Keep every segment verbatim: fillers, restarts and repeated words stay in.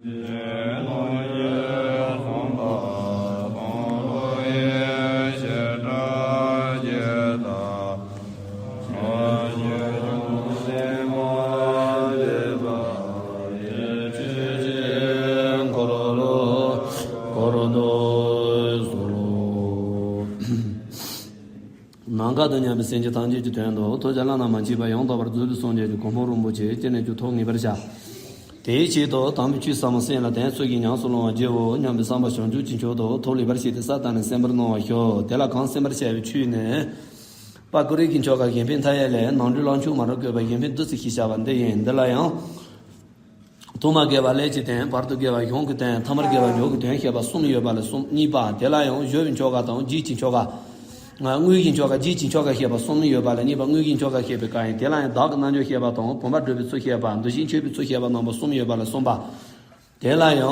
ནམ་མཁའ་དང་མཉམ་པའི་སེམས་ཅན་ཐམས་ཅད་ཀྱི་དོན་དུ་ཐོབ་བྱ་བླ་ན་མ་མཆིས་པ་ཡང་དག་པར་རྫོགས་པའི་སངས་རྒྱས་ཀྱི་གོ་འཕང་རིན་པོ་ཆེ་སྤྱན་རས་གཟིགས་ཐོབ་ངེས་པར་བྱ། དེའི་ཆེད་དུ་དམ་པའི་ཆོས་ཟབ་མོ་གསན་ལ་དེ་ཚོ་གིས་ཉམས་སུ་བླང་བར་བགྱིའོ་སྙམ་པའི་བསམ་པ་བྱང་ཆུབ་ཀྱི་མཆོག་ཏུ་ཐོབ་ལེགས་པར་བྱས་ཏེ་ས་དང་ནི་གསན་པར་གནང་བར་ཞུ། དེ་ལ་གང་གསན་པར་བྱ་བའི་ཆོས་ནི། དཔལ་ཀུན་རིག་གི་མཆོག་དགའ་གཞན་ཕན་མཐའ་ཡས་ལས་ནང་འཁྲུལ་ལོངས་སྤྱོད་མ་རུ་བཀོད་པ་གཞན་ཕན་བདུད་རྩི་ཞེས་བྱ་བ་འདི་ཡིན། འདི་ལ་ཡང་། ཐོག་མར་དགེ་བ་ཀླད་ཀྱི་དོན། བར་དུ་དགེ་བ་གཞུང་གི་དོན། ཐ་མར་དགེ་བ་མཆོག་གི་དོན་བཤད་པ་གསུམ་ཡོད་པ་ལས་གསུམ། གཉིས་པ་དེ་ལ་ཡང་སྦྱོར་བའི་མཆོག་དགའ་དང་རྗེས་ཀྱི་མཆོག་དགའ། དངོས་ཀྱི་མཆོག་དགའ་རྗེས་ཀྱི་མཆོག་དགའ་བཤད་པ་གསུམ་ཡོད་པ་ལས་གཉིས་པ་དངོས་ཀྱི་མཆོག་དགའ་བཤད་པའི་སྐབས་ཡིན། དེ་ལ་ཡང་བདག་གི་རྣལ་འབྱོར་བཤད་པ་དང་བུམ་པ་སྒྲུབ་པའི་ཚུལ་བཤད་པ་འདུ་ཤེས་མཆོད་པའི་ཚུལ་བཤད་པ་རྣམ་པ་གསུམ་ཡོད་པ་ལས་གསུམ་པ། དེ་ལ་ཡང་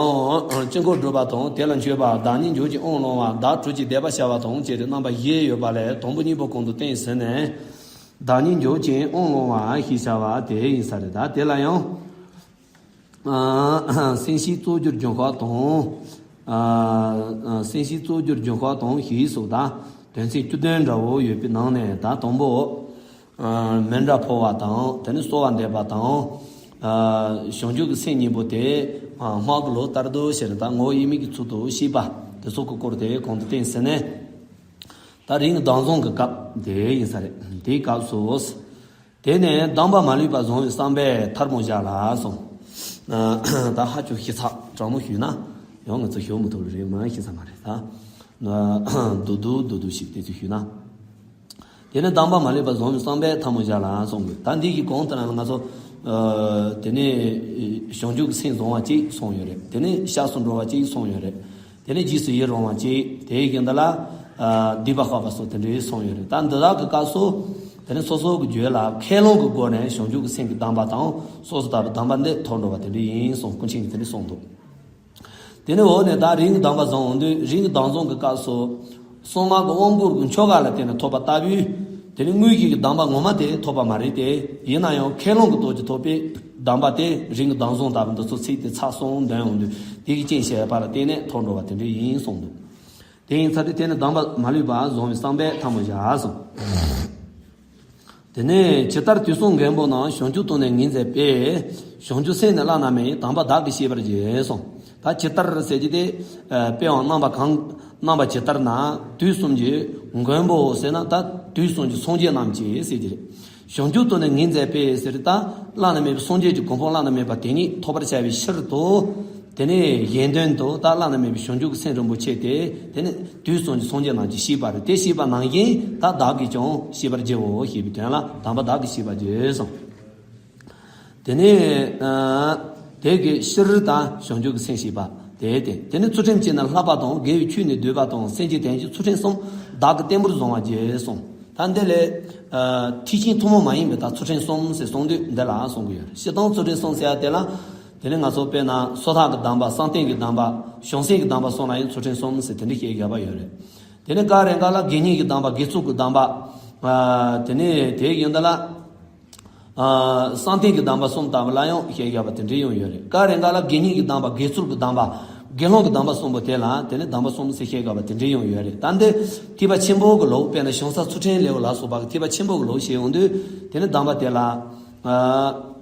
དཀྱིལ་འཁོར་སྒྲུབ་པ་དང་དེ་ལ་མཆོད་པ། བདག་ཉིད་འཇོག་ཅིང་དབང་བླང་བ། བདག་གྲོལ་ཅིང་བཟླས་པ་བྱ་བ་དང་བཅས་ཏེ་རྣམ་པ་བཞི་ཡོད་པ་ལས་དང་པོ་གཉིས་པོ་གོང་དུ་བསྟན་ཟིན་ནས། བདག་ཉིད་འཇོག་ཅིང་དབང་བླང་བ་ཞེས་བྱ་བ་དེ་ཡིན་ས་རེད། ད་དེ་ལ་ཡང་། ཨ། སེམས་བསྐྱེད་གཙོ་གྱུར་འབྱུང་བ་དང་། ཨ། སེམས་བསྐྱེད་གཙོ་གྱུར་འབྱུང་བ་དང་ཞེས་སོགས་དང་དོན་ཚན་བཅུ་བདུན་འདྲ་བོ་ཡོད་པའི་ནང་ནས་ད་དང་པོ། ཨ། མཎྜལ་ཕུལ་བ་དང་དེ་ནས་གསོལ་བ་འདེབས་པ་དང་། ཨ། བྱང་ཆུབ་ཀྱི་སེམས་གཉིས་པོ་དེ། ཨ། སྔགས་ཀྱི་ལུགས་ལྟར་དུ་ཞེས་ད་ངོ་བོ་དབྱེར་མེད་ཀྱི་ཚུལ་དུ་ཤེས་པ་དེ་ཚོ་གི་སྐོར་དེ་གོང་དུ་བསྟན་ཟིན་ནས། ད་རིམ་གྱིས་བདག་བཟུང་གི་སྐབས་དེ་ཡིན་ས་རེད། དེའི་སྐབས་སུ། དེ་ནས་གདམས་པ་མ་ལུས་པ་བཟུང་བའི་བསམ་པས་ཐལ་མོ་སྦྱར་ལ་གསུངས། ད་ཧ་ཅང་ཞིབ་ཚགས་དྲང་མོ་ཞུས་ན་ཡང་ང་ཚོ་ཞུ་མི་ཐུབ་རེད། མ་ཞིབ་ཚགས་མ་རེད་ད། བསྡུས་བསྡུས་བསྡུས་བསྡུས་ཤིག་དེ་ཚོ་ཞུས་ན། དེ་ནས་གདམས་པ་མ་ལུས་པ་བཟུང་བའི་བསམ་པས་ཐལ་མོ་སྦྱར་ལ་གསུངས་དགོས། ད་འདི་གི་གོང་དེ་ན་ང་ཚོ། དེ་ནས་བྱང་ཆུབ་ཀྱི་སེམས་བཟུང་བ་གཅིག་གསུངས་ཡོད་རེད། དེ་ནས་སྐྱབས་སུ་འགྲོ་བ་གཅིག་གསུངས་ཡོད་རེད། དེ་ནས་རྗེས་སུ་ཡི་རང་བ་གཅིག་དེའི་རྒྱུན་དུ་ལ། ཨ། སྡིག་པ་བཤགས་པ་སོགས་དེ་འདྲའི་གསུངས་ཡོད་རེད། ད་འདི་དག་གི་སྐབས་སུ། དེ་ནས་སོ་སོ་གི་རྒྱུད་ལ་ཁས་བླངས་ཀྱི་སྒོ་ནས་བྱང་ཆུབ་ཀྱི་སེམས་ཀྱི་གདམས་པ་དང་སོ་སོ་ལྟ་བུའི་གདམས་པ་འདི་ཐོབ་འགྲོ་བ་དེ་འདྲ་ཡིན་གསུངས། ཀུན་མཁྱེན་གྱིས་དེ་འདྲ་གསུངས་འདུག་དེ་ནས་འོག་ནས་ད་རིམ་གྱིས་གདམས་པ་བཟུང་འོང་དུས་རིམ་གྱིས་གདམས་བཟུང་གི་སྐབས་སུ། གསང་སྔགས་ཀྱི་དབང་བསྐུར་གྱི་མཆོག་དགའ་ལ་བརྟེན་ནས་ཐོབ་པ་ལྟ་བུའི། དེ་ནི་དངོས་གཞི་གི་གདམས་པ་ངོ་མ་དེ་ཐོབ་པ་མ་རེད་དེ། ཡིན་ན་ཡང་ཁས་བླངས་ཀྱི་སྟོབས་ཀྱིས་ཐོབ་པའི་གདམས་པ་དེ་རིམ་གྱིས་གདམས་བཟུང་ལྟ་བུ་འདི་ཚོ་ཚིག་དེ་ཚར་གསུམ་འདོན་ཡོང་དུས་དེ་གི་རྐྱེན་བྱས་པ་ལ་བརྟེན་ནས་ཐོབ་འགྲོ་བ་དེ་འདྲ་ཡིན་གསུངས་འདུག་དེ་ཡིན་ཚར་དུས་དེ་ནི་གདམས་པ་མ་ལུས་པ་བཟུང་བའི་བསམ་པས་ཐལ་མོ་སྦྱར་གསུངས། དེ་ནས་ཇི་ལྟར་དུས་གསུམ་མགོན་པོ་རྣམས། བྱང་ཆུབ་ཏུ་ནི་ངེས་མཛད་པའི། བྱང་ཆུབ་སེམས་ནི་བླ་ན་མེད། དམ་པ་བདག་གིས་ཤེས་པར་བགྱི་གསུངས། ད་ཇི་ལྟར་ཟེར་གྱི་དེ། དཔེའང་རྣམ་པ་གང་། རྣམ་པ་ཇི་ལྟར་ན། དུས་གསུམ་གྱི་མགོན་པོ་ཟེར་ན་ད་དུས་གསུམ་གྱི་སངས་རྒྱས་རྣམས་ཀྱིས་ཟེར་གྱི་རེད། བྱང་ཆུབ་ཏུ་ནི་ངེས་མཛད་པའི་ཟེར་ད་བླ་ན་མེད་པའི་སངས་རྒྱས་ཀྱི་གོ་འཕང་བླ་ན་མེད་པ་དེ་ཉིད་ཐོབ་པར་བྱ་བའི་ཕྱིར་དུ། དེ་ནས་གཞན་དོན་དུ་ད་བླ་ན་མེད་པའི་བྱང་ཆུབ་ཀྱི་སེམས་རིན་པོ་ཆེ་དེ་དེ་ནས་དུས་གསུམ་གྱི་སངས་རྒྱས་རྣམས་ཀྱིས་ཤེས་པ་རེད། དེ་ཤེས་པ་ནང་བཞིན་ད་བདག་གིས་ཀྱང་ཤེས་པར་བགྱིའོ་ཞེས་པའི་དོན་ལ་དམ་པ་བདག་གིས་ཤེས་པར་བགྱི་གསུངས། དེ་ནས་ཨ། དེ་གི་ཕྱིར་དང་བྱང་ཆུབ་ཀྱི་སེམས་ཤེས་པ་དེ་སྟེ། དེ་ནས་ཚུལ་ཁྲིམས་བཅས་ནི་བསླབ་པ་དང་། དགེ་བའི་ཆོས་ནི་སྡོད་པ་དང་། སེམས་ཅན་དོན་བྱེད་ཚུལ་ཁྲིམས་གསུམ་བདག་གིས་བརྟན་པོར་བཟུང་བར་བགྱི་གསུངས། ད་འདི་ལས་ཨ། ཐེག་ཆེན་ཐུན་མོང་མ་ཡིན་པའི་ད་ཚུལ་ཁྲིམས་གསུམ་ཟེར་གསུངས་དུས་འདི་ལ་གསུང་གི་ཡོད་རེད། སྤྱིར་བཏང་ཚུལ་ཁྲིམས་གསུམ་ཟེར་ཡ་དེ་ལ། དེ་ནས་ང་ཚོ་དཔེར་ན་སོ་ཐར་གྱི་གདམས་པ། བསམ་གཏན་གྱི་གདམས་པ། བྱང་སེམས་ཀྱི་གདམས་པ་གསུམ་ལ་ཡང་ཚུལ་ཁྲིམས་གསུམ་ཟེར་དེ་འདྲ་བཤད་བཞག་པ་ཡོད་རེད། དེ་ནས་སྐབས་རེ་འགའ་ལ་དགེ་བསྙེན་གྱི་གདམས་པ། དགེ་ཚུལ་གྱི་གདམས་པ། ཨ། དེ་ནས་དེའི་ཡོན་ཏན་ལ། ཨ། བསམ་གཏན་གྱི་གདམས་པ་གསུམ་ལྟ་བུ་ལ་ཡང་བཤད་བཞག་པ་དེ་འདྲ་ཡང་ཡོད་རེད། སྐབས་རེ་འགའ་ལ་དགེ་བསྙེན་གྱི་གདམས་པ། དགེ་ཚུལ་གྱི་གདམས་པ། དགེ་སློང་གི་གདམས་པ་གསུམ་པོ་དེ་ལ་དེ་ནས་གདམས་པ་གསུམ་ཟེར་བཤད་བཞག་པ་དེ་འདྲ་ཡང་ཡོད་རེད། ད་འདི་ཐེག་པ་ཆེན་པོ་གི་ལུགས། དཔེར་ན་བྱང་ས་ཚུལ་ཁྲིམས་ལེའུ་ལ་སོགས་པ་གི་ཐེག་པ་ཆེན་པོ་གི་ལུགས་བཤད་ཡོང་དུས་དེ་ནས་གདམས་པ་དེ་ལ། ཨ།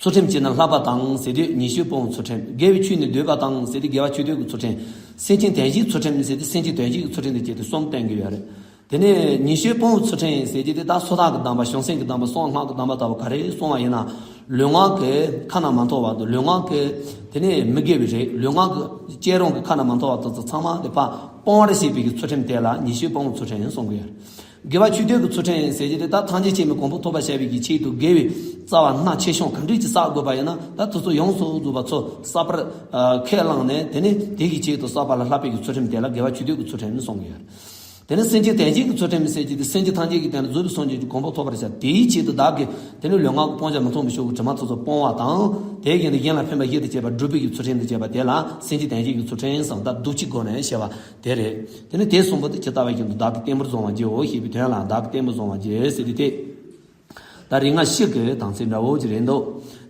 ཚུལ་ཁྲིམས་བཅས་ནི་བསླབ་པ་དང་ཟེར་དུས་ཉེས་སྤྱོད་སྤོང་བའི་ཚུལ་ཁྲིམས། དགེ་བའི་ཆོས་ནི་སྡོད་པ་དང་ཟེར་དུས་དགེ་བ་ཆོས་སྡོད་ཀྱི་ཚུལ་ཁྲིམས། སེམས་ཅན་དོན་བྱེད་ཚུལ་ཁྲིམས་ཟེར་དུས་སེམས་ཅན་དོན་བྱེད་ཀྱི་ཚུལ་ཁྲིམས་དེ་བཅས་ཏེ་གསུམ་བསྟན་གྱི་ཡོད་རེད། དེ་ནས་ཉེས་སྤྱོད་སྤོང་བའི་ཚུལ་ཁྲིམས་ཟེར་གྱི་དེ་ད་སོ་ཐར་གྱི་གདམས་པ། བྱང་སེམས་ཀྱི་གདམས་པ། གསང་སྔགས་ཀྱི་གདམས་པ་ལྟ་བུ་ག་རེ་གསུངས་པ་ཡིན་ན། ལུས་ངག་གི་ཁ་ན་མ་ཐོ་བ་དང་། ལུས་ངག་གི་དེ་ནས་མི་དགེ་བའི་རིགས། ལུས་ངག་གི་བཅས་རང་གི་ཁ་ན་མ་ཐོ་བ་དེ་ཚོ་ཚང་མ་དེ་ཕར་སྤོང་བར་བྱེད་པའི་གི་ཚུལ་ཁྲིམས་དེ་ལ་ཉེས་སྤྱོད་སྤོང་བའི་ཚུལ་ཁྲིམས་གསུང་གི་ཡོད། དགེ་བ་ཆོས་སྡོད་ཀྱི་ཚུལ་ཁྲིམས་ཟེར་གྱི་དེ་ད་ཐམས་ཅད་མཁྱེན་པའི་གོ་འཕང་ཐོབ་པར་བྱ་བའི་གི་ཆེད་དུ་དགེ་བའི་རྩ་བ་སྣ་ཆེ་ཆུང་ག་འདྲས་ཀྱི་བསགས་དགོས་པ་ཡིན་ན། ད་དེ་ཚོ་ཡོངས་སུ་རྫོགས་པ་ཚོ་བསགས་པར་ཨ་ཁས་བླངས་ནས། དེ་ནས་དེ་གི་ཆེད་དུ་བསགས་པ་ལ་བསླབ་པའི་གི་ཚུལ་ཁྲིམས་དེ་ལ་དགེ་བ་ཆོས་སྡོད་ཀྱི་ཚུལ་ཁྲིམས་གསུང་གི་ཡོད། དེ་ནས་སེམས་ཅན་དོན་བྱེད་ཀྱི་ཚུལ་ཁྲིམས་ཟེར་གྱི་དེ་སེམས་ཅན་ཐམས་ཅད་ཀྱི་དོན་ལ་རྫོགས་པའི་སངས་རྒྱས་ཀྱི་གོ་འཕང་ཐོབ་པར་བྱ། དེའི་ཆེད་དུ་བདག་གིས་དེ་ནས་ལུས་ངག་གི་སྤང་བྱ་མི་མཐུན་པའི་ཕྱོགས་ཀྱི་དྲི་མ་ཚོགས་ཚོགས་སྤོང་བ་དང་། དེ་བཞིན་དུ་གཞན་ལ་ཕན་པ་བཞི་དང་བཅས་པ་སྒྲུབ་པའི་གི་ཚུལ་ཁྲིམས་དང་བཅས་པ་དེ་ལ་སེམས་ཅན་དོན་བྱེད་ཀྱི་ཚུལ་ཁྲིམས་གསུངས། ད་འདུ་བྱེད་སྒོ་ནས་བཤད་པ་དེ་རེད། དེ་ནས་དེ་གསུམ་པོ་དེ་ཇི་ལྟ་བ་བཞིན་དུ་བདག་གིས་བརྟན་པོར་བཟུང་བར་བགྱིའོ་ཞེས་པའི་དོན་ལ་བདག་གིས་བརྟན་པོར་བཟུང་བར་བགྱི་ཟེར་དུས་དེ། ད་རིམ་ལྔ་བཞི་གི་དམ་ཚིག་འདྲ་བོ་ཅིག་རེད་འདུག་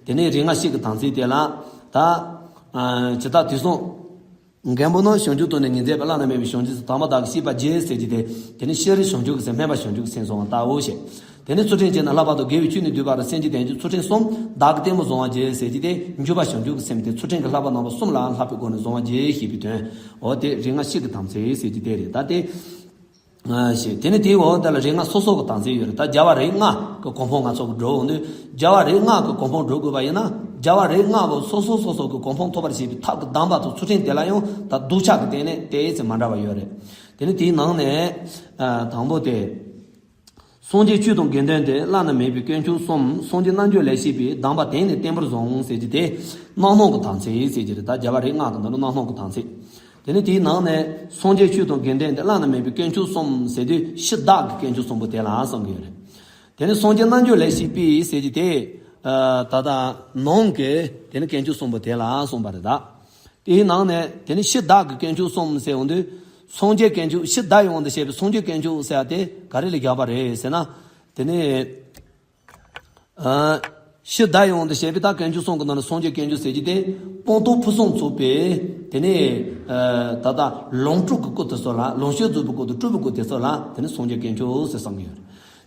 དེ་ནས་རིམ་ལྔ་བཞི་གི་དམ་ཚིག་དེ་ལ་ད། ཇི་ལྟར་དུས་གསུམ། མགོན་པོ་རྣམས་བྱང་ཆུབ་ཏུ་ནི་ཉིད་མཛད་པའི་བླ་ན་མེད་པའི་བྱང་ཆུབ་སེམས་དམ་པ་དག་གི་ཤེས་པ་རྒྱས་ཟེར་གྱི་དེ། དེ་ནི་ཤེས་རིག་བྱང་ཆུབ་ཀྱི་སེམས་སྨོན་པ་བྱང་ཆུབ་ཀྱི་སེམས་སོང་བ་ལྟ་བུ་ཞེས། དེ་ནི་ཚུལ་ཁྲིམས་བཅས་ནི་ལྷག་པར་དུ་དགེ་བའི་བཅུ་ནི་བསྡུས་པ་རུ་སེམས་ཀྱི་དོན་གྱི་ཚུལ་ཁྲིམས་གསུམ་བདག་གི་བརྟན་པོ་བཟུང་བ་རྒྱས་ཟེར་གྱི་དེ། འཇུག་པ་བྱང་ཆུབ་ཀྱི་སེམས་དེ་ཚུལ་ཁྲིམས་ཀྱི་བསླབ་པ་རྣམ་པ་གསུམ་ལ་བསླབ་པའི་སྒོ་ནས་བཟུང་བ་རྒྱས་ཞེས་པའི་དོན། འོ་དེ་རིག་སྔགས་བཤད་ཀྱི་དམ་ཚིག་ཟེར་གྱི་དེ་རེད། ད་དེ། ཞེས་དེ་ནི་དེའི་འོག་དེ་ལ་རིག་སྔགས་སོ་སོ་གི་དམ་ཚིག་ཡོད་རེད། ད་རྒྱལ་བ་རིགས་ལྔ་གི་གོ་འཕང་ང་ཚོ་གི་འགྲོ་འོང་དུས། རྒྱལ་བ་རིགས་ལྔ་གི་གོ་འཕང་འགྲོ་དགོས་པ་ཡིན་ན། རྒྱལ་བ་རིགས་ལྔ་པོ་སོ་སོ་སོ་སོ་གི་གོ་འཕང་ཐོབ་པར་བྱེད་པའི་ཐབས་ཀྱི་གདམས་པ་དང་ཚུལ་ཁྲིམས་དེ་ལ་ཡང་ད་སྡུག་ཅག་གི་སྟེང་ནས་དེའི་ཚེ་མ་འདྲ་བ་ཡོད་རེད། དེ་ནི་དེའི་ནང་ནས་དང་པོ་དེ། སངས་རྒྱས་ཆོས་དང་དགེ་འདུན་ཏེ། བླ་ན་མེད་པའི་དཀོན་མཆོག་གསུམ། སངས་རྒྱས་རྣལ་འབྱོར་ལས་སྐྱེས་པའི། གདམས་པ་དེང་ནས་བརྟན་པོར་བཟུང་ཟེར་གྱི་དེ། རྣམ་སྣང་གི་དམ་ཚིག་ཟེར་གྱི་རེད། ད་རྒྱལ་བ་རིགས་ལྔ་དང་འདི་ནི་རྣམ་སྣང་གི་དམ་ཚིག་དེ་ནི་དེའི་ནང་ནས་སངས་རྒྱས་ཆོས་དང་དགེ་འདུན་ཏེ། བླ་ན་མེད་པའི་དཀོན་མཆོག་གསུམ་ཟེར་དུས་ཕྱི་བདག་གི་དཀོན་མཆོག་གསུམ་པོ་དེ་ལ་གསུང་གི་ཡོད་རེད། དེ་ནི་སངས་རྒྱས་རྣལ་འབྱོར་ལས་སྐྱེས་པའི་ཟེར་གྱི་དེ། ད་ལྟ་ནང་གི་དེ་ནི་དཀོན་མཆོག་གསུམ་པོ་དེ་ལ་གསུངས་པ་རེད་ད། དེའི་ནང་ནས་དེ་ནི་ཕྱི་བདག་གི་དཀོན་མཆོག་གསུམ་ཟེར་འོང་དུས། སངས་རྒྱས་དཀོན་མཆོག་ཕྱི་བདག་ཡོང་དུ་བྱས་པའི་སངས་རྒྱས་དཀོན་མཆོག་ཟེར་ཡ་དེ་ག་རེ་ལ་རྒྱག་པ་རེད་ཟེར་ན། དེ་ནི། ཕྱི་བདག་ཡོང་དུ་བྱས་པའི་ད་དཀོན་མཆོག་གསུམ་གྱི་ནང་ནས་སངས་རྒྱས་དཀོན་མཆོག་ཟེར་གྱི་དེ། སྤངས་རྟོགས་ཕུན་སུམ་ཚོགས་པའི་དེ་ནས་ད་ལྟ་ལོངས་སྤྱོད་ཀྱི་སྐུ་དེ་ཚོ་ལ། ལོངས་སྤྱོད་རྫོགས་པའི་སྐུ་དང་སྤྲུལ་པའི་སྐུ་དེ་ཚོ་ལ་དེ་ནས་སངས་རྒྱས་དཀོན་མཆོག་ཟེར་གསུང་གི་ཡོད།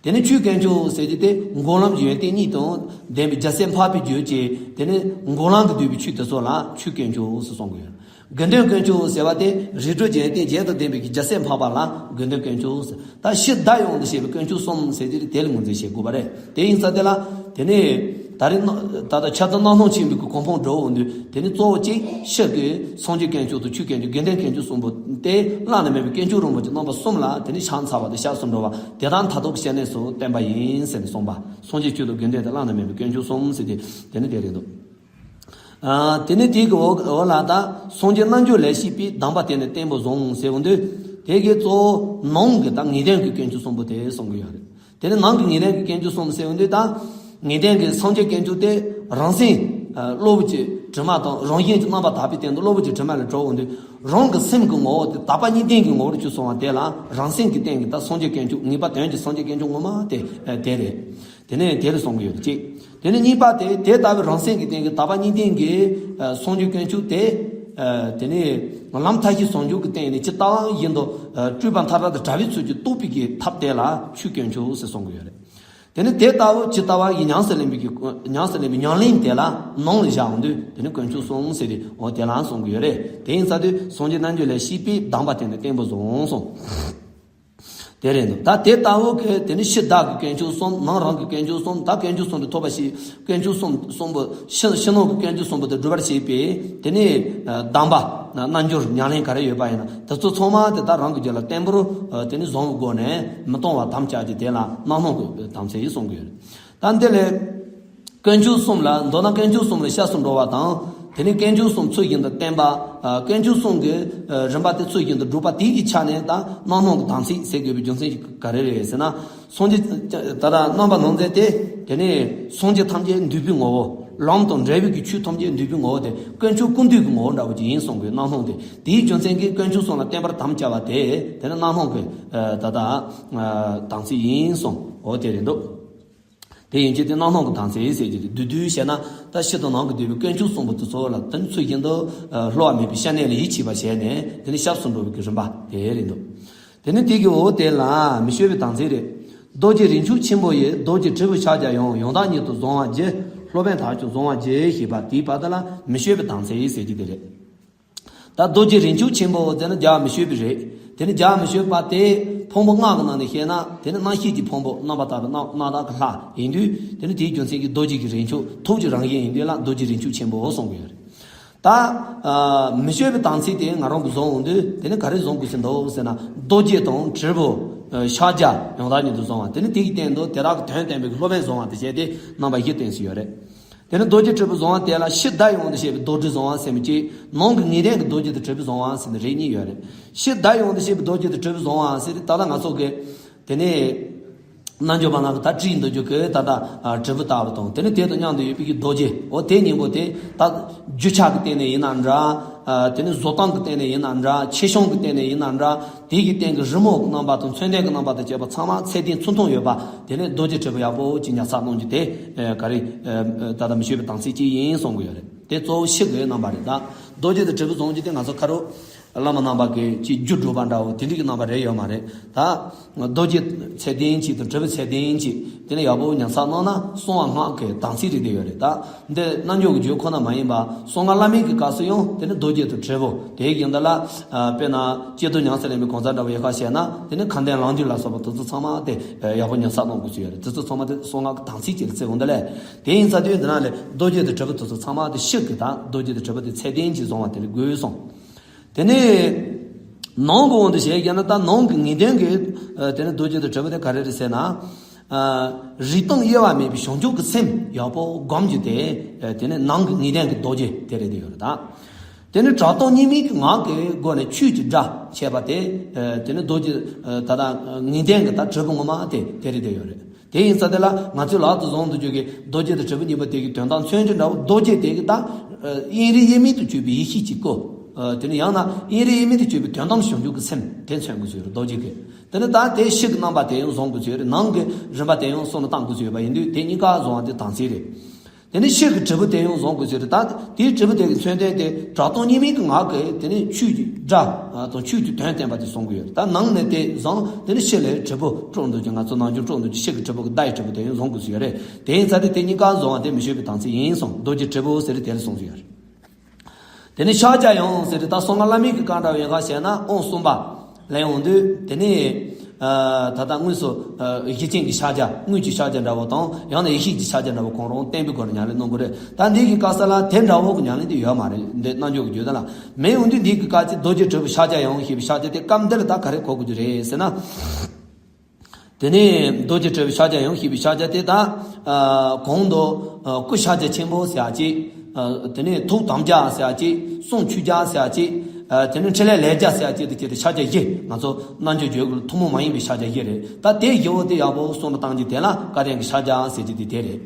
དེ་ནས་ཆོས་དཀོན་མཆོག་ཟེར་གྱི་དེ། འགོག་ལམ་གྱི་ཡོན་ཏན་གཉིས་དང་ལྡན་པའི་རྒྱལ་སྲས་འཕགས་པའི་རྒྱུད་ཀྱི་དེ་ནས་འགོག་ལམ་གྱི་བསྡུས་པའི་ཆོས་དེ་ཚོ་ལ་ཆོས་དཀོན་མཆོག་ཟེར་གསུང་གི་ཡོད། དགེ་འདུན་དཀོན་མཆོག་ཟེར་བ་དེ་རིགས་གྲོལ་གྱི་ཡོན་ཏན་བརྒྱད་དང་ལྡན་པའི་རྒྱལ་སྲས་འཕགས་པ་ལ་དགེ་འདུན་དཀོན་མཆོག་ཟེར། ད་ཕྱིར་བདག་ཡོང་དུ་བྱས་པའི་དཀོན་མཆོག་གསུམ་ཟེར་དེ་དེ་ལ་ངོས་འཛིན་བྱེད་དགོས་པ་རེད། དེ་ཡིན་ཙང་དེ་ལ་དེ་ནས་ད་རེས་ད་ལྟ་ཁྱབ་བདག་རྣམ་སྣང་ཆེན་པོའི་གི་གོ་འཕང་འགྲོ་འོང་དུས། དེ་ནས་གཙོ་བོ་གཅིག་ཕྱི་གི་སངས་རྒྱས་དཀོན་མཆོག་དང་ཆོས་དཀོན་མཆོག་དགེ་འདུན་དཀོན་མཆོག་གསུམ་པོ་དེ། བླ་ན་མེད་པའི་དཀོན་མཆོག་རིན་པོ་ཆེ་རྣམ་པ་གསུམ་ལ་དེ་ནས་ཕྱག་འཚལ་བ་དང་སྐྱབས་སུ་འགྲོ་བ་དེ་དག་མཐར་ཐུག་གི་སྐྱབས་གནས་སུ་བསྟན་པ་ཡིན་ཟེར་ནས་གསུངས་པ། སངས་རྒྱས་ཆོས་དང་དགེ་འདུན་དེ། བླ་ན་མེད་པའི་དཀོན་མཆོག་གསུམ་ཟེར་ཏེ་དེ་ནས་དེ་རེད་འདུག་ཨ། དེ་ནས་དེ་གི་འོག་འོག་ལ་ད་སངས་རྒྱས་རྣལ་འབྱོར་ལས་སྐྱེས་པའི། གདམས་པ་དེང་ནས་བརྟན་པོར་བཟུང་ཟེར་འོང་དུས། དེ་གི་གཙོ་བོ་ནང་གི་ད་ངེས་དོན་གྱི་དཀོན་མཆོག་གསུམ་པོ་དེ་གསུང་གི་ཡོད་རེད། དེ་ནས་ནང་གི་ངེས་དོན་གྱི་དཀོན་མཆོག་གསུམ་ཟེར་འོང་དུས། ད་ངེས་དོན་གྱི་སངས་རྒྱས་དཀོན་མཆོག་དེ་རང་སེམས་གློ་བུར་གྱི་དྲི་མ་དང་། རང་བཞིན་གྱི་རྣམ་པར་དག་པའི་སྟེང་དུ་གློ་བུར་གྱི་དྲི་མ་ལས་གྲོལ་འོང་དུས། རང་གི་སེམས་ཀྱི་ངོ་བོ་དེ་དག་པ་གཉིས་ལྡན་གྱི་ངོ་བོར་གྱུར་སོང་བ་དེ་ལ་རང་སེམས་ཀྱི་སྟེང་གི་ད་སངས་རྒྱས་དཀོན་མཆོག་ངེས་པ་དོན་གྱི་སངས་རྒྱས་དཀོན་མཆོག་ངོ་མ་དེ་དེ་རེད། དེ་ནས་དེ་ལ་གསུང་གི་ཡོད་གཅིག་དེ་ནས་གཉིས་པ་དེ། དེ་ལྟ་བུའི་རང་སེམས་ཀྱི་སྟེང་གི་དག་པ་གཉིས་ལྡན་གྱི་སངས་རྒྱས་དཀོན་མཆོག་དེ། དེ་ནས་ལམ་མཐའ་བཞི་ཟུང་འཇུག་གི་སྟེང་ནས་ཇི་ལྟ་བ་བཞིན་དུ་སྤྲུལ་པ་མཐའ་དག་ཏུ་དྲ་བའི་ཚུལ་གྱིས་རྟོགས་པའི་གི་ཐབས་དེ་ལ་ཆོས་དཀོན་མཆོག་ཟེར་གསུང་གི་ཡོད་རེད། དེ་ནས་དེ་ལྟ་བུ་ཇི་ལྟ་བ་ཡི་ཉམས་སུ་ལེན་པའི་གི་ཉམས་སུ་ལེན་པའི་ཉམས་ལེན་དེ་ལ་ནང་ལ་བཞག་འོང་དུས། དེ་ནི་དཀོན་མཆོག་གསུམ་ཟེར་ཏེ་འོ་དེ་ལ་གསུང་གི་ཡོད་རེད། དེ་ཡིན་ཙང་དུས་སངས་རྒྱས་རྣལ་འབྱོར་ལས་སྐྱེས་པའི། གདམས་པ་དེང་ནས་བརྟན་པོར་བཟུང་གསུངས། དེ་རེད་འདུག་ད་དེ་ལྟ་བུ་གི་དེ་ནི་ཕྱི་བདག་གི་དཀོན་མཆོག་གསུམ། ནང་རང་གི་དཀོན་མཆོག་གསུམ། ད་དཀོན་མཆོག་གསུམ་དེ་ཐོབ་པ་ཞིག་དཀོན་མཆོག་གསུམ་གསུམ་པོ་ཕྱི་ཕྱི་ནང་གི་དཀོན་མཆོག་གསུམ་པོ་དེ་སྒྲུབ་པར་བྱེད་པའི་དེ་ནི་གདམས་པ་རྣལ་འབྱོར་ཉམས་ལེན་ག་རེ་ཡོད་པ་ཡིན་ན། དེ་ཚོ་ཚང་མ་དེ་དག་རང་གི་རྒྱུད་ལ་བརྟན་པོར་དེ་ནི་བཟུང་བའི་སྒོ་ནས་མི་གཏོང་བར་དམ་བཅའ་རྒྱུ་དེ་ལ་རྣམ་སྣང་གི་དམ་ཚིག་ཡིན་གསུང་གི་ཡོད། ད་འདི་ལས་དཀོན་མཆོག་གསུམ་ལ། མདོར་ན་དཀོན་མཆོག་གསུམ་ལ་སྐྱབས་སུ་འགྲོ་བ་དང་། དེ་ནས་དཀོན་མཆོག་གསུམ་ཚུལ་བཞིན་དུ་བསྟེན་པ། ཨ། དཀོན་མཆོག་གསུམ་གྱི་ཨ་རིམ་པ་དེ་ཚུལ་བཞིན་དུ་སྒྲུབ་པ་དེ་གི་ཆ་ནས་ད་རྣམ་སྣང་གི་དམ་ཚིག་ཟེར་དགོས་པའི་རྒྱུ་མཚན་ག་རེ་རེད་ཟེར་ན། སངས་རྒྱས་ད་ལྟ་རྣམ་པར་སྣང་མཛད་དེ། དེ་ནས་སངས་རྒྱས་ཐམས་ཅད་འདུས་པའི་ངོ་བོ། ལམ་དང་འབྲས་བུའི་གི་ཆོས་ཐམས་ཅད་འདུས་པའི་ངོ་བོ་དེ་དཀོན་མཆོག་ཀུན་འདུས་ཀྱི་ངོ་བོ་འདྲ་བོ་ཅིག་ཡིན་གསུང་གི། རྣམ་སྣང་དེ། དེའི་རྒྱུ་མཚན་གྱིས་དཀོན་མཆོག་གསུམ་ལ་བརྟེན་པར་དམ་བཅའ་བ་དེ། དེ་ནི་རྣམ་སྣང་གི་ཨ་ད་ལྟ་ཨ་དམ་ཚིག་ཡིན་གསུང་། འོ་དེ་རེད་འདུག་དེ་ཡིན་གྱི་དེ་རྣམ་སྣང་གི་དམ་ཚིག་ཟེར་གྱི་རེད། བསྡུས་བསྡུས་བཤད་ན། ད་ཕྱི་དང་ནང་གི་འདུས་པའི་དཀོན་མཆོག་གསུམ་པོ་དེ་ཚོ་ལ་དོན་ཚུལ་བཞིན་དུ་ཨ་བསླུ་བ་མེད་པའི་སྐྱབས་གནས་ལ་ཡིད་ཆེས་པ་བྱས་ནས། དེ་ནི་སྐྱབས་སུ་འགྲོ་བའི་གི་རིམ་པ་དེ་རེད་འདུག་དེ་ནི་དེ་གི་འོག་དེ་ལ་མི་བསྐྱོད་པའི་དམ་ཚིག་རེད། རྡོ་རྗེ་རིགས་ཆུང་ཆེན་པོ་ཡི། རྡོ་རྗེ་དྲིལ་བུ་ཕྱག་རྒྱ་ཡང་། ཡང་དག་ཉིད་དུ་བཟུང་བར་བགྱི། སློབ་དཔོན་དག་ཀྱང་བཟུང་བར་བགྱི་ཞེས་པ་དེའི་བར་དུ་ལ་མི་བསྐྱོད་པའི་དམ་ཚིག་ཟེར་གྱི་དེ་རེད། ད་རྡོ་རྗེ་རིགས་ཆུང་ཆེན་པོ་ཟེར་ན་རྒྱལ་བ་མི་བསྐྱོད་པའི་རེད། དེ་ནི་རྒྱལ་བ་མི་བསྐྱོད་པ་དེ་ཕུང་པོ་ལྔ་གི་ནང་ནས་བཤད་ན། དེ་ནི་རྣམ་ཤེས་ཀྱི་ཕུང་པོ། རྣམ་པར་དག་པའི་རྣམ་རྣམ་དག་གི་ལྷ་ཡིན་དུས། དེ་ནི་དེའི་རྒྱུ་མཚན་གྱིས་རྡོ་རྗེ་གི་རིགས་ཆུང་། ཐུགས་ཀྱི་རང་བཞིན་ཡིན་དུས་ལ་རྡོ་རྗེ་རིགས་ཆུང་ཆེན་པོ་གསུང་གི་ཡོད་རེད། ད་ཨ་མི་བསྐྱོད་པའི་དམ་ཚིག་དེ་ང་རང་གིས་བཟུང་འོང་དུས། དེ་ནི་ག་རེ་བཟུང་དགོས་ཀྱི་འདུག་ཟེར་ན། རྡོ་རྗེ་དང་དྲིལ་བུ། ཨ་ཕྱག་རྒྱ་ཡང་དག་ཉིད་དུ་བཟུང་བ། དེ་ནི་དེ་གི་སྟེང་དུ་དེ་དག་གི་དོན་བསྟན་པའི་སློབ་དཔོན་བཟུང་བ་དེ་བྱས་ཏེ་རྣམ་པ་བཞི་བསྟན་སྲིད་ཡོད་རེད། དེ་ནི་རྡོ་རྗེ་དྲིལ་བུ་བཟུང་བ་དེ་ལ་ཕྱི་བདག་ཡོང་དུ་བྱས་པའི་རྡོར་དྲིལ་བཟུང་བ་ཟེར་མི་གཅིག་ནང་གི་ངེས་གཏན་གྱི་རྡོ་རྗེ་དང་དྲིལ་བུ་བཟུང་བ་ཟེར་ནས་རིགས་གཉིས་ཡོད་རེད། ཕྱི་བདག་ཡོང་དུ་བྱས་པའི་རྡོ་རྗེ་དང་དྲིལ་བུ་བཟུང་བ་ཟེར་ཏེ། ད་ལྟ་ང་ཚོ་གི་དེ་ནས་རྣལ་འབྱོར་པ་རྣམས་ཀྱི་ད་དྲིལ་འདོན་རྒྱུ་གི་ད་ལྟ་ཨ་དྲིལ་བུ་ལྟ་བུ་དང་། དེ་ནས་དེ་དང་མཉམ་དུ་ཡོད་པའི་གི་རྡོ་རྗེ། འོ་དེ་གཉིས་པོ་དེ་ད་རྒྱུ་ཆ་གི་སྟེང་ནས་ཡིན་ན་འདྲ། ཨ་དེ་ནས་བཟོ་སྟངས་ཀྱི་སྟེང་ནས་ཡིན་ན་འདྲ། ཆེ་ཆུང་གི་སྟེང་ནས་ཡིན་ན་འདྲ། དེ་གི་སྟེང་གི་རི་མོ་གི་རྣམ་པ་དང་། མཚོན་ལྡན་གྱི་རྣམ་པ་དང་བཅས་པ་ཚང་མ་ཚད་ལྡན་ཚུལ་མཐུན་ཡོད་པ། དེ་ནས་རྡོ་རྗེ་དྲིལ་བུ་ཡག་པོ་ཅིག་ཉར་ཚགས་གནང་རྒྱུ་དེ་ཨ་ག་རེ་ཨ་ད་ལྟ་མི་བསྐྱོད་པའི་དམ་ཚིག་ཅིག་ཡིན་གསུང་གི་ཡོད་རེད། དེ་གཙོ་བོ་ཤེལ་གྱི་རྣམ་པ་རེད། ད་རྡོ་རྗེ་དང་དྲིལ་བུ་བཟུང་རྒྱུ་དེ་ང་ཚོ་ཁ་རོག་བླ་མ་རྣམ་པ་གིས་ཅིག་རྒྱུ་སྒྲུབ་པ་འདྲ་བོ་དེ་འདྲ་གི་རྣམ་པ་རེད་ཡོད་མ་རེད། ད་རྡོ་རྗེ་ཚད་ལྡན་གཅིག་དང་དྲིལ་བུ་ཚད་ལྡན་གཅིག་དེ་ནས་ཡག་པོ་ཉམས་སུ་བླངས་ན་གསང་བ་སྔགས་ཀྱི་དམ་ཚིག་རེད་བསྡད་ཡོད་རེད། ད་འདི་རྣལ་འབྱོར་གྱི་རྒྱུད་ཁོ་ན་མ་ཡིན་པ་གསང་སྔགས་བླ་མེད་ཀྱི་སྐབས་སུ་ཡང་དེ་ནི་རྡོ་རྗེ་དང་དྲིལ་བུ་དེ་ཡིན་ད་ལ། དཔེར་ན་སྐྱེས་བུ་ཉམས་སུ་ལེན་པའི་གང་ཟག་འདྲ་བོ་ཡག་པོ་བྱས་ན་དེ་ནི་ཁ་འདོན་ལང་འདུས་ལ་སོགས་པ་དེ་ཚོ་ཚང་མ་དེ་ཡག་པོ་ཉམས་སུ་བླང་དགོས་ཀྱི་ཡོད་རེད། དེ་ཚོ་ཚང་མ་དེ་གསང་སྔགས་ཀྱི་དམ་ཚིག་ཅིག་ལ་བརྩི་འོང་ད་ལས། དེ་ཡིན་ཙང་དུས་འདི་ན་ལས་རྡོ་རྗེ་དང་དྲིལ་བུ་དེ་ཚོ་ཚང་མ་དེ་ཤེལ་གྱི་དང་རྡོ་རྗེ་དང་དྲིལ་བུ་དེ་ཚད་ལྡན་གྱིས་བཟུང་བ་དེ་ལས་དགོས་སོང་། དེ་ནས་ནང་གི་དབང་དུ་བྱས་ཀྱང་ན་ད་ནང་གི་ངེས་དོན་གྱི་དེ་ནི་རྡོ་རྗེ་དང་དྲིལ་བུ་དེ་ག་རེ་རེད་ཟེར་ན། རིག་སྟོང་དབྱེ་བ་མེད་པའི་བྱང་ཆུབ་ཀྱི་སེམས་ཡག་པོ་སྒོམ་རྒྱུ་དེ་དེ་ནི་ནང་གི་ངེས་དོན་གྱི་རྡོ་རྗེ་དེ་རེད་དེ་ཡོད་རེད་ད། དེ་ནི་གྲགས་སྟོང་གཉིས་མེད་ཀྱི་ངག་གི་སྒོ་ནས་ཆོས་ཀྱི་སྒྲ་འཆད་པ་དེ། དེ་ནི་རྡོ་རྗེ། ད་ལྟ་ངེས་དོན་གྱི་ད་དྲིལ་བུ་ངོ་མ་དེ་དེ་རེད་དེ་ཡོད་རེད། དེ་ཡིན་ཙང་དེ་ལ་ང་ཚོས་ལག་ཏུ་བཟུང་དུ་བཅུག་གི་རྡོ་རྗེ་དང་དྲིལ་བུ་གཉིས་པོ་དེ་གི་དོན་དམ་མཚོན་བྱེད་འདྲ་བོ་རྡོ་རྗེ་དེ་གི་ད་དབྱིངས་རིག་དབྱེར་མེད་དུ་གྱུར་པའི་ཡེ་ཤེས་ཀྱི་སྐུ། དེ་ནི་ཡང་ན་དབྱིངས་རིག་དབྱེར་མེད་དུ་གྱུར་པའི་དོན་དམ་བྱང་ཆུབ་ཀྱི་སེམས་དེ་མཚོན་དགོས་ཀྱི་ཡོད་རེད་རྡོ་རྗེ་གི། དེ་ནི་ད་དེ་ཤེལ་གྱི་རྣམ་པ་དེ་ཡང་བཟུང་དགོས་ཀྱི་ཡོད་རེད། ནང་གི་རིམ་པ་དེ་ཡང་གསུམ་ལ་བཏང་དགོས་ཀྱི་ཡོད་པ་ཡིན་དུས་དེ་གཉིས་ཀ་བཟུང་བ་དེ་དམ་ཚིག་རེད། དེ་ནས་ཤེལ་གྱི་དྲིལ་བུ་དེ་ཡང་བཟུང་དགོས་ཟེར་ཏེ། ད་དེའི་དྲིལ་བུ་དེ་གི་མཚོན་དོན་དེ་གྲགས་སྟོང་གཉིས་མེད་ཀྱི་ངག་གི་དེ་ནས་ཆོས་ཀྱི་སྒྲ་དང་ཆོས་ཀྱི་དོན་བསྟན་པ་དེ་གསུང་གི་ཡོད་རེད། ད་ནང་ནས་དེ་བཟུང་དེ་ནས་ཤེལ་ལས་དྲིལ་བུ་དཀྲོག་འདུག་ཀྱང་ང་ཚོ་ནང་ཆོས་དཀྲོག་འདུག་ཀྱི་ཤེལ་གྱི་དྲིལ་བུ་གི་བརྡ་ཡི་དྲིལ་བུ་དེ་ཡང་བཟུང་དགོས་ཟེར་ཡོད་རེད། དེ་ཡིན་ཙང་དེ་དེ་གཉིས་ཀ་བཟུང་བ་དེ་མི་ཆོད་པའི་དམ་ཚིག་ཡིན་གསུངས། རྡོ་རྗེ་དྲིལ་བུ་ཟེར་ཏེ་དེ་ལ་གསུངས་ཀྱི་ཡོད་རེད། དེ་ནས་ཕྱག་རྒྱ་ཡང་ཟེར་ཏེ་ད་གསང་སྔགས་བླ་མེད་ཀྱི་སྐབས་འདྲ་བའི་ཡན་ག་བྱས་ན་དབང་གསུམ་པ་ལེན་འོང་དུས་དེ་ནས་ད་ལྟ་དངོས་སུ་གཞི་ཅན་གྱི་ཕྱག་རྒྱ་དངོས་ཀྱི་ཕྱག་རྒྱ་འདྲ་བོ་དང་ཡང་ན་ཡེ་ཤེས་ཀྱི་ཕྱག་རྒྱ་འདྲ་བོ་གང་རུང་བསྟན་པའི་སྒོ་ནས་ཉམས་ལེན་གནང་དགོས་རེད། ད་འདི་གི་སྐབས་སུ་ལ་དེ་འདྲ་བོ་གི་ཉམས་ལེན་དེ་ཡོད་མ་རེད། འདི་རྣལ་འབྱོར་གྱི་རྒྱུད་ལ་མེད་འོང་དུས་འདི་གི་སྐབས་ཀྱི་རྡོ་རྗེ་དྲིལ་བུ་ཕྱག་རྒྱ་ཡང་ཞེས་པའི་ཕྱག་རྒྱ་དེ་སྐབས་འདི་ལ་ད་ག་རེ་གོ་དགོས་ཀྱི་རེད་ཟེར་ན། དེ་ནས་རྡོ་རྗེ་དྲིལ་བུ་ཕྱག་རྒྱ་ཡང་ཞེས་པའི་ཕྱག་རྒྱ་དེ་དང་། གོང་དུ་སྐུ་ཕྱག་རྒྱ་ཆེན་པོ་ཟེར་ཡ་གཅིག་དེ་ནས་ཐུགས་དམ་རྒྱ་ཟེར་ཡ་གཅིག་གསུང་ཆོས་རྒྱ་ཟེར་ཡ་གཅིག་དེ་ནས་ཕྲིན་ལས་ལས་རྒྱ་ཟེར་ཡ་གཅིག་དེ་བཅས་ཏེ་ཕྱག་རྒྱ་བཞི། ང་ཚོ་རྣལ་འབྱོར་རྒྱུད་ཀྱི་ཐུན་མོང་མ་ཡིན་པའི་ཕྱག་རྒྱ་བཞི་རེད། ད་དེ་བཞི་བོ་དེ་ཡག་པོ་གསུམ་དུ་བཏང་རྒྱུ་དེ་ལ་བཀའ་དྲིན་གྱི་ཕྱག་རྒྱ་ཟེར་རྒྱུ་དེ་དེ་རེད།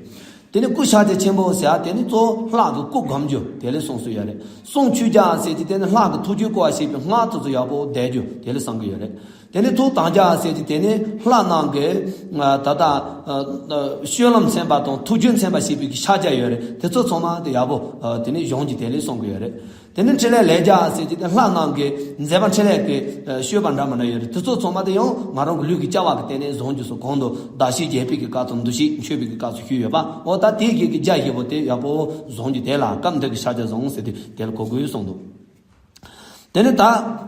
དེ་ནས་སྐུ་ཕྱག་རྒྱ་ཆེན་པོ་ཟེར་ཡ་དེ་ནི་གཙོ་བོ་ལྷ་གི་སྐུ་སྒོམ་རྒྱུ་དེ་ལས་གསུངས་སྲོལ་ཡོད་རེད། གསུང་ཆོས་རྒྱ་ཟེར་རྒྱུ་དེ་ནི་ལྷ་གི་ཐུགས་རྒྱུད་བསྐོར་བ་ཞེས་པའི་སྔགས་དེ་ཚོ་ཡག་པོ་བཟླས་རྒྱུ་དེ་ལས་གསུང་གི་ཡོད་རེད། དེ་ནས་ཐུགས་དམ་རྒྱ་ཟེར་རྒྱུ་དེ་ནི་ལྷ་རྣམས་ཀྱི་ད་ལྟ་སྤྱོད་ལམ་མཚོན་པ་དང་ཐུགས་རྒྱུད་མཚོན་པ་ཞེས་པའི་ཕྱག་རྒྱ་ཡོད་རེད། དེ་ཚོ་ཚང་མ་དེ་ཡག་པོ་དེ་ནས་སྦྱོང་རྒྱུ་དེ་ལས་གསུང་གི་ཡོད་རེད། དེ་ནས་ཕྲིན་ལས་ལས་རྒྱ་ཟེར་རྒྱུ་དེ་ལྷ་རྣམས་ཀྱི་མཛད་པ་ཕྲིན་ལས་ཀྱི་སྤྱོད་པ་འདྲ་མི་འདྲ་ཡོད་རེད། དེ་ཚོ་ཚང་མ་དེ་ཡང་ང་རང་གི་ལུས་ཀྱི་བྱ་བ་གི་སྟེང་ནས་བཟུང་རྒྱུ་སོགས་གོང་དུ་ཟླ་ཤས་རྒྱས་པའི་གི་སྐབས་སུ་འདུ་ཤེས་མཆོད་པའི་གི་སྐབས་སུ་ཞུས་ཡོད་པ། འོ་ད་དེ་གི་གི་རྒྱ་བཞི་པོ་དེ་ཡག་པོ་བཟུང་རྒྱུ་དེ་ལ་སྐབས་འདི་གི་ཕྱག་རྒྱ་བཟུང་ཟེར་ཏེ་དེ་ལ་གོ་དགོས་གསུངས་འདུག་དེ་ནས་ད་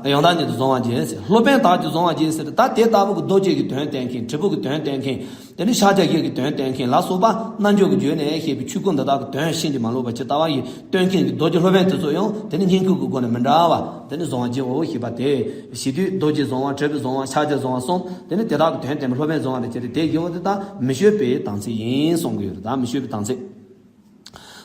ཡང་དག་ཉིད་དུ་བཟུང་བ་རྒྱས་ཟེར། སློབ་དཔོན་དག་གིས་བཟུང་བ་རྒྱས་ཟེར། ད་དེ་ལྟ་བུ་གི་རྡོ་རྗེ་གི་དོན་བསྟན་མཁན། དྲིལ་བུ་གི་དོན་བསྟན་མཁན། དེ་ནས་ཕྱག་རྒྱ་བཞི་གི་དོན་བསྟན་མཁན་ལ་སོགས་པ་རྣལ་འབྱོར་གྱི་རྒྱུད་ནས་བཤད་པའི་ཆོས་སྐུ་འདི་དག་གི་དོན་ཕྱིན་ཅི་མ་ལོག་པ་ཇི་ལྟ་བ་ཡིས་སྟོན་མཁན་གྱི་རྡོ་རྗེ་སློབ་དཔོན་དེ་ཚོ་ཡང་དེ་ནི་བསྙེན་བཀུར་གྱི་སྒོ་ནས་མི་འདྲ་བ་དེ་ནི་བཟུང་བ་རྒྱས་འོ་ཞེས་པ་དེ་ཞེས་དུས་རྡོ་རྗེ་བཟུང་བ། དྲིལ་བུ་བཟུང་བ། ཕྱག་རྒྱ་བཟུང་བ་གསུམ། དེ་ནི་དེ་དག་གི་དོན་བསྟན་པའི་སློབ་དཔོན་བཟུང་བ་ལ་བྱེད་དེ་དེ་བཞི་བོ་དེ་དག་མི་ཆོད་པའི་དམ་ཚིག་ཡིན་གསུང་གི་ཡོད་རེད། ད་མི་ཆོད་པའི་དམ་ཚིག་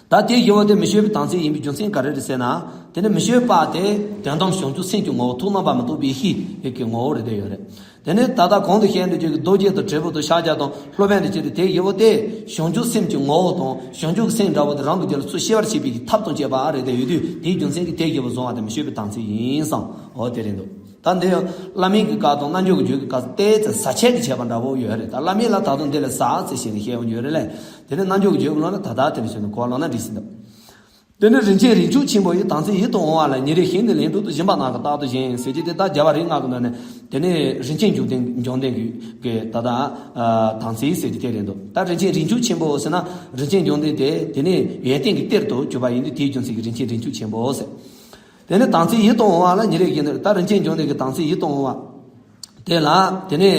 ད་དེ་བཞི་བོ་དེ་མི་ཆོད་པའི་དམ་ཚིག་ཡིན་པའི་རྒྱུ་མཚན་ག་རེ་རེད་ཟེར་ན། དེ་ནི་མི་ཆོད་པ་དེ་དོན་དམ་བྱང་ཆུབ་སེམས་ཀྱི་ངོ་བོ་ཐུགས་རྣམ་པར་མི་རྟོག་པའི་ཡེ་ཤེས་ཀྱི་ངོ་བོ་རེད་དེ་ཡོད་རེད། དེ་ནི་ད་ལྟ་གོང་དུ་བཤད་འདུག་ཅིག་གི་རྡོ་རྗེ་དང་དྲིལ་བུ་དང་ཕྱག་རྒྱ་དང་སློབ་དཔོན་དང་བཅས་ཏེ་དེ་བཞི་བོ་དེ་བྱང་ཆུབ་སེམས་ཀྱི་ངོ་བོ་དང་བྱང་ཆུབ་སེམས་འདྲ་བོ་དེ་རང་གི་རྒྱུད་ལ་ཚུར་སྐྱེ་བར་བྱེད་པའི་ཐབས་དང་བཅས་པ་རེད་དེ་ཡོད་དུས་དེའི་རྒྱུ་མཚན་གྱིས་དེ་བཞི་བོ་བཟུང་བ་དེ་མི་ཆོད་པའི་དམ་ཚིག་ཡིན་གསུངས། འོ་དེ་རེད་འདུག་ད་འདི་ཡང་བླ་མེད་ཀྱི་བཀའ་དང་རྣལ་འབྱོར་གྱི་རྒྱུད་ཀྱི་བཀའ་ཏོག་ཙམ་ཟ་ཆས་ཀྱི་ཁྱད་པར་འདྲ་བོ་ཡོད་རེད། ད་བླ་མེད་ལ་ད་དུང་འདི་ལ་ཟ་ཟེར་བྱས་ནས་བཤད་ཡོང་རྒྱུ་ཡོད་རེད་ལས། དེ་ནི་རྣལ་འབྱོར་གྱི་རྒྱུད་ཀྱི་ལོ་ན་ད་ལྟ་དེ་ནི་བྱས་ནས་གོ་བ་ལོ་ན་འགྲིག་ཟིན་འདུག་དེ་ནི་རིན་ཆེན་རིགས་དྲུག་ཆེན་པོ་ཡི། དམ་ཚིག་ཡིད་དུ་འོང་བ་ལ། ཉིན་རེ་ཞིག་ནས་ལན་དྲུག་ཏུ། སྦྱིན་པ་ནམ་མཁའ་ལྟར་དུ་བཞེངས། ཟེར་གྱི་དེ་ད་རྒྱལ་བ་རིགས་ལྔ་གི་ནང་ནས་དེ་ནི་རིན་ཆེན་འབྱུང་ལྡན་འབྱུང་ལྡན་གྱི་ད་ལྟ་དམ་ཚིག་ཟེར་གྱི་དེ་རེད་འདུག་ད་རིན་ཆེན་རིགས་དྲུག་ཆེན་པོ་ཟེར་ན་རིན་ཆེན་འབྱུང་ལྡན་དེ་དེ་ནི་ཡོན་ཏན་གྱི་གཏེར་དུ་གྱུར་པ་ཡིན་དུས་དེའི་རྒྱུ་མཚན་གྱིས་རིན་ཆེན་རིགས་དྲུག་ཆེན་པོ་ཟེར། དེ་ནི་དམ་ཚིག་ཡིད་དུ་འོང་བ་ལ། ཉིན་རེ་བཞིན་དུ་ད་རིན་ཆེན་འབྱུང་ལྡན་གྱི་དམ་ཚིག་ཡིད་དུ་འོང་བ། དེ་ལ་དེ་ནས་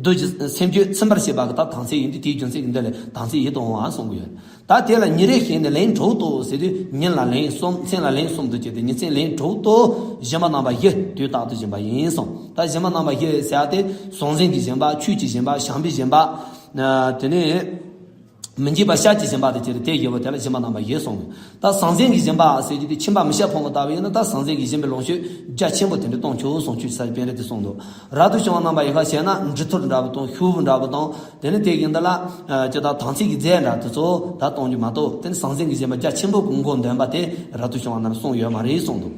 བདུད་ཀྱི་སེམས་རྒྱུད་ཚིམ་པར་བྱེད་པ་གི་ད་དམ་ཚིག་ཡིན་དུས་དེའི་རྒྱུ་མཚན་གྱིས་འདི་ལ་དམ་ཚིག་ཡིད་དུ་འོང་བ་གསུང་གི་ཡོད། ད་དེ་ལ་ཉིན་རེ་བཞིན་དུ་ལན་དྲུག་ཏུ་ཟེར་དུས་ཉིན་ལ་ལན་གསུམ་མཚན་ལ་ལན་གསུམ་དུ་བྱས་ཏེ་ཉིན་མཚན་ལན་དྲུག་ཏུ་སྦྱིན་པ་རྣམ་པ་བཞི་དུས་རྟག་ཏུ་སྦྱིན་པ་ཡིན་གསུངས། ད་སྦྱིན་པ་རྣམ་པ་བཞི་ཟེར་ཏེ་ཟང་ཟིང་གི་སྦྱིན་པ། ཆོས་ཀྱི་སྦྱིན་པ། བྱམས་པའི་སྦྱིན་པ། དེ་ནས། མི་འཇིགས་པ་ཤར་གྱི་སྦྱིན་པ་དང་བཅས་ཏེ་དེ་བཞི་པོ་དེ་ལ་སྦྱིན་པ་རྣམ་པ་བཞི་གསུངས། ད་ཟང་ཟིང་གི་སྦྱིན་པ་ཟེར་རྒྱུ་དེ་ཁྱིམ་པ་མི་ཤ་ཕོང་བ་ལྟ་བུ་ཡིན་ན་ད་ཟང་ཟིང་གི་སྦྱིན་པའི་ལོངས་སྤྱོད་རྒྱ་ཆེན་པོ་དེ་འདྲ་གཏོང་ཆོག་གསུང་ཆོས་ས་པཎ་རེ་དེ་གསུངས་འདུག་རབ་ཏུ་བྱུང་བ་རྣམ་པ་ཡི་ཁ་བྱས་ན་འབྲི་ཐུར་འདྲ་བོ་དང་ཤུ་བུ་འདྲ་བོ་དང་དེ་ནི་དེ་ཡིན་ད་ལ་ཅི་ད་དམ་ཚིག་གི་རྫས་འདྲ་དེ་ཚོ་ད་གཏོང་རྒྱུ་མ་གཏོགས་དེ་ནི་ཟང་ཟིང་གི་སྦྱིན་པ་རྒྱ་ཆེན་པོ་གི་མགོ་འདོན་པ་དེ་རབ་ཏུ་བྱུང་བ་རྣམས་གསུངས་ཡོད་མ་རེད་གསུངས་འདུག་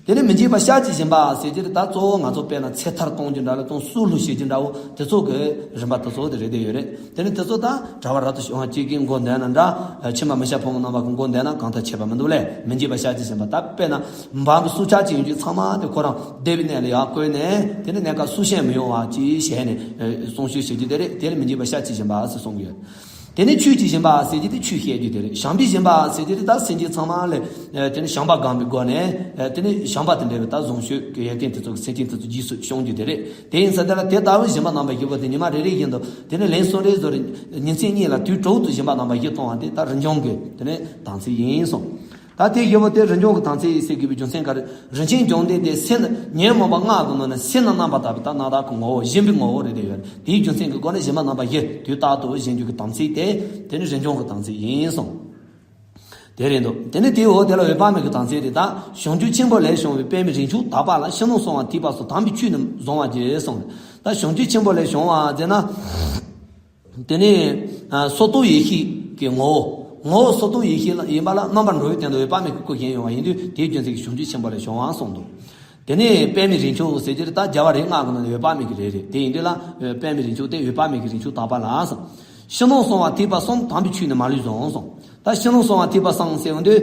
དེ་ནས་མི་འཇིགས་པ་ཤར་གྱི་སྦྱིན་པ་ཟེར་གྱི་རེད། ད་གཙོ་བོ་ང་ཚོ་དཔེར་ན་ཚེ་ཐར་གཏོང་རྒྱུ་འདྲ་ལ་གཏོང་སྲོག་བླུ་བྱེད་ཀྱི་འདྲ་བོ་དེ་ཚོ་གི་རིམ་པ་དེ་ཚོ་དེ་རེད་དེ་ཡོད་རེད། དེ་ནས་དེ་ཚོ་ད་གྲྭ་པ་རབ་ཏུ་བྱུང་བ་གཅིག་གིས་མགོ་འདོན་ན་འདྲ། ཕྱི་མ་མི་སྐྱ་ཕོ་མོ་རྣམ་པ་གིས་མགོ་འདོན་ན་གང་ལྟར་ཁྱད་པར་མི་འདུག་ལས། མི་འཇིགས་པ་ཤར་གྱི་སྦྱིན་པ། ད་དཔེར་ན་འབངས་ཀྱི་སྲོག་ཆགས་ཅིག་ཡོད་རྒྱུ་ཚང་མ་དེ་ཁོ་རང་བསྡད་པའི་གནས་ལ་ཡར་བཀོད་ནས། དེ་ནས་གནས་སྐབས་སྲོག་ཤིང་མི་ཡོང་བ་ཅིག་བྱས་ནས་སྲུང་སྐྱོབ་བྱེད་རྒྱུ་དེ་རེད། དེ་ལ་མི་འཇིགས་པ་ཤར་གྱི་སྦྱིན་པ་ཟེར་གསུང་གི་ཡོད། དེ་ནས་ཆོས་ཀྱི་སྦྱིན་པ་ཟེར་གྱི་དེ་ཆོས་བཤད་རྒྱུ་དེ་རེད། བྱམས་པའི་སྦྱིན་པ་ཟེར་གྱི་དེ་ད་སེམས་ཅན་ཚང་མ་ལ་དེ་ནས་བྱམས་པ་སྒོམ་པའི་སྒོ་ནས་དེ་ནས་བྱམས་པ་དང་འབྲེལ་བའི་ད་བཟང་སྤྱོད་ཀྱི་ཡོན་ཏན་དེ་ཚོ་གི་སེམས་ཅན་དེ་ཚོ་རྗེས་སུ་སྐྱོང་རྒྱུ་དེ་རེད། དེ་ཡིན་ཙང་དེ་ལ་དེ་ལྟ་བུའི་སྦྱིན་པ་རྣམ་པ་བཞི་པོ་དེ་ཉི་མ་རེ་རེ་བཞིན་དུ་དེ་ནས་ལན་གསུམ་རེ་བཟོ་རེ་ཉིན་མཚན་གཉིས་ལ་དུས་དྲུག་ཏུ་སྦྱིན་པ་རྣམ་པ་བཞི་གཏོང་བ་དེ་ད་རིན་འབྱུང་གི་དེ་ནས་དམ་ཚིག་ཡིན་གསུངས། ད་དེ་བཞི་པོ་དེ་རིན་འབྱུང་གི་དམ་ཚིག་ཟེར་དགོས་པའི་རྒྱུ་མཚན་ག་རེ། རིན་ཆེན་བཅོམ་ལྡན་འདས་སེམས་ཉོན་མོངས་པ་ལྔ་གི་ནང་ནས་སེམས་ནི་རྣམ་པར་དག་པའི་ད་རྣམ་དག་གི་ངོ་བོ་སྦྱིན་པའི་ངོ་བོ་རེད་དེ་ཡོད་རེད། དེའི་རྒྱུ་མཚན་གྱི་སྒོ་ནས་སྦྱིན་པ་རྣམ་པ་བཞི་དུས་རྟག་ཏུ་སྦྱིན་རྒྱུ་གི་དམ་ཚིག་དེ་དེ་ནི་རིན་འབྱུང་གི་དམ་ཚིག་ཡིན་གསུངས། དེ་རེད་འདུག་དེ་ནི་དེའི་འོག་དེ་ལ་འོད་དཔག་མེད་ཀྱི་དམ་ཚིག་རེད། ད་བྱང་ཆུབ་ཆེན་པོ་ལས་བྱུང་བའི་པདྨའི་རིགས་ཆུང་དག་པ་ལ་ཕྱི་ནང་གསང་བ་ཐིགས་པ་སོགས་དམ་པའི་ཆོས་རྣམས་གཟུང་བར་བགྱི་གསུངས། ད་བྱང་ཆུབ་ཆེན་པོ་ལས་བྱུང་བ་ཟེར་ན། དེ་ནས་ཨ་སོ་ཏོ་ཡེ་ཤེས་ཀྱི་ངོ་བོ། ངོ་བོ་སོ་ཏོ་ཡེ་ཤེས་ལ་ཡིན་པ་ལ་རྣམ་པར་འགྲོ་བའི་སྟེང་དུ་འོད་དཔག་མེད་ཀྱི་སྐུ་བཞེངས་ཡོང་བ་ཡིན་དུས་དེའི་རྒྱུ་མཚན་གྱིས་བྱང་ཆུབ་ཆེན་པོ་ལས་བྱུང་བ་གསུངས་འདུག་དེ་ནས་པདྨའི་རིགས་ཆུང་ཟེར་གྱི་རེད། ད་རྒྱལ་བ་རིགས་ལྔ་གི་ནང་ནས་འོད་དཔག་མེད་ཀྱི་རེད་རེད། དེ་ཡིན་དུས་ལ་པདྨའི་རིགས་ཆུང་དེ་འོད་དཔག་མེད་ཀྱི་རིགས་ཆུང་དག་པ་ལ་གསུངས། ཕྱི་ནང་གསང་བ་ཐིགས་པ་གསུམ་དམ་པའི་ཆོས་ནི་མ་ལུས་གཟུང་གསུངས། ད་ཕྱི་ནང་གསང་བ་ཐིགས་པ་གསུམ་ཟེར་བ་འདི་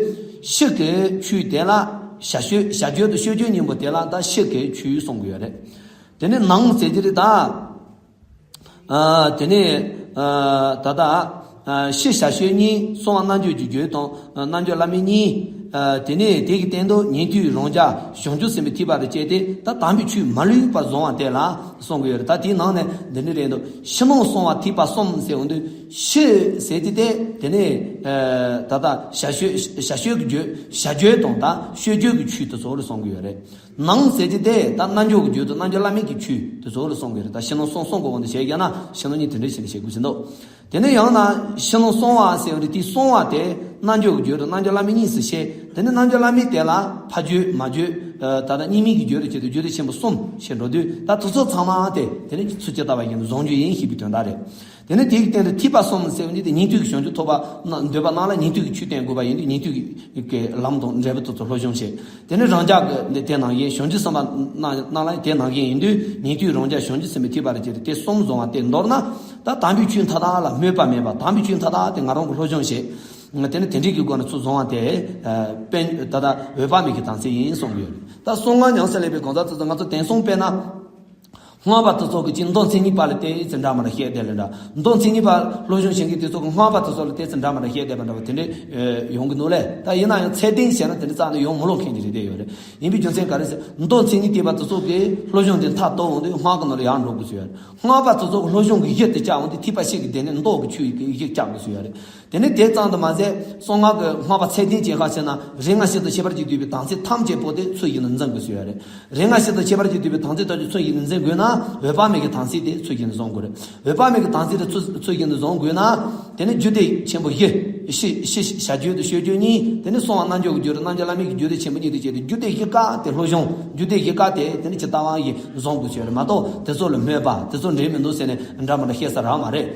ཕྱི་གི་ཆོས་དེ་ལ་བྱ་སྤྱོད་བྱ་སྤྱོད་དང་སྤྱོད་བརྗོད་གཉིས་པོ་དེ་ལ་ད་ཕྱི་གི་ཆོས་གསུང་གི་ཡོད་རེད། དེ་ནས་ནང་ཟེར་གྱི་རེད་ད། ཨ་དེ་ནས་ཨ་ད་ལྟ་ཨ་ཕྱི་བྱ་སྤྱོད་གཉིས། གསང་བ་རྣལ་འབྱོར་གྱི་རྒྱུད་དང་རྣལ་འབྱོར་བླ་མེད་གཉིས། ཨ་དེ་ནས་དེ་གི་སྟེང་དུ་ཉན་ཐོས་རང་རྒྱལ་བྱང་ཆུབ་སེམས་དཔའི་ཐེག་པ་རུ་སྐྱེས་ཏེ་ད་དམ་པའི་ཆོས་མ་ལུས་པ་བཟུང་བ་དེ་ལ་གསུང་གི་ཡོད་རེད། ད་དེའི་ནང་ནས་འདི་འདྲ་རེད་འདུག་ཕྱི་ནང་གསང་བ་ཐིགས་པ་གསུམ་ཟེར་བ་འདི་ཕྱི་ཟེར་དེ་དེ་དེ་ནས་ཨ་ད་ལྟ་བྱ་སྤྱོད་བྱ་སྤྱོད་ཀྱི་རྒྱུད་བྱ་སྤྱོད་དང་ད་སྤྱོད་བརྗོད་ཀྱི་ཆོས་དེ་ཚོ་ལ་གསུང་གི་ཡོད་རེད། ནང་ཟེར་གྱི་དེ་ད་རྣལ་འབྱོར་གྱི་རྒྱུད་དུ་རྣལ་འབྱོར་བླ་མེད་ཀྱི་ཆོས་དེ་ཚོ་ལ་གསུང་གི་རེད། ད་ཕྱི་ནང་གསང་གསང་དགོས་པ་འདི་བྱས་ཀྱང་ན་ཕྱི་ནང་གཉིས་དེ་འདྲ་བྱས་ནས་བྱེད་དགོས་ཟིན་འདུག་དེ་ནས་ཡང་ན་ཕྱི་ནང་གསང་བ་ཟེར་བ་རེད། དེ་གསང་བ་དེ་རྣལ་འབྱོར་གྱི་རྒྱུད་དུ་རྣལ་འབྱོར་བླ་མེད་གཉིས་སུ་བཤད། དེ་ནས་རྣལ་འབྱོར་བླ་མེད་དེ་ལ་ཕ་རྒྱུད་མ་རྒྱུད་ད་ལྟ་གཉིས་མེད་ཀྱི་རྒྱུད་དུ་བྱེད་དུ་རྒྱུད་སྡེ་ཆེན་པོ་གསུམ་ཞེས་འགྲོ་དུས་ད་དེ་ཚོ་ཚང་མ་དེ་དེ་ནས་ཚུལ་ཇི་ལྟ་བ་བཞིན་དུ་གཟུང་རྒྱུ་ཡིན་ཞེས་པའི་དོན་དག་རེད། དེ་ནས་དེའི་སྟེང་དུ་ཐེག་པ་གསུམ་ཟེར་བ་ནི་དེ་ཉན་ཐོས་ཀྱི་བྱང་ཆུབ་ཐོབ་པ་ན་འདོད་པ་རྣམས་ལ་ཉན་ཐོས་ཀྱི་ཆོས་བསྟན་དགོས་པ་ཡིན་དུས་ཉན་ཐོས་ཀྱི་ལམ་དང་འབྲས་བུ་དེ་ཚོ་སློབ་སྦྱོང་བྱེད། དེ་ནས་རང་རྒྱལ་གྱི་དེ་ནང་བཞིན་བྱང་ཆུབ་སེམས་དཔའ་རྣམས་ལ་དེ་ནང་བཞིན་ཡིན་དུས་ཉན་ཐོས་རང་རྒྱལ་བྱང་ཆུབ་སེམས་དཔའི་ཐེག་པ་རུ་སྐྱེས་ཏེ་དེ་གསུམ་བཟུང་བ་དེ་མདོར་ན་ད་དམ་པའི་ཆོས་མཐའ་དག་ལ་སྨོད་པ་མེད་པ། དམ་པའི་ཆོས་མཐའ་དག་དེ་ང་རང་གིས་སློབ་སྦྱོང་བྱེད། དེ་ནས་དེ་འདྲའི་གི་སྒོ་ནས་ཚུར་བཟུང་བ་དེ་དཔེ་ད་ལྟ་འོད་དཔག་མེད་ཀྱི་དམ་ཚིག་ཡིན་གསུངས་ཡོད། ད་གསང་སྔགས་ཉམས་སུ་ལེན་པའི་གང་ཟག་ཚོ་ཚོ་ང་ཚོ་དེང་སང་དཔེར་ན། སྔགས་པ་དེ་ཚོ་གི་ཅིག་མདོ་མཚན་ཉིད་པ་ལ་བལྟས་ཚེ་འདྲ་མི་འདྲ་བཤད་བསྡད་ལ་འདྲ། མདོ་མཚན་ཉིད་པ་སློབ་སྦྱོང་བྱེད་མཁན་དེ་ཚོ་གི་སྔགས་པ་དེ་ཚོ་ལ་བལྟས་ཚེ་འདྲ་མི་འདྲ་བཤད་བསྡད་པ་འདྲ་བ་དེ་འདྲས་ཡོང་གི་འདུག་ལས། ད་ཡིན་ན་ཡང་ཚད་ལྡན་བྱས་ན་དེ་འདྲ་རྩ་ནས་ཡོང་མི་ལོག་མཁན་ཅིག་རེད་བསྡད་ཡོད་རེད། ཡིན་པའི་རྒྱུ་མཚན་ག་རེ་ཟེར། མདོ་མཚན་ཉིད་པ་དེ་ཚོ་གི་སློབ་སྦྱོང་དེ་མཐར་གཏོང་འོང་དུས་སྔགས་ཀྱི་ནང་ལ་ཡར་འགྲོ་དགོས་ཟེར་ཡོད་རེད། སྔགས་པ་དེ་ཚོ་གི་སློབ་སྦྱོང་གི་གཞི་དེ་བཅག་འོང་དུས་ཐེག་པ་ཆོས་ཀྱི་གཞི་བཅག་དགོས་ཟེར་ཡོད་རེད། དེ་ནས་དེ་ཙམ་དུ་མ་ཟད་གསང་སྔགས་ཀྱི་སྔགས་པ་ཚད་ལྡན་ཅན་ཁ་ཕྱེ་ན་རིགས་ལྔ་སྤྱི་དང་ཁྱད་པར་གྱིས་བསྡུས་པའི་དམ་ཚིག་ཐམས་ཅད་པོ་དེ་ཚུལ་བཞིན་དུ་འཛིན་དགོས་ཟེར་ཡོད་རེད། རིགས་ལྔ་སྤྱི་དང་ཁྱད་པར་གྱིས་བསྡུས་པའི་དམ་ཚིག་ཐམས་ཅད་ཚུལ་བཞིན་དུ་འཛིན་དགོས་ན་འོད་དཔག་མེད་ཀྱི་དམ་ཚིག་དེ་ཚུལ་བཞིན་དུ་བཟུང་དགོས་རེད། འོད་དཔག་མེད་ཀྱི་དམ་ཚིག་དེ་ཚུལ་ཚུལ་བཞིན་དུ་བཟུང་དགོས་ན། དེ་ནི་རྒྱུད་སྡེ་ཆེན་པོ་བཞི། ཕྱི་ཕྱི་བྱ་རྒྱུད་དང་སྤྱོད་རྒྱུད་གཉིས། དེ་ནི་གསང་བ་རྣལ་འབྱོར་གྱི་རྒྱུད་དང་རྣལ་འབྱོར་བླ་མེད་ཀྱི་རྒྱུད་སྡེ་ཆེན་པོ་གཉིས་དེ་བྱས་ཏེ་རྒྱུད་སྡེ་བཞི་ཀ་དེ་སློབ་སྦྱོང་རྒྱུད་སྡེ་བཞི་ཀ་དེ་དེ་ནི་ཇི་ལྟ་བ་ཡིན་བཟུང་དགོས་ཟེར་རེད་མ་གཏོགས་དེ་ཚོ་ལ་སྨོད་པ་དེ་ཚོ་འགྲིག་མི་འདུག་ཟེར་ནས་འདྲ་མི་འདྲ་བཤད་ས་རག་མ་རེད།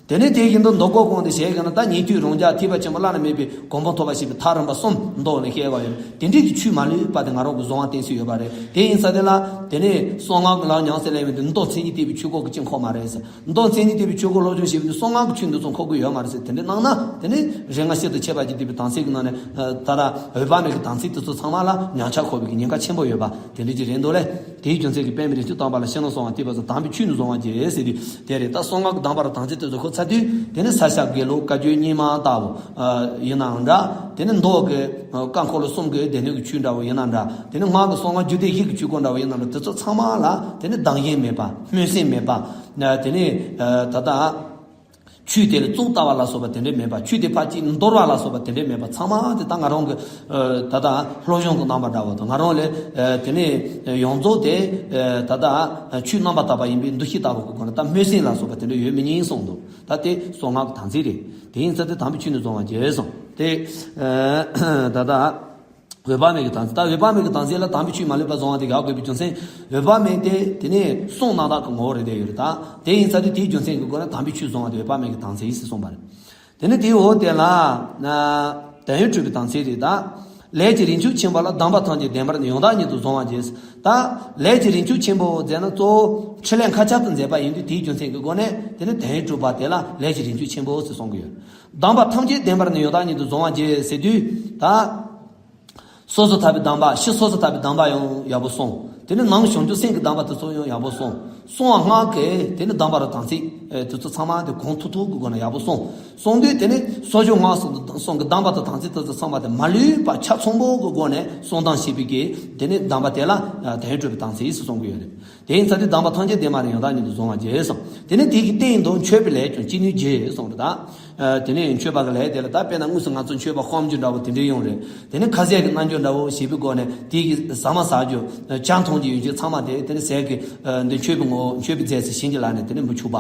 དེ་ནས་དེ་བཞིན་དུ་མདོ་སྐོར་གོང་དུ་བཤད་ཀྱང་ན་ད་ཉན་ཐོས་རང་རྒྱལ་ཐེག་པ་ཆེན་པོ་བླ་ན་མེད་པའི་གོ་འཕང་ཐོབ་པ་ཞེས་པའི་ཐག་རིང་པ་གསུམ་མདོ་ལ་བཤད་པ་ཡོད། དེ་འདྲའི་གི་ཆོས་མ་ལུས་པ་དེ་ང་རང་གི་གཟུང་བ་བསྟན་སྲོལ་ཡོད་པ་རེད། དེ་ཡིན་ས་དེ་ལ་དེ་ནས་གསང་སྔགས་ཀྱི་ལམ་ཉམས་སུ་ལེན་པའི་དེ་མདོ་མཚན་ཉིད་བསྟན་པའི་ཆོས་སྐོར་གྱི་ཅིག་འཁོར་མ་རེད་ཟེར། མདོ་མཚན་ཉིད་བསྟན་པའི་ཆོས་སྐོར་སློབ་སྦྱོང་བྱེད་པའི་དེ་གསང་སྔགས་ཀྱི་ཆོས་འདི་ཚོ་འཁོར་གྱི་ཡོད་མ་རེད་ཟེར། དེ་འདྲ་གནང་ན་དེ་ནས་རིགས་ལྔ་སྤྱི་དང་ཁྱད་པར་གྱིས་བསྡུས་པའི་དམ་ཚིག་གི་ནང་ནས་ད་ལྟ་འོད་དཔག་མེད་ཀྱི་དམ་ཚིག་དེ་ཚོ་ཚང་མ་ལ་ཉམས་ཆག་འཁོར་བའི་གི་ཉེན་ཁ་ཆེན་པོ་ཡོད་པ་དེ་འདྲ་ཅིག་རེད་འདུག་ལས། དེའི་རྒྱུ་མཚན་གྱིས་པདྨའི་རིགས་ཆུང་དག་པ་ལ་ཕྱི་ནང་གསང་བ་ཐིགས་པ་སོགས་དམ་པའི་ཆོས་ནི་གཟུང་བར་བགྱི་ཟེར་དུས་དེ་རེད། ད་གསང་སྔགས་ཀྱི་གདམས་པ་རང་དམ་ཚིག་དེ་ཚོ་ཁོ་ཚ་དུས་དེ་ནི་ས་སྐྱ་དགེ་ལུགས་བཀའ་བརྒྱུད་རྙིང་མ་ལྟ་བུ་ཡིན་ནའང་འདྲ། དེ་ནི་མདོ་གི་བཀའ་འཁོར་ལོ་གསུམ་གྱི་སྡེ་སྣོད་ཀྱི་ཆོས་འདྲ་བོ་ཡིན་ན་འདྲ། དེ་ནི་སྔགས་ཀྱི་གསང་སྔགས་རྒྱུད་སྡེ་བཞི་གི་ཆོས་སྐོར་འདྲ་བོ་ཡིན་ན་འདྲ། དེ་ཚོ་ཚང་མ་ལ་དེ་ནི་སྡང་ཞེན་མེད་པ་སྨོན་སེམས་མེད་པ། དེ་ནི་ད་ལྟ། ཆོས་དེ་ལ་གཙུག་ལྟ་བ་ལ་སོགས་པ་དེ་འདྲས་མེད་པ། ཆོས་དེ་ཕར་ཅིག་འདོར་བ་ལ་སོགས་པ་དེ་འདྲས་མེད་པ། ཚང་མ་དེ་ད་ང་རང་གི་ད་ལྟ་སློབ་སྦྱོང་གི་རྣམ་པ་འདྲ་བོ་དང་། ང་རང་ལས་དེ་ནས་ཡོངས་རྫོགས་དེ་ད་ལྟ་ཆོས་རྣམ་པར་དག་པ་ཡིན་པའི་འདུ་ཤེས་ལྟ་བུ་གི་སྒོ་ནས་ད་སྨོན་སེམས་ལ་སོགས་པ་དེ་འདྲས་ཡོད་མི་ཉན་གསུངས་འདུག་ད་དེ་གསང་སྔགས་ཀྱི་དམ་ཚིག་རེད། དེ་ཡིན་ཙང་དེ་དམ་པའི་ཆོས་ནི་གཟུང་བར་བགྱི་གསུངས་ཏེ། ད་ལྟ། འོད་དཔག་མེད་ཀྱི་དམ་ཚིག་ད་འོད་དཔག་མེད་ཀྱི་དམ་ཚིག་ལ་དམ་པའི་ཆོས་མ་ལུས་པ་གཟུང་བ་དེ་དགག་དགོས་པའི་རྒྱུ་མཚན། འོད་དཔག་མེད་དེ་དེ་ནས་གསང་རྣམ་དག་གི་ངོ་བོ་རེད་བསྡད་ཡོད་རེད། ད་དེ་ཡིན་ཙང་དེ་དེའི་རྒྱུ་མཚན་གྱི་སྒོ་ནས་དམ་པའི་ཆོས་གཟུང་བ་དེ་འོད་དཔག་མེད་ཀྱི་དམ་ཚིག་ཡིན་ཟེར་གསུངས་པ་རེད། དེ་ནས་དེའི་འོག་དེ་ལ་དོན་ཡོད་གྲུབ་པའི་དམ་ཚིག་རེད། ད་ ལས་ཀྱི་རིགས་ཆུང་ཆེན་པོ་ལ་སྡོམ་པ་ཐམས་ཅད་ལྡན་པར་ཡང་དག་ཉིད་དུ་བཟུང་བར་བགྱི། ད་ལས་ཀྱི་རིགས་ཆུང་ཆེན་པོ་ཟེར་ན་གཙོ་བོ་ཕྲིན་ལས་མཁའ་ཁྱབ་ཏུ་མཛད་པ་ཡིན་དུས་དེའི་རྒྱུ་མཚན་གྱི་སྒོ་ནས་དེ་ནི་དོན་གྲུབ་པ་དེ་ལ་ལས་ཀྱི་རིགས་ཆུང་ཆེན་པོ་ཟེར་གསུང་གི་ཡོད། སྡོམ་པ་ཐམས་ཅད་ལྡན་པར་ནི་ཡང་དག་ཉིད་དུ་བཟུང་བར་བགྱི་ཟེར་དུས་ད། སོ་སོར་ཐར་པའི་སྡོམ་པ། ཕྱི་སོ་སོར་ཐར་པའི་སྡོམ་པ་ཡང་ཡག་པོ་སྲུང་། དེ་ནས་ནང་བྱང་ཆུབ་སེམས་ཀྱི་སྡོམ་པ་དེ་ཚོ་ཡང་ཡག་པོ་སྲུང་། སྲུང་བ་སྔགས་ཀྱི་དེ་ནས་སྡོམ་པ་རུ་དམ་ཚིག་དེ་ཚོ་ཚང་མ་དེ་གོང་མཐོ་མཐོ་གི་སྒོ་ནས་ཡག་པོ་སྲུང་། སྲུང་དུས་དེ་ནས་གསོ་སྦྱོང་སྔགས་སོགས་སོགས་ཀྱི་སྡོམ་པ་དང་དམ་ཚིག་དེ་ཚོ་ཚང་མ་དེ་མ་ལུས་པ་ཆ་ཚང་པོ་གི་སྒོ་ནས་སྲུང་སྟངས་ཤེས་པའི་གི་དེ་ནས་སྡོམ་པ་དེ་ལ་དོན་གྲུབ་པའི་དམ་ཚིག་ཟེར་གསུང་གི་ཡོད་རེད། དེ་ཡིན་ཙང་དེ་སྡོམ་པ་ཐམས་ཅད་ལྡན་པར་ཡང་དག་ཉིད་དུ་བཟུང་བར་བགྱི་གསུངས། དེ་ནས་དེ་གི་སྟེང་དུ་མཆོད་པའི་ལས་ཀྱང་ཅི་ནུས་བགྱི་གསུངས་པ་དང་། དེ་ནས་མཆོད་པ་གི་ལས་དེ་ལ་ད་དཔེར་ན་དངོས་སུ་ང་ཚོ་མཆོད་པ་སྐོམ་རྒྱུ་འདྲ་བོ་དེ་འདྲའི་ཡོང་རེད། དེ་ནས་ཁ་ཟས་ཀྱི་རྣམ་འགྱུར་འདྲ་བོ་ཞེས་པའི་སྒོ་ནས་དེ་གི་ཟ་མ་ཟ་རྒྱུ་ཇ་འཐུང་རྒྱུ་ཡོང་རྒྱུ་ཚང་མ་དེ་དེ་ནས་ཟས་ཀྱི་འདི་མཆོད་པའི་ངོ་བོ་མཆོད་པའི་རྫས་སུ་བྱིན་གྱིས་བརླབས་ནས་དེ་ནས་མི་ཆོག་པ་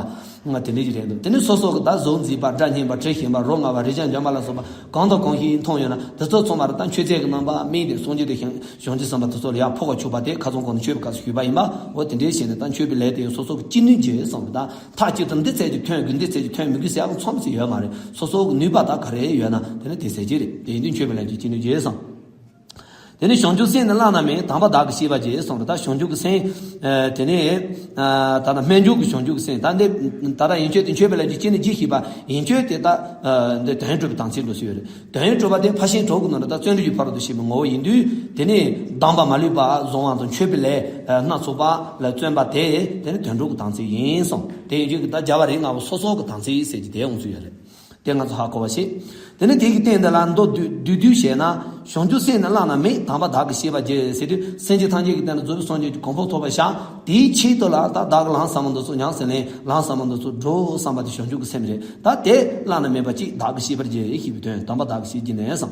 དེ་འདྲའི་ཞིག་རེད་འདུག་དེ་ནས་སོ་སོ་གི་ད་གཟུགས་མཛེས་པ། སྒྲ་སྙན་པ། དྲི་ཞིམ་པ། རོ་མངར་བ། རེག་བྱ་འཇམ་པ་ལ་སོགས་པ་གང་དང་གང་ཞིག་མཐོང་ཡོད་ན་དེ་ཚོ་ཚང་མ་རུ་ད་མཆོད་རྫས་ཀྱི་རྣམ་པ་སྨིན་ཏེ་སངས་རྒྱས་དེ་བྱང་བྱང་ཆུབ་སེམས་དཔའ་དེ་ཚོ་ལ་ཡར་ཕོག་པ་ཆོག་པ་དེ་ཁ་སང་གོང་ནས་མཆོད་པའི་སྐབས་སུ་ཞུས་པ་ཡིན་པ། འོ་དེ་འདྲའི་བྱས་ནས་ད་མཆོད་པའི་ལས་དེ་ཡང་སོ་སོ་གི་ཅི་ནུས་བགྱི་གསུངས་པ་དང་། མཐའ་གཅིག་ཏུ་འདི་རྫས་ཀྱིས་ཐོན་དགོས། འདི་རྫས་ཀྱིས་ཐོན་མི་དགོས་ཟེར་ཡག་མཚམས་སུ་ཡོད་མ་རེད། སོ་སོ་གི་ནུས་པ་དག་ག་རེ་ཡོད་ན་དེ་ནི་དེ་ཟེར་གྱི་རེད། དེ་ཡིན་དུས་མཆོད་པའི་ལས་ཀྱི་ཅི་ནུས་བགྱི་གསུངས། དེ་ནི་བྱང་ཆུབ་སེམས་ནི་བླ་ན་མེད། དམ་པ་བདག་གིས་ཤེས་པར་བགྱི་གསུངས་པ་དང་། བྱང་ཆུབ་ཀྱི་སེམས། དེ་ནི་ད་ལྟ་རྨད་བྱུང་གི་བྱང་ཆུབ་ཀྱི་སེམས་ད་འདི་ད་ལྟ་ཡན་ཆད་དེ་མཆོད་པའི་ལས་ཀྱི་ཅི་ནུས་བགྱི་ཞེས་པ་ཡན་ཆད་དེ་ད་འདི་དོན་གྲུབ་པའི་དམ་ཚིག་འགྲོ་སྲིད་ཡོད་རེད། དོན་གྲུབ་པ་དེ་ཕར་ཕྱིན་དྲུག་གི་ནང་དུ་ད་བརྩོན་འགྲུས་ཀྱི་ཕ་རོལ་ཏུ་ཕྱིན་པའི་ངོ་བོ་ཡིན་དུས་དེ་ནི་སྡོམ་པ་མ་ལུས་པ་བཟུང་བ་དང་མཆོད་པའི་ལས་སྣ་ཚོགས་པ་ལ་བརྩོན་པ་དེ་དེ་ནི་དོན་གྲུབ་ཀྱི་དམ་ཚིག་ཡིན་གསུངས། དེ་ཡིན་དུས་ཀྱི་ད་བྱ་བ་རིགས་ལྔ་པོ་སོ་སོ་གི་དམ་ཚིག་ཟེར་གྱི་དེ་ཡོང་ཚུལ་ཡོད་རེད། དེ་ང་ཚོ་ཧ་གོ་བ་ཞིག་དེ་ནི་དེ་གི་སྟེང་དེ་ལ་མདོ་བསྡུས་བསྡུས་བསྡུས་བྱས་ན། བྱང་ཆུབ་སེམས་ནི་བླ་ན་མེད། དམ་པ་བདག་གིས་ཤེས་པར་བགྱི་ཟེར་དུས་སེམས་ཅན་ཐམས་ཅད་ཀྱི་སྟེང་ལ་རྫོགས་པའི་སངས་རྒྱས་ཀྱི་གོ་འཕང་ཐོབ་པར་བྱ། དེའི་ཆེད་དུ་ལ་ད་བདག་གིས་ལམ་ཟབ་མོ་འདི་ཚོ་ཉམས་སུ་ལེན། ལམ་ཟབ་མོ་འདི་ཚོ་སྒྲུབ་བསམ་པ་དེ་བྱང་ཆུབ་ཀྱི་སེམས་རེད། ད་དེ་བླ་ན་མེད་པ་ཅིག་བདག་གིས་ཤེས་པར་བགྱི་ཞེས་པའི་དོན། དམ་པ་བདག་གིས་ཤེས་བགྱི་ནས་གསུངས།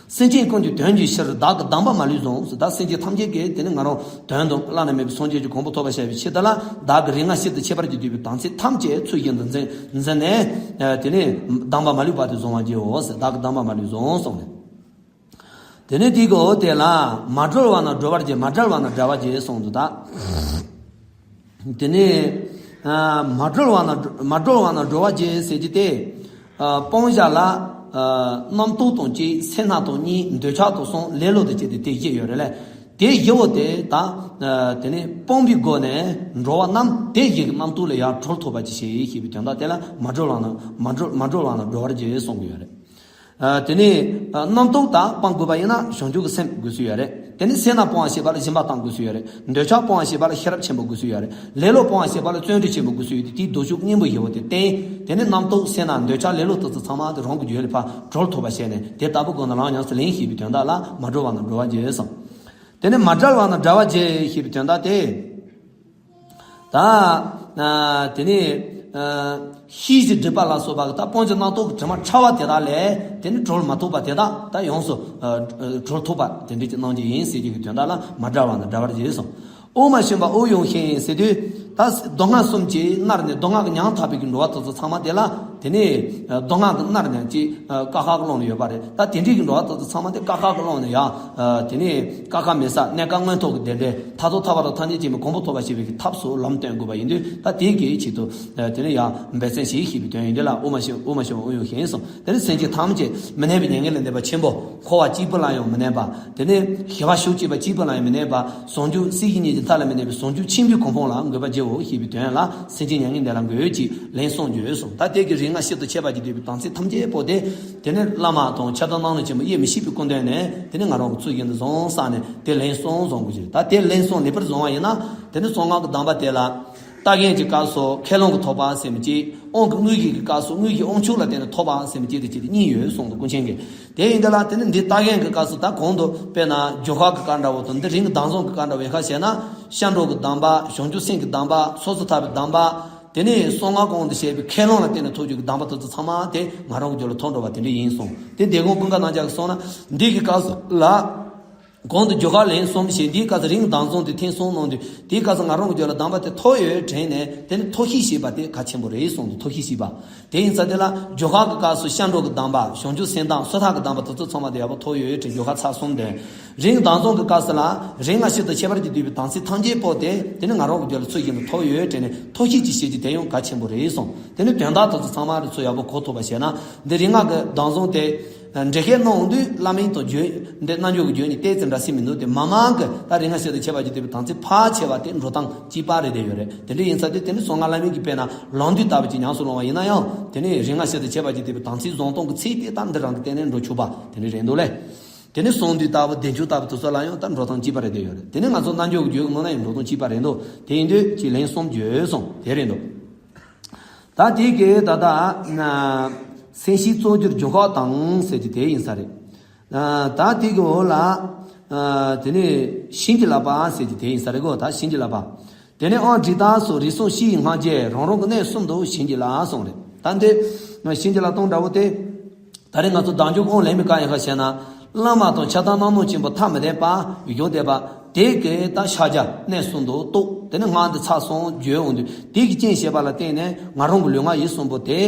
སེམས་ཅན་ཀུན་གྱི་དོན་གྱི་ཕྱིར། བདག་གི་སྡོམ་པ་མ་ལུས་བཟུང་ཟེར། ད་སེམས་ཅན་ཐམས་ཅད་ཀྱི་དེ་ནི་ང་རང་དོན་དུ་བླ་ན་མེད་པའི་སངས་རྒྱས་ཀྱི་གོ་འཕང་ཐོབ་པར་བྱ་བའི་ཆེད་དུ་ལ་བདག་གི་རིགས་ལྔ་སྤྱི་དང་ཁྱད་པར་གྱིས་བསྡུས་པའི་དམ་ཚིག་ཐམས་ཅད་ཚུལ་བཞིན་དུ་འཛིན་འཛིན་ནས། དེ་ནས་སྡོམ་པ་མ་ལུས་པ་དེ་བཟུང་བར་བགྱིའོ་ཟེར། བདག་གི་སྡོམ་པ་མ་ལུས་བཟུང་གསུངས་ནས། དེ་ནས་དེའི་འོག་དེ་ལ་མ་གྲོལ་བ་ན་གྲོལ་བར་བགྱི། མ་བྲལ་བ་ན་བྲལ་བར་བགྱི་གསུངས་འདུག་ད། དེ་ནས་མ་གྲོལ་བ་ན་མ་གྲོལ་བ་ན་གྲོལ་བར་བགྱི་ཟེར་གྱི་དེ། སྤང་བྱ་ལ་རྣམ་རྟོག་དང་གཅིག་སེར་སྣ་དང་གཉིས། འདོད་ཆགས་དང་གསུམ། ལེ་ལོ་དང་བཅས་ཏེ་དེ་བཞི་ཡོད་རེད་ལ། དེ་བཞི་བོ་དེ་ད་དེ་ནས་སྤོང་བའི་སྒོ་ནས་འགྲོ་བ་རྣམས་དེ་བཞི་གི་རྣམ་རྟོག་ལས་ཡར་གྲོལ་ཐུབ་པ་ཅིག་བྱེད་ཞེས་པའི་དོན་དག་དེ་ལ་མ་གྲོལ་བ་ན་མ་གྲོལ་མ་གྲོལ་བ་ན་གྲོལ་བར་བགྱི་གསུང་གི་ཡོད་རེད། དེ་ནས་རྣམ་རྟོག་དག་སྤང་དགོས་པ་ཡིན་ན་བྱང་ཆུབ་ཀྱི་སེམས་དགོས་སུ་ཡོད་རེད། དེ་ནས་སེར་སྣ་སྤོང་བ་ཞེས་པ་ལ་སྦྱིན་པ་གཏང་དགོས་སུ་ཡོད་རེད། འདོད་ཆགས་སྤོང་བ་ཞེས་པ་ལ་ཤེས་རབ་ཆེན་པོ་དགོས་སུ་ཡོད་རེད། ལེ་ལོ་སྤོང་བ་ཞེས་པ་ལ་བརྩོན་འགྲུས་ཆེན་པོ་དགོས་སུ་ཡོད་དེ། དེའི་ལྡོག་ཕྱོགས་གཉེན་པོ་ཡོད་པ་དེ་བསྟེན། དེ་ནས་རྣམ་རྟོག་སེར་སྣ་འདོད་ཆགས་ལེ་ལོ་དེ་ཚོ་ཚང་མ་དེ་རང་གི་རྒྱུད་ལ་ཕར་གྲོལ་ཐུབ་པ་བྱས་ནས་དེ་ལྟ་བུ་སྒོ་ནས་ལམ་ཉམས་སུ་ལེན་ཞེས་པའི་དོན་དག་ལ་མ་གྲོལ་བ་ན་གྲོལ་བར་བགྱི་གསུངས། དེ་ནས་མ་བྲལ་བ་ན་བྲལ་བར་བགྱི་ཞེས་པའི་དོན་དག་དེ། ད། དེ་ནས། ཤེས་བཞིན་སྒྲིབ་པ་ལ་སོགས་པ་གི་ད་སྤོང་བྱ་རྣམ་རྟོག་གི་དྲི་མ་ཕྲ་བ་དེ་དག་ལས་དེ་ནི་གྲོལ་མ་ཐུབ་པ་དེ་དག་ད་ཡོངས་སུ་གྲོལ་ཐུབ་པ་དེ་འདྲ་ཅིག་གནང་རྒྱུ་ཡིན་ཟེར་རྒྱུ་གི་དོན་དག་ལ་མ་བྲལ་བ་ན་བྲལ་བར་བགྱི་གསུངས། དབུགས་མ་ཞུམ་པ་དབུགས་དབྱུང་ཞིང་ཟེར་དུས། ད་སྡུག་བསྔལ་གསུམ་གྱིས་མནར་ནས་སྡུག་བསྔལ་གྱིས་ཉམ་ཐག་པའི་གི་འགྲོ་བ་དེ་ཚོ་ཚང་མ་དེ་ལ་དེ་ནས་སྡུག་བསྔལ་གྱིས་མནར་ནས་ཅིག་དཀའ་ཁག་གི་ཀློང་ནས་ཡོད་པ་རེད། ད་དེ་འདྲའི་གི་འགྲོ་བ་དེ་ཚོ་ཚང་མ་དེ་དཀའ་ཁག་གི་ཀློང་ནས་ཡང་དེ་ནས་དཀའ་ཁག་མེད་ས་གནས་སྐབས་མངོན་མཐོ་གི་བདེ་འབྲས། མཐར་ཐུག་ཐར་པ་དང་ཐམས་ཅད་མཁྱེན་པའི་གོ་འཕང་ཐོབ་པར་བྱེད་པའི་ཐབས་སུ་ལམ་སྟོན་དགོས་པ་ཡིན་དུས། ད་དེ་གི་ཆེད་དུ་དེ་ནི་ཡང་འབད་བརྩོན་བྱེད་ཞེས་པའི་དོན་ཡིན་དེ་ལ་དབུགས་མ་ཞུམ་དབུགས་མ་ཞུམ་དབུགས་དབྱུང་ཞིང་གསུངས། དེ་ནི་སེམས་ཅན་ཐམས་ཅད་མི་གནས་པའི་མྱ་ངན་ལས་འདས་པ་ཆེན་པོ། འཁོར་བ་གཅིག་པུ་ལ་ཡང་མི་གནས་པ། དེ་ནི་ཞི་བ་ཞུགས་བྱེད་པ་གཅིག་པུ་ལ་ཡང་མི་གནས་པ། ཟུང་འཇུག་སྲིད་ཞིའི་གཉེན་གྱི་མཐའ་ལ་མི་གནས་པའི་ཟུང་འཇུག་ཆེན་པོའི་གོ་འཕང་ལ་འགོད་པར་བགྱིའོ་ཞེས་པའི་དོན་ལ་སེམས་ཅན་མྱ་ངན་འདས་ལ་འགོད་ཅིག་ལན་གསུམ་བརྗོད་གསུངས། ད་དེ་གི་རིགས་ལྔ་སྤྱི་དང་ཁྱད་པར་གྱིས་བསྡུས་པའི་དམ་ཚིག་ཐམས་ཅད་པོ་དེ། དེ་ནི་བླ་མ་དང་ཁྱབ་བདག་སྣང་ལ་བྱོན་པ་དབྱེར་མི་ཕྱེད་པའི་སྐུ་མདུན་ནས་དེ་ནི་ང་རང་གི་ཚུལ་བཞིན་དུ་བཟུང་བསམ་ནས་དེ་ལན་གསུམ་བཟུང་དགོས་ཀྱི་རེད། ད་དེ་ལན་གསུམ་ལེགས་པར་བཟུང་བ་ཡིན་ན་དེ་ནི་གསང་སྔགས་ཀྱི་སྡོམ་པ་དེ་ལ། ལྟ་མཁན་གྱི་སྐབས་སུ་ཁས་བླངས་ཀྱི་ཐོབ་པ་ཟེར་མི་གཅིག་དབང་གི་དངོས་གཞི་གི་སྐབས་སུ་དངོས་གཞི་དབང་ཕྱུག་ལ་བརྟེན་ནས་ཐོབ་པ་ཟེར་མི་གཅིག་དེ་གཅིག་དེ་གཉིས་ཡོད་གསུངས་འདུག་ཀུན་མཁྱེན་གྱིས། དེ་ཡིན་དེ་ལ་དེ་ནི་འདི་ལྟ་མཁན་གྱི་སྐབས་སུ་ད་གོང་དུ་དཔེར་ན་རྒྱུ་སྐར་གྱི་སྐར་འདྲ་བོ་དང་འདི་རིགས་ཀྱི་གདངས་བཟང་གི་སྐར་འདྲ་བོ་ཡིན་ཁ་བྱས་ན་སྐྱབས་འགྲོ་གི་སྡོམ་པ་བྱང་ཆུབ་སེམས་ཀྱི་སྡོམ་པ་སོ་སོར་ཐར་པའི་སྡོམ་པ། དེ་ནས་གསང་སྔགས་གོང་དུ་བཤད་པའི་ཁས་བླངས་ལ་བརྟེན་ནས་ཐོབ་རྒྱུ་གི་སྡོམ་པ་དེ་ཚོ་ཚང་མ་དེ་ང་རང་གི་རྒྱུད་ལ་ཐོབ་འགྲོ་བ་དེ་འདྲ་ཡིན་གསུངས། དེ་འདས་གོང་ཀུན་དགའ་རྣམ་རྒྱལ་གྱིས་གསུངས་ན་འདི་གི་སྐབས་སུ་ལ། གོང་དུ་རྒྱུ་སྐར་ལན་གསུམ་བཤད། འདིའི་སྐབས་སུ་རིགས་གདངས་བཟང་དེ་ཐེངས་གསུམ་གནང་དུས་དེའི་སྐབས་སུ་ང་རང་གི་རྒྱུད་ལ་སྡོམ་པ་དེ་ཐོབ་ཡོད་དྲན་ནས་དེ་ནི་ཐོབ་ཤེས་ཞེས་པ་དེ་གལ་ཆེན་པོ་རེད་གསུངས་འདུག་ཐོབ་ཤེས་ཞེས་པ། དེ་ཡིན་ཙང་དེ་ལ་རྒྱུ་སྐར་གྱི་སྐབས་སུ་སྐྱབས་འགྲོ་གི་སྡོམ་པ་བྱང་ཆུབ་སེམས་སྡོམ་སོ་ཐར་གྱི་སྡོམ་པ་དེ་ཚོ་ཚང་མ་དེ་ཡག་པོ་ཐོབ་ཡོད་དྲན་རྒྱུ་སྐར་ཚར་གསུམ་དེ། རིགས་གདངས་བཟང་གི་སྐབས་སུ་ལ་རིགས་ལྔ་སྤྱི་དང་ཁྱད་པར་གྱིས་བསྡུས་པའི་དམ་ཚིག་ཐམས་ཅད་པོ་དེ་དེ་ནི་ང་རང་གི་རྒྱུད་ལ་ཚུལ་བཞིན་དུ་ཐོབ་ཡོད་དྲན་ནས་ཐོབ་ཤེས་ཀྱི་བྱེད་རྒྱུ་དེ་ཡང་གལ་ཆེན་པོ་རེད་གསུངས། དེ་ནི་དོན་དག་དེ་ཚོ་ཚང་མ་རེ་ཚོ་ཡག་པོ་གོ་ཐུབ་པ་བྱས་ན་འདི་རིགས་ལྔ་གི་གདངས་བཟང་དེ། འགྲེལ་བཤད་གནང་དུས་བླ་མེད་དང་བརྗོད་འདི་རྣལ་འབྱོར་གྱི་བརྗོད་གཉིས་ཏོག་ཙམ་འདྲ་སྲིད་མི་འདུག་དེ་མ་མང་གི་ད་རིགས་ལྔ་བྱེ་བྲག་ཏུ་ཕྱེ་བ་ཅིག་དེ་བས་དམ་ཚིག་ཕར་ཕྱེ་བ་དེ་འགྲོ་སྟངས་གཅིག་པ་རེད་བསྡད་ཡོད་རེད། དེ་འདྲ་ཡིན་ཙང་དེ་དེ་ནི་གསང་སྔགས་བླ་མེད་ཀྱི་དཔེར་ན་ལོངས་སྤྱོད་ལྟ་བུ་ཅིག་ཉམས་སུ་བླང་བ་ཡིན་ན་ཡང་དེ་ནི་རིགས་ལྔ་བྱེ་བྲག་ཏུ་ཕྱེ་བ་ཅིག་དེ་བས་དམ་ཚིག་བཟང་སྟོང་གི་ཚིག་དེ་ད་འདི་རང་གི་སྟེང་ནས་འགྲོ་ཆོག་པ་དེ་འདྲ་རེད་འདུག་ལེ། དེ་ནི་གསང་འདུས་ལྟ་བུ་བདེ་མཆོག་ལྟ་བུ་དེ་ཚོ་ལ་ཡང་ད་འགྲོ་སྟངས་གཅིག་པ་རེད་བསྡད་ཡོད་རེད། དེ་ནི་ང་ཚོ་རྣལ་འབྱོར་གྱི་རྒྱུད་ཀྱི་ནང་ན་ཡང་འགྲོ་སྟངས་གཅིག་པ་རེད་འདུག་དེ་ཡིན་དུས་ཅིག་ལན་གསུམ་བརྗོད་སོང་དེ་རེད་འདུག་ད་དེ་གའི་ད་ལྟ་ན་སེམས་བསྐྱེད་གཙོ་གྱུར་རྒྱུན་ཁ་དང་ཟེར་གྱི་དེ་ཡིན་ས་རེད། ད་དེ་གི་འོག་ལ་དེ་ནས་བྱིན་གྱིས་བརླབས་པ་ཟེར་གྱི་དེ་ཡིན་ས་རེད་གོ་ད་བྱིན་གྱིས་བརླབས་པ། དེ་ནས་ཨང་སྒྲིག་དག་སོགས་རིགས་གསུམ་སྤྱི་ཡི་སྔགས་རྒྱས་རང་རང་གི་གནས་གསུམ་དུ་བྱིན་གྱིས་བརླབས་གསུངས་རེད། ད་འདི་བྱིན་གྱིས་བརླབས་གཏོང་འདྲ་བོ་དེ། ད་རེས་ང་ཚོ་བདག་འཇུག་དབང་ལེན་པའི་སྐབས་ཡིན་ག་བྱས་ན། བླ་མ་དང་ཕྱག་དང་གནང་ནོ་ཆེན་པོ་ཐ་མི་དད་པ་བཞུགས་བསྡད་པ། དེ་གའི་ད་ཕྱག་རྒྱ་གནས་གསུམ་དུ་གཏོགས་དེ་ནི་སྔགས་འདི་ཚར་སོང་བརྗོད་འོང་དུས་དེ་གི་རྐྱེན་བྱས་པ་ལ་བརྟེན་ནས་ང་རང་གི་ལུས་ངག་ཡིད་གསུམ་པོ་དེ།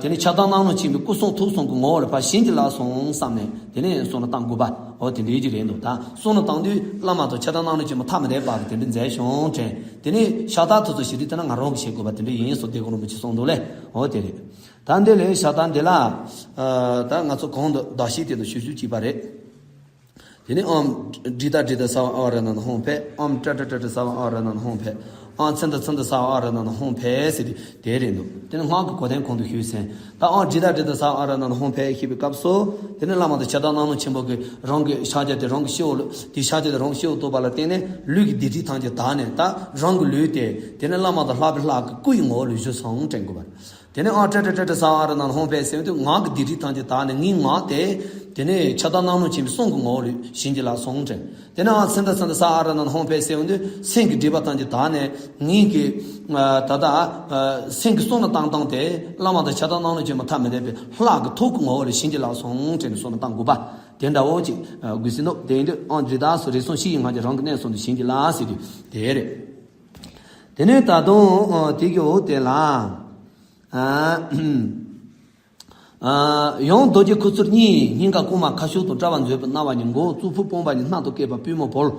དེ་ནི་ཕྱག་དང་གནང་ནོ་ཆེན་པོའི་སྐུ་གསུང་ཐུགས་གསུམ་གྱི་ངོ་བོ་ལ་ཕར་བྱིན་གྱིས་བརླབས་སོང་བསམ་ནས་དེ་ནི་བསམ་བློ་བཏང་དགོས་པ་འོ་དེ་འདྲའི་གི་རེད་འདུག་ད་བསམ་བློ་བཏང་དུས་བླ་མ་དང་ཕྱག་དང་གནང་ནོ་ཆེན་པོ་ཐ་མི་དད་པ་གི་དེ་འདྲ་མཛད་བྱུང་དྲན་དེ་ནི་ཕྱག་རྟགས་དེ་ཚོ་ཞིག་དུས་དེ་ན་ང་རང་གི་བྱེད་དགོས་པ་དེ་འདྲ་ཡིན་སོགས་དེ་གོང་རིན་པོ་ཆེ་གསུངས་འདུག་ལེ་འོ་དེ་རེད། ད་འདི་ལས་ཤ་སྟག་འདི་ལ། ད་ང་ཚོ་གོང་དུ་བརྡ་ཤེས་དེ་དང་ཞུ་ཞུ་གཅིག་པ་རེད། དེ་ནས་ཨོཾ་ཌི་ཏ་ཌི་ཏ་ས་ཨ་ར་ན་ན་ཧོཾ་ཕཊ། ཨོཾ་ཏྲ་ཏྲ་ཏྲ་ཏྲ་ས་ཨ་ར་ན་ན་ཧོཾ་ཕཊ། ཨོཾ་ཚནྡ་ཚནྡ་ས་ཨ་ར་ན་ན་ཧོཾ་ཕཊ་ཟེར་དུས་དེ་རེད་འདུག་དེ་ནས་སྔགས་ཀྱི་གོ་དོན་གོང་དུ་ཞུས་ཟིན། ད་ཨོཾ་ཌི་ཏ་ཌི་ཏ་ས་ཨ་ར་ན་ན་ཧོཾ་ཕཊ་ཞེས་པའི་སྐབས་སུ། དེ་ནས་བླ་མ་དང་ཕྱག་དང་གནང་ནོ་ཆེན་པོ་གིས་རང་གི་ཕྱག་རྒྱ་དེ་རང་གི་སྤྱི་བོ་ལ་དེ་ཕྱག་རྒྱ་དེ་རང་གི་སྤྱི་བོ་གཏོགས་པ་ལ་བརྟེན་ནས་ལུས་ཀྱི་སྡིག་སྒྲིབ་ཐམས་ཅད་དག་ནས་ད་རང་གི་ལུས་དེ་དེ་ནས་བླ་མ་དང་ལྷག་པའི་ལྷ་གི་སྐུ་ཡི་ངོ་བོ་ལ་བཞུགས་སོང་དྲན་དགོས་པ་རེད། དེ་ནས་ཨོཾ་ཏྲ་ཏྲ་ཏྲ་ཏྲ་ས་ཨ་ར་ན་ན་ཧོཾ་ཕཊ་ཟེར་དུས་ངག་གི་སྡིག་སྒྲིབ་ཐམས་ཅད་དག་ནས་ངའི་ངག་དེ། དེ་ནས་ཕྱག་དང་གནང་ནོ་ཆེན་པོའི་གསུང་གི་ངོ་བོ་ལ་བྱིན་གྱིས་བརླབས་སོང་དྲན། དེ་ནས་ཨོཾ་ཚནྡ་ཚནྡ་ས་ཨ་ར་ན་ན་ཧོཾ་ཕཊ་ཟེར་དུས་སེམས་ཀྱི་སྒྲིབ་པ་ཐམས་ཅད་དག་ནས་ངའི་གི། ད་ལྟ། སེམས་ཀྱི་གསུང་ལ་བཏང་སྟངས་དེ་བླ་མ་དང་ཕྱག་དང་གནང་ནོ་ཆེན་པོ་ཐ་མི་དད་པའི་ལྷ་གི་ཐུགས་ཀྱི་ངོ་བོ་ལ་བྱིན་གྱིས་བརླབས་སོང་དྲན་ནས་གསུང་ལ་བཏང་དགོས་པ་དེ་འདྲ་བོ་ཅིག་དགོས་སྲིད་འདུག་དེ་ཡིན་དུས་ཨོཾ་ཌི་ཏ་སོགས་རིགས་གསུམ་སྤྱི་ཡི་སྔགས་རྒྱས་རང་གི་གནས་གསུམ་དུ་བྱིན་གྱིས་བརླབས་ཟེར་དུས་དེ་རེད། དེ་ནས་ད་དུང་དེ་གི་འོག་དེ་ལ། ཡང་རྡོ་རྗེ་ཁུ་ཚུར་གཉིས། སྙིང་ཁ་རྐུན་མ་ཁ་ཤུག་དང་། དཔྲལ་བ་མཛོད་སྤུ་རྣ་བ་གཉིས། མགོ་བོ་གཙུག་ཕུད། དཔུང་པ་གཉིས། སྣ་ཐོ་སྐེད་པ་པུས་མོ་བོལ།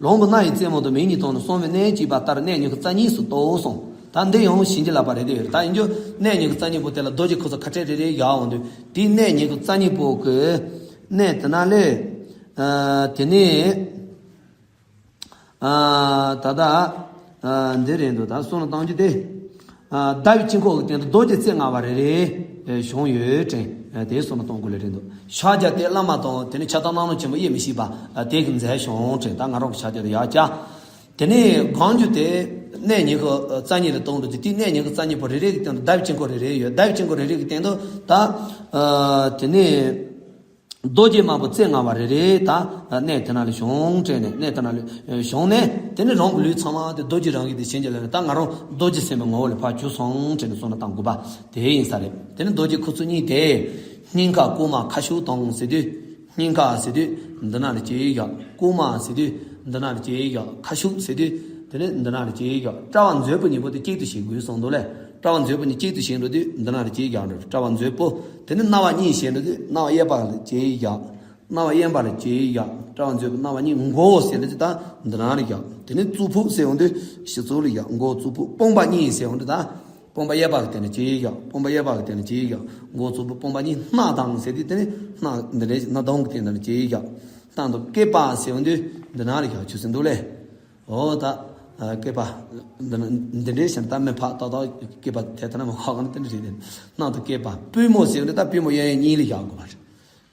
ལོང་བུ་སྣ་ཡི་རྩེ་མོ་དང་། མིག་གཉིས་དང་ནི་གསུམ་པའི་གནས་གཅིག་པ་ལྟར་གནས་ཉི་ཤུ་རྩ་གཉིས་སུ་གཏོགས་སོང་། ད་འདི་ཡང་བྱིན་གྱིས་བརླབས་པ་རེད་དེ། ད་ཡིན་རྒྱུ་གནས་ཉི་ཤུ་རྩ་གཉིས་པོ་དེ་ལ་རྡོ་རྗེ་ཁུ་ཚུར་ཁ་བྲལ་རེ་རེ་བཞག་འོང་དུས་དེའི་གནས་ཉི་ཤུ་རྩ་གཉིས་པོ་གི་གནས་དེ་ན་ལས། དེ་ནས། ད་ལྟ། འདི་རེད་འདུག་ད་གསུང་ལ་བཏང་རྒྱུ་དེ། ཟླ་བའི་དཀྱིལ་འཁོར་གྱི་སྟེང་དུ་རྡོ་རྗེ་རྩེ་ལྔ་པ་རེ་རེ་བྱུང་ཡོད་དྲན། དེ་གསུང་ལ་གཏོང་དགོས་ལེ་རེད་འདུག་ཕྱག་རྒྱ་དེ་བླ་མ་དང་དེ་ནས་ཕྱག་དང་གནང་ནོ་ཆེན་པོ་དབྱེར་མི་ཕྱེད་པ་དེ་གི་མཛད་བྱུང་དྲན། ད་ང་རང་གི་ཕྱག་རྒྱ་དེ་ཡར་བཀྱག་དེ་ནས་གང་རྒྱུ་དེ་གནས་ཉི་ཤུ་རྩ་གཉིས་ལ་གཏོང་འགྲོ་དུས་དེའི་གནས་ཉི་ཤུ་རྩ་གཉིས་པོ་རེ་རེ་གི་སྟེང་དུ་ཟླ་བའི་དཀྱིལ་འཁོར་རེ་རེ་ཡོད། ཟླ་བའི་དཀྱིལ་འཁོར་རེ་རེ་གི་སྟེང་དུ་ད། དེ་ནས། རྡོ་རྗེ་དམར་པོ་རྩེ་ལྔ་པ་རེ་རེ་ད་གནས་དེ་ན་ལ་བྱུང་དྲན་ནས་གནས་དེ་ན་ལ་བྱུང་ནས་དེ་ནས་རང་གི་ལུས་ཚང་མ་དེ་རྡོ་རྗེ་རང་བཞིན་དུ་བྱིན་གྱིས་བརླབས་ནས་ད་ང་རང་རྡོ་རྗེ་སེམས་དཔའི་ངོ་བོ་ལ་ཕར་གྱུར་སོང་དྲན་ནས་གསུང་ལ་བཏང་དགོས་པ་དེ་ཡིན་ས་རེད། དེ་ནས་རྡོ་རྗེ་ཁུ་ཚུར་གཉིས་དེ་སྙིང་ཁ་རྐུན་མ་ཁ་ཤུག་དང་ཟེར་དུས་སྙིང་ཁ་ཟེར་དུས་འདི་ན་ལ་སྐྱེ་ཡག་རྐུན་མ་ཟེར་དུས་འདི་ན་ལ་སྐྱེ་ཡག་ཁ་ཤུག་ཟེར་དུས་དེ་ནས་འདི་ན་ལ་སྐྱེ་ཡག་དཔྲལ་བ་མཛོད་སྤུ་གཉིས་པོ་དེ་གཅིག་ཏུ་བྱེད་དགོས་གསུངས་འདུག་ལས། དཔྲལ་བ་མཛོད་སྤུ་གཉིས་གཅིག་ཏུ་བྱེད་འགྲོ་དུས་འདི་ན་ལ་སྐྱེ་ཡག་འགྲོ་དཔྲལ་བ་མཛོད་སྤུ། དེ་ནས་རྣ་བ་གཉིས་བྱེད་འགྲོ་དུས་རྣ་བ་གཡས་པ་ལ་སྐྱེ་ཡག་རྣ་བ་གཡོན་པ་ལ་སྐྱེ་ཡག་དཔྲལ་བ་མཛོད་སྤུ་རྣ་བ་གཉིས། མགོ་བོ་ཟེར་འགྲོ་དུས་ད་འདི་ན་ལ་ཡག་དེ་ནས་གཙུག་ཕུད་ཟེར་འོང་དུས་སྤྱི་གཙུག་ལ་ཡག་མགོ་གཙུག་ཕུད། དཔུང་པ་གཉིས་ཟེར་འོང་དུས་ད་དཔུང་པ་གཡས་པ་གི་སྟེང་ལ་སྐྱེ་ཡག་དཔུང་པ་གཡོན་པ་གི་སྟེང་ལ་སྐྱེ་ཡག་མགོ་གཙུག་ཕུད། དཔུང་པ་གཉིས། སྣ་དང་ཟེར་དུས་དེ་ནས་སྣ་འདི་འདྲའི་སྣ་དང་གི་སྟེང་ལ་སྐྱེ་ཡག་སྣ་དང་སྐེད་པ་ཟེར་འོང་དུས་འདི་ན་ལ་ཡག་ཆུ་ཟིན་འདུག་ལས། འོ་ད། སྐེད་པ། འདི་ན་འདི་འདྲའི་ཞིང་ད་མི་ཕ་ཏག་ཏག་སྐེད་པ་དེ་ལྟ་ན་མི་ཁག་གི་དེ་འདྲ་རེད། སྣ་དང་སྐེད་པ། པུས་མོ་ཟེར་འདི་ད་པུས་མོ་གཡས་གཡོན་གཉིས་ལ་བཞག་དགོས་པ་རེད།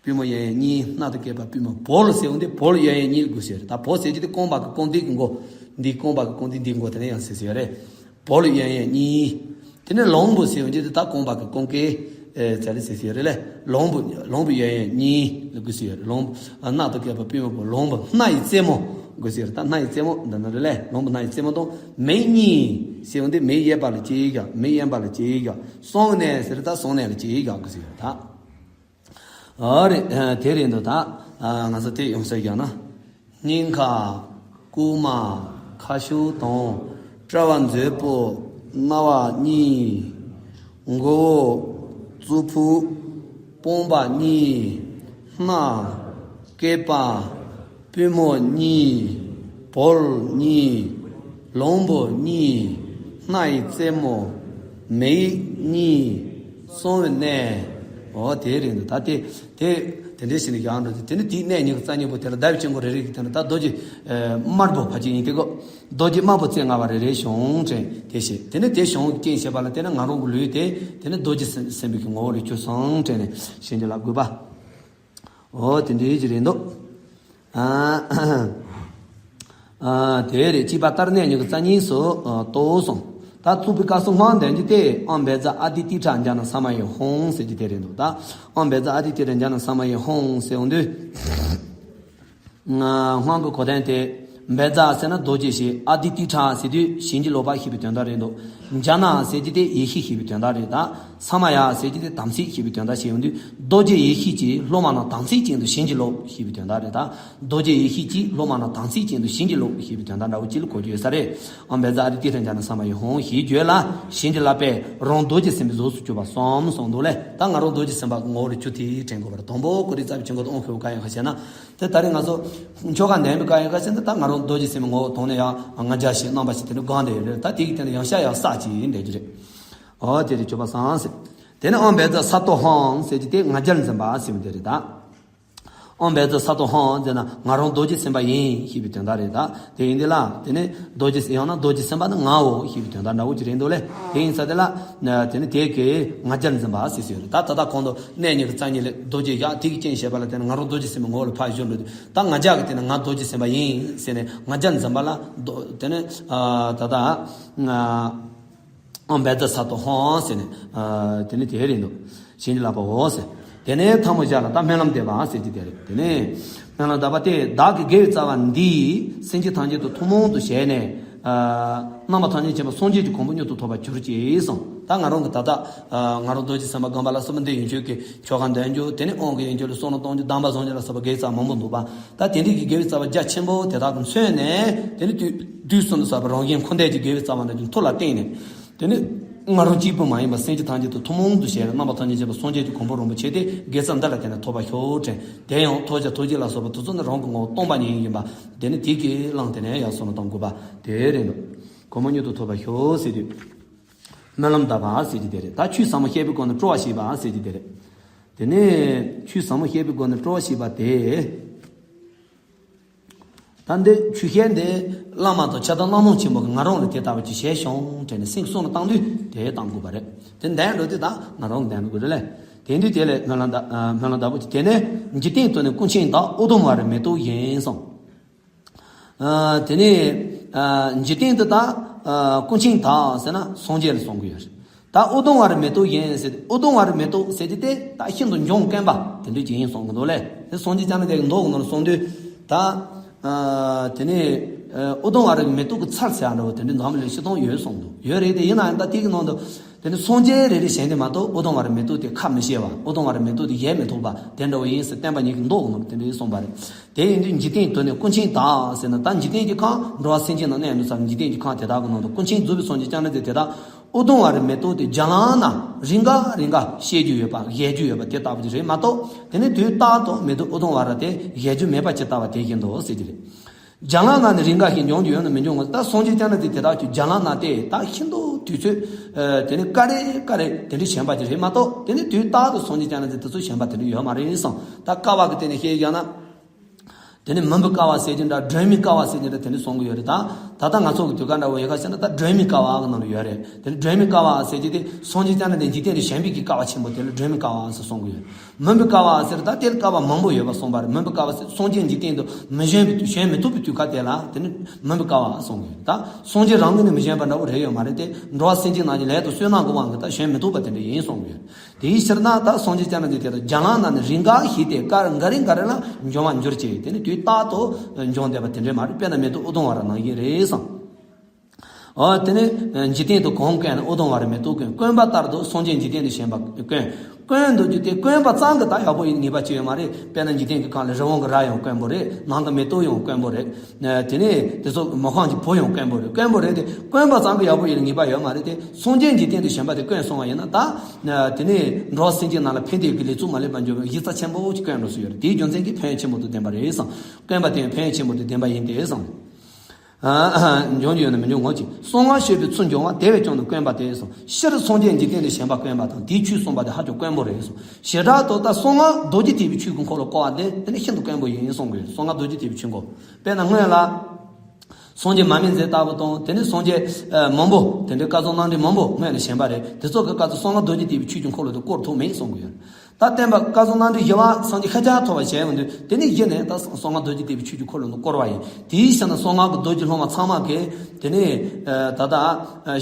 པུས་མོ་གཡས་གཡོན་གཉིས། སྣ་དང་སྐེད་པ་པུས་མོ་བོ་ལ་ཟེར་འདི་བོ་ལ་གཡས་གཡོན་གཉིས་ལ་དགོས་ཟེར་རེད། ད་བོ་ཟེར་གྱི་དེ་རྐང་པ་གི་རྐང་མཐིལ་གྱི་མགོ། འདི་རྐང་པ་གི་རྐང་མཐིལ་འདི་མགོ་དེ་ནས་ཡང་ཟེར་ཟེར་རེད། བོ་ལ་གཡས་གཡོན་གཉིས། དེ་ནས་ལོང་བུ་ཟེར་འདི་ད་རྐང་པ་གི་རྐང་སྐེ། ཨེ་ཙ་ལི་ཟེར་ཟེར་རེད་ལས། ལོང་བུ་ལོང་བུ་གཡས་གཡོན་གཉིས་ལ་དགོས་ཟེར་རེད། ལོང་བུ་སྣ་དང་སྐེད་པ་པུས་མོ་བོ། ལོང་བུ་སྣ་ཡི་རྩེ་མོ་དགོས་ཟེར་རེད། ད་སྣ་ཡི་རྩེ་མོ་འདི་ན་རེད་ལས། ལོང་བུ་སྣ་ཡི་རྩེ་མོ་དང་མིག་གཉིས་ཟེར་འདི་མིག་གཡས་པ་ལ་སྐྱེ་ཡག་མིག་གཡོན་པ་ལ་སྐྱེ་ཡག་གསུང་གནས་ཟེར་ད་གསུང་གནས་ལ་སྐྱེ་ཡག་དགོས་ཟེར་རེད་ད། ཨ་རེད། དེ་རེད་འདུག་ད་ང་ཚོ་དེ་ཡོང་ས་ཡག་ན། སྙིང་ཁ། རྐུན་མ། ཁ་ཤུག་དང་། དཔྲལ་བ་མཛོད་སྤུ། རྣ་བ་གཉིས། མགོ་བོ། གཙུག་ཕུད། དཔུང་པ་གཉིས། སྣ། སྐེད་པ། པུས་མོ་གཉིས། བོལ་གཉིས། ལོང་བུ་གཉིས། སྣ་ཡི་རྩེ་མོ། མིག་གཉིས། གསང་བའི་གནས། ཨོ་དེ་རེད་འདུག་ད་དེ་དེ་དེ་འདྲའི་ཞིག་ནས་ཡང་འགྲོ་དུས་དེ་ནི་དེའི་གནས་ཉི་ཤུ་རྩ་གཉིས་པོ་དེ་ལ་ཟླ་བའི་དཀྱིལ་འཁོར་རེ་རེ་གི་དེ་ནི་ད་རྡོ་རྗེ་དམར་པོ་ཕལ་ཆེར་ཡིན་དེ་གོ། རྡོ་རྗེ་དམར་པོ་རྩེ་ལྔ་པ་རེ་རེ་བྱུང་དྲན་དེ་བྱེད། དེ་ནི་དེ་བྱུང་རྐྱེན་བྱེད་པ་ལ་བརྟེན་ནས་ང་རང་གི་ལུས་དེ་དེ་ནི་རྡོ་རྗེ་སེམས་སེམས་དཔའི་གི་ངོ་བོ་ལ་གྱུར་སོང་དྲན་ནས་བྱིན་གྱིས་བརླབ་དགོས་པ། ཨོ་དེ་འདྲའི་ཅིག་རེད་འདུག་ཨ། ཨ། དེ་རེད། གཅིག་པ་ལྟར་གནས་ཉི་ཤུ་རྩ་གཉིས་སུ་ཨ་རྟོགས་སོང་། ད་བཙུགས་པའི་སྐབས་སུ་སྔགས་འདོན་རྒྱུ་དེ་ཨོཾ་བཛྲ་ཨ་ཏི་ཏི་ཏྲ་ཛྙཱ་ན་ས་མ་ཡེ་ཧཱུྃ་ཟེར་རྒྱུ་དེ་རེད་འདུག་ད་ཨོཾ་བཛྲ་ཨ་ཏི་ཏི་ཏྲ་ཛྙཱ་ན་ས་མ་ཡེ་ཧཱུྃ་ཟེར་འོང་དུས། སྔགས་ཀྱི་གོ་དོན་དེ། བཛྲ་ཟེར་ན་རྡོ་རྗེ་ཞེས། ཨ་ཏི་ཏི་ཏྲ་ཟེར་དུས་བྱིན་གྱིས་རློབ་པ་ཞེས་པའི་དོན་དག་རེད་འདུག་ཛྙཱ་ན་ཟེར་རྒྱུ་དེ་ཡེ་ཤེས་ཞེས་པའི་དོན་དག་རེད་ད། ས་མ་ཡ་ཟེར་རྒྱུ་དེ་དམ་ཚིག་ཞེས་པའི་དོན་དག་བཤད་ཡོང་དུས་རྡོ་རྗེ་ཡེ་ཤེས་ཀྱི་སློབ་མ་རྣམས་དམ་ཚིག་ཅན་དུ་བྱིན་གྱིས་རློབ་ཞེས་པའི་དོན་དག་རེད་ད། རྡོ་རྗེ་ཡེ་ཤེས་ཀྱི་སློབ་མ་རྣམས་དམ་ཚིག་ཅན་དུ་བྱིན་གྱིས་རློབ་ཞེས་པའི་དོན་དག་འདྲ་བོ་ཅིག་ལ་གོ་རྒྱུ་ཡོད་ས་རེད། ཨོཾ་བཛྲ་ཨ་ཏི་ཏི་ཏྲ་ཛྙཱ་ན་ས་མ་ཡེ་ཧཱུྃ་ཞེས་བརྗོད་ལ་བྱིན་གྱིས་བརླབས་པས་རང་རྡོ་རྗེ་སེམས་དཔའི་གཟུགས་སུ་གྱུར་པ་གསུངས་སོང་འདུག་ལས། ད་ང་རང་རྡོ་རྗེ་སེམས་དཔའི་ངོ་བོ་ལ་གྱུར་ཏེ་དྲན་དགོས་པ་རེད། དང་པོ་ཀུ་རེ་རྩ་བའི་དཀྱིལ་འཁོར་དུ་དབང་བསྐུར་བ་ག་ཡིན་ག་ཞེ་ན། དེ་ད་རེས་ང་ཚོ་ཆོ་ག་འདོན་པའི་སྐབས་ཡིན་ག་ཞེ་ན། ད་ང་རང་རྡོ་རྗེ་སེམས་དཔའི་ངོ་བོ་དོན་ནས་ཡང་ལྔ་བརྒྱ་ཞིག་རྣམ་པ་ཞིག་དེ་ནི་སྒང་དེ་ཡོད་རེད། ད་དེ་གི་དེ་ནི་ཡང་ཤ་ཡང་ས་ཅིག་འདྲ་གི་རེད། ཨོ་དེ་རེད། སྤྱོད་པ་བཟང་ཟེར། དེ་ནི་ཨོཾ་བཛྲ་སཏྭ་ཧཱུྃ་ཟེར་གྱི་དེ་ང་རྒྱལ་འཛིན་པ་ཟེར་བ་དེ་རེད་ད། ཨོཾ་བཛྲ་སཏྭ་ཧཱུྃ་ཟེར་ན་ང་རང་རྡོ་རྗེ་སེམས་དཔའ་ཡིན་ཞེས་པའི་དོན་དག་རེད་ད། དེ་ཡིན་དེ་ལ་དེ་ནི་རྡོ་རྗེ་ཡང་ན་རྡོ་རྗེ་སེམས་དཔའ་ནི་ངའོ་ཞེས་པའི་དོན་དག་འདྲ་བོ་ཅིག་རེད་འདུག་ལས། དེ་ཡིན་ས་དེ་ལ་དེ་ནི་དེ་གི་ང་རྒྱལ་འཛིན་པ་ཟེར་ཟེར་ཡོད་རེད་ད། ད་ལྟ་གོང་དུ་གནས་ཉི་ཤུ་རྩ་གཉིས་ལས་རྡོ་རྗེ་བཞག་དེ་གི་རྐྱེན་བྱས་པ་ལ་བརྟེན་ནས་ང་རང་རྡོ་རྗེ་སེམས་དཔའི་ངོ་བོ་ལ་ཕར་བཞུར་འགྲོ་དུས། ད་ང་རྒྱལ་གྱི་དེ་ནི་ང་རྡོ་རྗེ་སེམས་དཔའ་ཡིན་ཟེར་ནས་ང་རྒྱལ་འཛིན་པ་ལ་རྡོ་དེ་ནི་ཨ་ད་ལྟ་ཨ་ཨོཾ་བཛྲ་སཏྭ་ཧཱུྃ་ཟེར་ནས་ཨ་དེ་ནི་དེ་རེད་འདུག་བྱིན་གྱིས་བརླབས་པའོ་ཟེར། དེ་ནས་ཐལ་མོ་སྦྱར་ལ་ད་སྨོན་ལམ་འདེབས་པ་ཟེར་གྱི་དེ་རེད། དེ་ནས་སྨོན་ལམ་བཏབ་པ་སྟེ། བདག་གི་དགེ་བའི་རྩ་བ་འདིས་སེམས་ཅན་ཐམས་ཅད་དུ་ཐུན་མོང་དུ་བྱས་ནས། ཨ་རྣམ་པ་ཐམས་ཅད་མཁྱེན་པ་སངས་རྒྱས་ཀྱི་གོ་འཕང་མྱུར་དུ་ཐོབ་པར་གྱུར་ཅིག་གསུངས། ད་ང་རང་གི་ད་ལྟ་ཨ་ང་རང་རྡོ་རྗེ་སེམས་དཔའ་སྒོམ་པ་ལ་སོགས་པ་འདི་ཡོན་མཆོད་ཀྱི་ཆོ་ག་འདོན་རྒྱུ། དེ་ནས་དབང་གི་ཡོན་མཆོད་ལ་བསོད་ནམས་གཏོང་རྒྱུ། གདམས་པ་བཟང་རྒྱུ་ལ་སོགས་པ་དགེ་རྩ་མང་པོ་འདུག་པ། ད་དེ་འདྲའི་གི་དགེ་བའི་རྩ་བ་རྒྱ་ཆེན་པོ་དེ་དག་གིས་མཚོན་ནས་དེ་ནི་དུས་དུས་གསུམ་དུ་བསགས་པའི་རང་གཞན་འཁོར་འདས་ཀྱི་དགེ་བའི་རྩ་བ་རྣམས་ཀྱི་མཐུ་ལ་བརྟེན་ནས། དེ་ནི་ང་རང་གཅིག་པུ་མ་ཡིན་པར་སེམས་ཅན་ཐམས་ཅད་དུ་ཐུན་མོང་དུ་བྱས་ནས་རྣམ་པ་ཐམས་ཅད་མཁྱེན་པ་སངས་རྒྱས་ཀྱི་གོ་འཕང་རིན་པོ་ཆེ་དེ་དགེ་རྩ་འདི་ལ་བརྟེན་ནས་ཐོབ་པར་ཤོག་དྲན། དེ་ཡང་ཐོབ་བྱ་ཐོབ་བྱེད་ལ་སོགས་པ་དེ་ཚོ་ནི་རང་གི་ངོ་བོ་སྟོང་པ་ཉིད་ཡིན་པ། དེ་ནི་དེ་གི་བླངས་ཏེ་ནས་ཡར་བསོད་ནམས་གཏོང་དགོས་པ་དེ་རེད་འདུག་གོ་འཕང་མྱུར་དུ་ཐོབ་པར་ཤོག་ཟེར་དུས། སྨོན་ལམ་བཏབ་པ་ཟེར་གྱི་དེ་རེད། ད་ཆོས་ཟབ་མོ་བཤད་པའི་སྒོ་ནས་སྤྲོ་བ་བྱེད་པ་ཟེར་གྱི་དེ་རེད། དེ་ནས་ཆོས་ཟབ་མོ་བཤད་པའི་སྒོ་ནས་སྤྲོ་བ་བྱེད་པ་དེ། ད་འདི་ཆོས་བཤད་འདི་བླ་མ་དང་ཕྱག་དང་བླ་མ་ཆེན་པོ་གིས་ང་རང་ལ་དེ་ལྟ་བུ་ཅིག་བྱས་ཤོག་དྲན་ནས་སེམས་གསོ་ནས་བཏང་དུས་དེ་བཏང་དགོས་པ་རེད། དེ་འདོན་འགྲོ་དུས་ད་ང་རང་འདོན་དགོས་རེད་ལས། དེ་དུས་དེ་ལས་སྨོན་ལམ་བཏབ་ཨ་སྨོན་ལམ་བཏབ་པོ་ཅིག་དེ་ནས་འཇིག་རྟེན་དུ་ནི་སྐུ་མཁྱེན་བདག། ཨུ་དུམ་ཝ་རའི་མེ་ཏོག་ཡིན་གསུངས། ཨ་དེ་ནས་ཨ་འཇིག་རྟེན་དུ་ད་ཨ་སྐུ་མཁྱེན་བདག་ཟེར་ན་སངས་རྒྱས་ལ་གསུང་གི་ཡོད་རེད། ད་ཨུ་དུམ་ཝ་རའི་མེ་ཏོག་ཡིན་ཟེར་ཏེ། ཨུ་དུམ་ཝ་རའི་མེ་ཏོག་ཟེར་གྱི་དེ་ད་ཤིན་ཏུ་འཇོན་དཀོན་པ་དེ་འདྲ་ཅིག་ཡིན་གསུང་གི་འདུག་ལས། དེ་སངས་རྒྱས་བསྐྱངས་ན་དེ་མདོ་གི་ནང་ལ་གསུངས་དུས་ད་ཨ་དེ་ནས་ཨ་ཨུ་དུམ་ཝ་རའི་མེ་ཏོག་གི་ཚལ་ཟེར་ཡ་འདྲ་བོ་དེ་འདྲ་འཛམ་གླིང་ལ་ཆིག་སྟོང་ཡོད་གསུངས་འདུག་ཡོད་རེད། དེ་ཡིན་ན་ཡང་ད་དེ་གི་ནང་དུ་དེ་ནི་སངས་རྒྱས་རེ་རེ་གཞན་དེ་མ་གཏོགས་ཨུ་དུམ་ཝ་རའི་མེ་ཏོག་དེ་ཁ་མི་ཕྱེ་བ། ཨུ་དུམ་ཝ་རའི་མེ་ཏོག་དེ་བཞེས་མི་ཐུབ་པ་དེ་འདྲ་བོ་ཡིན་ཟེར་བསྟན་པ་ཉིད་ཀྱི་མདོ་གི་ནང་དུ་དེ་འདྲ་གསུངས་པ་རེད། དེ་ཡིན་དུས་འཇིག་རྟེན་དུ་ནི་སྐུ་མཁྱེན་བདག་ཟེར་ན་ད་འཇིག་རྟེན་གྱི་ཁམས་འགྲོ་བ་སེམས་ཅན་རྣམས་གནས་མི་ཚར་འཇིག་རྟེན་གྱི་ཁམས་དེ་དག་གི་ནང་དུ་སྐུ་མཁྱེན་རྫོགས་པའི་སངས་རྒྱས་བསྐྱངས་ན་དེ་དེ་དག་ཨུ་དུམ་ཝ་རའི་མེ་ཏོག་དེ་རྒྱ་ལམ་ན་རིང་ག་རིང་ག་བཞད་རྒྱུ་ཡོད་པ། བཞད་རྒྱུ་ཡོད་པ་དེ་ལྟ་བུ་ཅིག་རེད་མ་གཏོགས། དེ་ནི་དུས་རྟག་ཏུ་མེ་ཏོག་ཨུ་དུམ་ཝ་ར་དེ་བཞད་རྒྱུ་མེད་པ་ཇི་ལྟ་བ་དེ་བཞིན་དུ་ཟེར་གྱི་རེད། རྒྱ་ལམ་ན་ནི་རིང་ག་ཞིག་འབྱུང་རྒྱུ་ཡོད་ན་མི་འབྱུང་ངོ་། ད་སངས་རྒྱས་བསྐྱངས་ན་དེ་དེ་དག་ཀྱང་རྒྱ་ལམ་ན་དེ་ད་ཤིན་ཏུ་དུས་ཚོད་ཨ་དེ་ནི་ཀ་རེ་ཀ་རེ་དེ་འདྲ་ཞན་པ་ཅིག་རེད་མ་གཏོགས། དེ་ནི་དུས་རྟག་ཏུ་སངས་རྒྱས་བསྐྱངས་ན་དེ་དེ་ཚོ་ཞན་པ་དེ་འདྲ་ཡོད་མ་རེད་བསམ། ད་ཀ་བ་གི་སྟེང་ནས་བཤད་ཡོད་ན། དེ་ནི་མུན་པའི་ཀ་བ་ཟེར་གྱི་འདྲ། སྒྲོན་མེའི་ཀ་བ་ཟེར་གྱི་འདྲ། དེ་འདྲ་གསུང་གི་ཡོད་རེད། ད་ད་ལྟ་ང་ཚོ་གི་དུས་སྐབས་འདྲ་བོ་ཡོད་ག་ཟེར་ན་ད་སྒྲོན་མེའི་ཀ་བ་གི་ནང་ལ་ཡོད་རེད། དེ་ནི་སྒྲོན་མེའི་ཀ་བ་ཟེར་གྱི་དེ་སངས་རྒྱས་བསྐྱངས་ན་དེ་འཇིག་རྟེན་དུ་ཞན་པའི་གི་ཀ་བ་ཆེན་པོ་དེ་ལ་སྒྲོན་མེའི་ཀ་བ་ཟེར་གསུང་གི་ཡོད། མུན་པའི་ཀ་བ་ཟེར་ད་དེར་ཀ་བ་མང་པོ་ཡོད་པ་གསུངས་པ་རེད། མུན་པའི་ཀ་བ་ཟེར་སངས་རྒྱས་འཇིག་རྟེན་དུ་མི་ཞན་པའི་དུས་ཞན་མི་ཐུབ་པའི་དུས་སྐབས་དེ་ལ་དེ་ནི་མུན་པའི་ཀ་བ་གསུངས་གི་ཡོད། ད་སངས་རྒྱས་རང་གི་ནི་མི་ཞན་པ་འདྲ་བོ་རེད་ཡོད་མ་རེད་དེ། འགྲོ་བ་སེམས་ཅན་རྣམས་ཀྱི་ལས་དང་བསོད་ནམས་ཀྱི་དབང་གིས་ད་ཞན་མི་ཐུབ་པ་དེ་འདྲ་ཡིན་གསུངས་གི་ཡོད། དེའི་ཕྱིར་ན་ད་སངས་རྒྱས་བསྐྱངས་ན་དེ་དེ་ལ་རྒྱ་ལམ་ན་ནི་རིང་ག་ཞིག་དེ་ཀ་འགའ་རེ་འགའ་རེ་ལ་འབྱུང་བར་འགྱུར་ཅིག་དེ་ནི་དུས་རྟག་ཏུ་འབྱུང་བསྡད་པ་དེ་འདྲ་མ་རེད། དཔེར་ན་མེ་ཏོག་ཨུ་དུམ་ཝ་ར་ནང་བཞིན་རེད་བསམ། འོ་དེ་ནས་འཇིག་རྟེན་དུ་གང་དཀོན་ན་ཨུ་དུམ་ཝ་རའི་མེ་ཏོག་དཀོན། དཀོན་པ་ལྟར་དུ་སངས་རྒྱས་འཇིག་རྟེན་དུ་ཞན་པ་དཀོན། དཀོན་འདུག་རྒྱུ་དེ་དཀོན་པ་ཙམ་གྱིས་ད་ཡག་པོ་ཡིན་ངེས་པ་ཅི་ཡོད་མ་རེད། དཔེར་ན་འཇིག་རྟེན་གྱི་ཁམས་ལ་རི་བོང་གི་རྭ་ཡང་དཀོན་པོ་རེད། ནང་གི་མེ་ཏོག་ཡང་དཀོན་པོ་རེད། དེ་ནས་དེ་ཚོ་མི་ཕམ་གྱི་བུ་ཡང་དཀོན་པོ་རེད། དཀོན་པོ་རེད་དེ་དཀོན་པ་ཙམ་གྱིས་ཡག་པོ་ཡིན་ངེས་པ་ཡོད་མ་རེད་དེ། སངས་རྒྱས་འཇིག་རྟེན་དུ་ཞན་པ་དེ་དཀོན་སོང་བ་ཡིན་ན་ད། དེ་ནས་འགྲོ་བ་སེམས་ཅན་རྣམས་ལ་ཕན་བདེ་གི་ལས་ཚུལ་མ་ལེགས་པ་འབྱུང་བའི་གཞི་རྩ་ཆེན་པོ་ཅིག་དཀོན་འགྲོ་སུ་ཡོད་རེད། དེའི་རྒྱུ་མཚན་གྱིས་ཕན་ཡོན་ཆེན་པོ་དུ་ལྡན་པ་རེད་བསམ། དཀོན་པ་དེ་ཕན་ཡོན་ཆེན་པོ་དུ་ལྡན་པ་ཡིན་ཏེ་བསམ། འབྱུང་རྒྱུ་ཡོད་ན་མི་འབྱུང་ངོ་ཅིག་གསང་སྔགས་ཞེས་པའི་ཚུལ་འབྱུང་བ་དེ་བས་ཀྱང་ནི་དཀོན་པ་སྟེ་གསུངས། སྤྱིར་སངས་རྒྱས་འཇིག་རྟེན་ལས་གཞན་པ་དཀོན་པ་དང་དེའི་ཆོས་གསུངས་པ་དེ་ཧ་ཅང་དཀོན་པོ་རེད་གསུངས། བྱེ་བྲག་ཏུ་ད་གསང་སྔགས་རྡོ་རྗེ་ཐེག་པའི་ཆོས་ཀྱི་འཁོར་ལོ་བསྐོར་བ་དེ་དེ་ནི་ཤིན་ཏུ་དཀོན་པོ་ཡིན་གསུངས་དགོས། གསང་སྔགས་རྡོ་རྗེ་ཐེག་པའི་ཆོས་འཁོར། དཔེར་ན་སྔོན་ལ། སངས་རྒྱས་མར་མེ་མཛད་ལྟ་བུ་དང་དེ་ནས་སངས་རྒྱས་མང་པོ་དེ་འདྲའི་བསྐལ་བཟང་རྣམ་འདྲེན་མང་པོ་སྔོན་ལ་བྱོན་པ་རེད། དེ་ཚོ་གི་སྐབས་སུ་གསང་སྔགས་རྡོ་རྗེ་ཐེག་པའི་ཆོས་ཀྱི་འཁོར་ལོ་དེ་བསྐོར་ཐུབ་མེད་གསུང་གི་ཡོད། ད་བསྟན་པ་བསྐལ་བཟང་རྣམ་འདྲེན་བཞི་པ་སངས་རྒྱས་ཤཱཀྱ་ཐུབ་པ་བྱོན་ཡོང་དུས་དེ་ནས་གཞི་ནས་ད་གསང་སྔགས་རྡོ་རྗེ་ཐེག་པའི་ཆོས་ཀྱི་འཁོར་ལོ་དེ་བསྐོར་བ་ཡིན། དེའི་ཕྱིར་ན་གསང་སྔགས་ཀྱི་རྡོ་རྗེ་སློབ་མ་ཚང་མ་གིས་དེ་ནས་ད་ལྟ་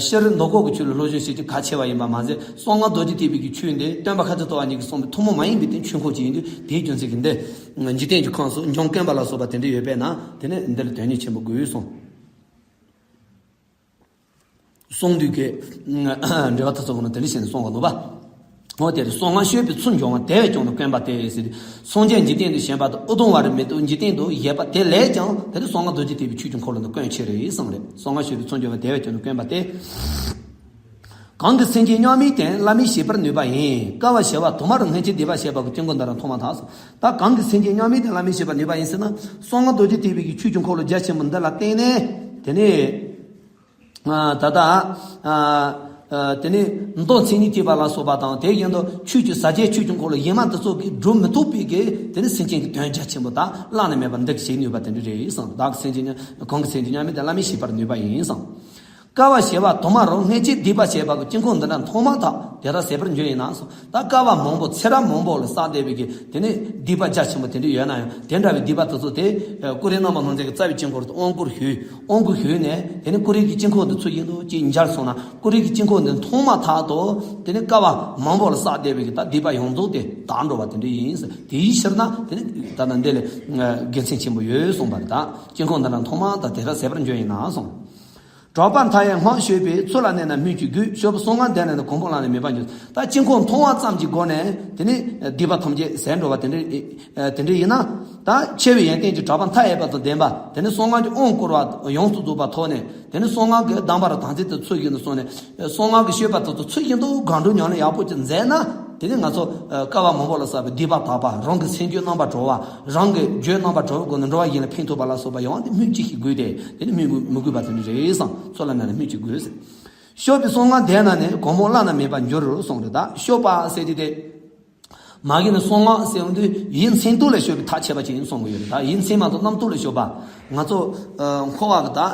སྤྱིར་མདོ་ཁོག་གི་ཆོས་ལ་སློབ་སྦྱོང་བྱེད་རྒྱུ་གལ་ཆེ་བ་ཡིན་པ་མ་ཟད། གསང་སྔགས་རྡོ་རྗེ་ཐེག་པའི་གི་ཆོས་འདི་སྟོན་པ་ཤཱཀྱ་ཐུབ་པ་གཉིས་ཀྱིས་གསུངས་པའི་ཐུན་མོང་མ་ཡིན་པའི་སྟེང་ཆོས་འཁོར་ཅིག་ཡིན་དུས་དེའི་རྒྱུ་མཚན་གྱིས་འདི། འཇིག་རྟེན་གྱི་ཁམས་སུ་འཇམ་དཀོན་པ་ལ་སོགས་པ་དེ་འདྲ་ཡོད་པས་ན་དེ་ནི་འདི་ལ་དོན་སྙིང་ཆེན་པོ་དགོས་གསུངས། གསུངས་དུས་ཀྱི་འགྲེལ་པ་དེ་ཚོ་གོང་ན་དེ་འདྲ་བྱས་ནས་གསུངས་པ་ནོར་བ། འོ་དེར་གསང་སྔགས་ཞེས་པའི་ཚུལ་འབྱུང་བ་དེ་བས་ཀྱང་དུ་དཀོན་པ་སྟེ་ཟེར་ཏེ། སངས་རྒྱས་འཇིག་རྟེན་དུ་བྱོན་པ་དང་ཨུ་དུམ་ཝ་ར་མེ་ཏོག་འཇིག་རྟེན་དུ་བཞད་པ་དེ་ལས་ཀྱང་དེ་ནི་གསང་སྔགས་རྡོ་རྗེ་ཐེག་པའི་ཆོས་ཀྱི་འཁོར་ལོ་འདི་དཀོན་ཆེ་རེད་གསུངས་རེད། གསང་སྔགས་ཞེས་པའི་ཚུལ་འབྱུང་བ་དེ་བས་ཀྱང་དུ་དཀོན་པ་སྟེ། གང་གིས་སེམས་ཅན་མཉམ་མེད་བསྟན། བླ་མེད་ཤེས་པར་ནུས་པ་ཡིན། བསྐལ་པ་བྱེ་བ་དུ་མར་སྔོན་ཆད་སྡིག་པ་བྱས་པ་གི་དཀྱིལ་འཁོར་འདི་ར་མཐོང་མ་ཐག་སོ། ད་གང་གིས་སེམས་ཅན་མཉམ་མེད་བསྟན། བླ་མེད་ཤེས་པར་ནུས་པ་ཡིན་ཟེར་ན། གསང་སྔགས་རྡོ་རྗེ་ཐེག་པའི་གི་ཆོས་ཀྱི་འཁོར་ལོ་རྒྱ་ཆེན་པོ་འདི་ལ་བརྟེན་ནས་དེ་ནས་ད་ལྟ་དེ་ནས་མདོ་མཚན་ཉིད་ཐེག་པ་ལ་སོགས་པ་དང་དེ་བཞིན་དུ་ཆོས་ཀྱི་ཟབ་ཆོས་ཆོས་ཀྱི་འཁོར་ལོ་གཞན་མ་དེ་ཚོ་གིས་སྒྲུབ་མི་ཐུབ་པའི་གི་དེ་ནི་སེམས་ཅན་གྱི་དོན་རྒྱ་ཆེན་པོ་དང་བླ་ན་མེད་པ་འདི་གི་བྱེད་ནུས་པ་དེ་འདྲ་རེད་གསུངས། བདག་གིས་སེམས་ཅན་མཉམ་གང་གིས་སེམས་ཅན་མཉམ་མེད་བསྟན། བླ་མེད་ཤེས་པར་ནུས་པ་ཡིན་གསུངས། བསྐལ་པ་བྱེ་བ་དུ་མར་སྔོན་ཆད་སྡིག་པ་བྱས་པ་གི་དཀྱིལ་འཁོར་འདི་འདྲ་མཐོང་མ་ཐག་དེ་ལྟར་ཟད་པར་འགྱུར་ཡིན་ན་གསུངས། ད་བསྐལ་པ་མང་པོ་ཚེ་རབས་མང་པོ་ལ་བསགས་བསྡད་པའི་གི་དེ་ནས་སྡིག་པ་རྒྱ་ཆེན་པོ་དེ་འདྲ་ཡོད་ན་ཡང་དེ་འདྲ་བའི་སྡིག་པ་དེ་ཚོ་དེ་ཀུ་རེ་རྣམ་པར་སྣང་མཛད་ཀྱི་རྩ་བའི་དཀྱིལ་འཁོར་དུ་དབང་བསྐུར་ཞུས། དབང་བསྐུར་ཞུས་ནས་དེ་ནས་ཀུ་རེ་གི་དཀྱིལ་འཁོར་དུ་ཚུར་ཡིན་དུ་ཅིག་མཇལ་སོང་ན་ཀུ་རེ་གི་དཀྱིལ་འཁོར་འདི་མཐོང་མ་ཐག་ཏུ་དེ་ནས་བསྐལ་པ་མང་པོ་ལ་བསགས་བསྡད་པའི་གི་ད་སྡིག་པ་ཡོངས་རྫོགས་དེ་དག་འགྲོ་བ་དེ་འདྲ་ཡིན། དེའི་ཕྱིར་ན་དེ་ནས་ད་ལྟ་འདི་ལས་དགེ་མཚན་ཆེན་པོ་ཡོད་གསུངས་པ་རེད། ད་དཀྱིལ་འཁོར་འདི་འདྲ་མཐོང་མ་ཐག་དེ་ལྟར་ཟད་པར་འགྱུར་ཡིན་ན་གསུངས། གྲགས་པ་མཐའ་ཡས་སྔགས་ཞེས་པའི་ཚུལ་ལ་གནས་ན་སྨོས་ཅི་དགོས། ཞེས་པའི་གསང་སྔགས་འདི་ནི་གོ་འཕང་བླ་ན་མེད་པ་འགྱུར། ད་དཀྱིལ་འཁོར་མཐོང་བ་ཙམ་གྱི་སྒོ་ནས་དེ་ནི་སྡིག་པ་ཐམས་ཅད་ཟད་འགྲོ་བ་དེ་འདྲ་དེ་འདྲ་ཡིན་ན། ད་ཆེ་བའི་ཡོན་ཏན་གྱི་གྲགས་པ་མཐའ་ཡས་པ་དང་ལྡན་པ་དེ་ནི་གསང་སྔགས་ཀྱི་དབང་བསྐུར་བ་ཡོངས་སུ་རྫོགས་པ་ཐོབ་ནས་དེ་ནི་གསང་སྔགས་ཀྱི་གདམས་པ་ར་དམ་ཚིག་ཏུ་ཚུལ་བཞིན་དུ་སོང་ནས་གསང་སྔགས་ཀྱི་སྤྱོད་པ་དེ་ཚོ་ཚུལ་བཞིན་དུ་སྒོམ་སྒྲུབ་ཉམས་ལེན་ཡག་པོ་ཅིག་མཛད་ན། དེ་ནི་ང་ཚོ་ཨ་བསྐལ་པ་མང་པོ་ལ་བསགས་པའི་སྡིག་པ་དག་པ། རང་གི་སེམས་རྒྱུད་རྣམ་པར་གྲོལ་བ། རང་གི་རྒྱུད་རྣམ་པར་གྲོལ་བའི་སྒོ་ནས་འགྲོ་བ་ཡིན་ལ་ཕན་ཐོགས་པ་ལ་སོགས་པ་ཡོང་བ་དེ་སྨོས་ཅི་ཞིག་དགོས་ཏེ། དེ་ནི་སྨོས་མི་དགོས་པ་དེ་འདྲ་རེད་གསུངས། ཚུལ་ལ་གནས་ན་སྨོས་ཅི་དགོས་ཟེར། ཞེས་པའི་གསང་སྔགས་འདི་ནི་གོ་འཕང་བླ་ན་མེད་པར་འགྱུར་རོ་གསུངས་རེད། ད་ཞེས་པ་ཟེར་དུས་དེ། མ་གི་ནི་གསང་སྔགས་ཟེར་བ་འདི་ཡིད་མཚན་དུ་ལ་ཞེས་པའི་ཐག་ཆད་པ་ཅིག་ཡིན་གསུང་གི་ཡོད་རེད། ད་ཡིད་མཚན་མ་གཏོགས་རྣམ་རྟོག་ལ་ཞེས་པ། ང་ཚོ་ཨ་འཁོར་བ་གི་ད་ཨ་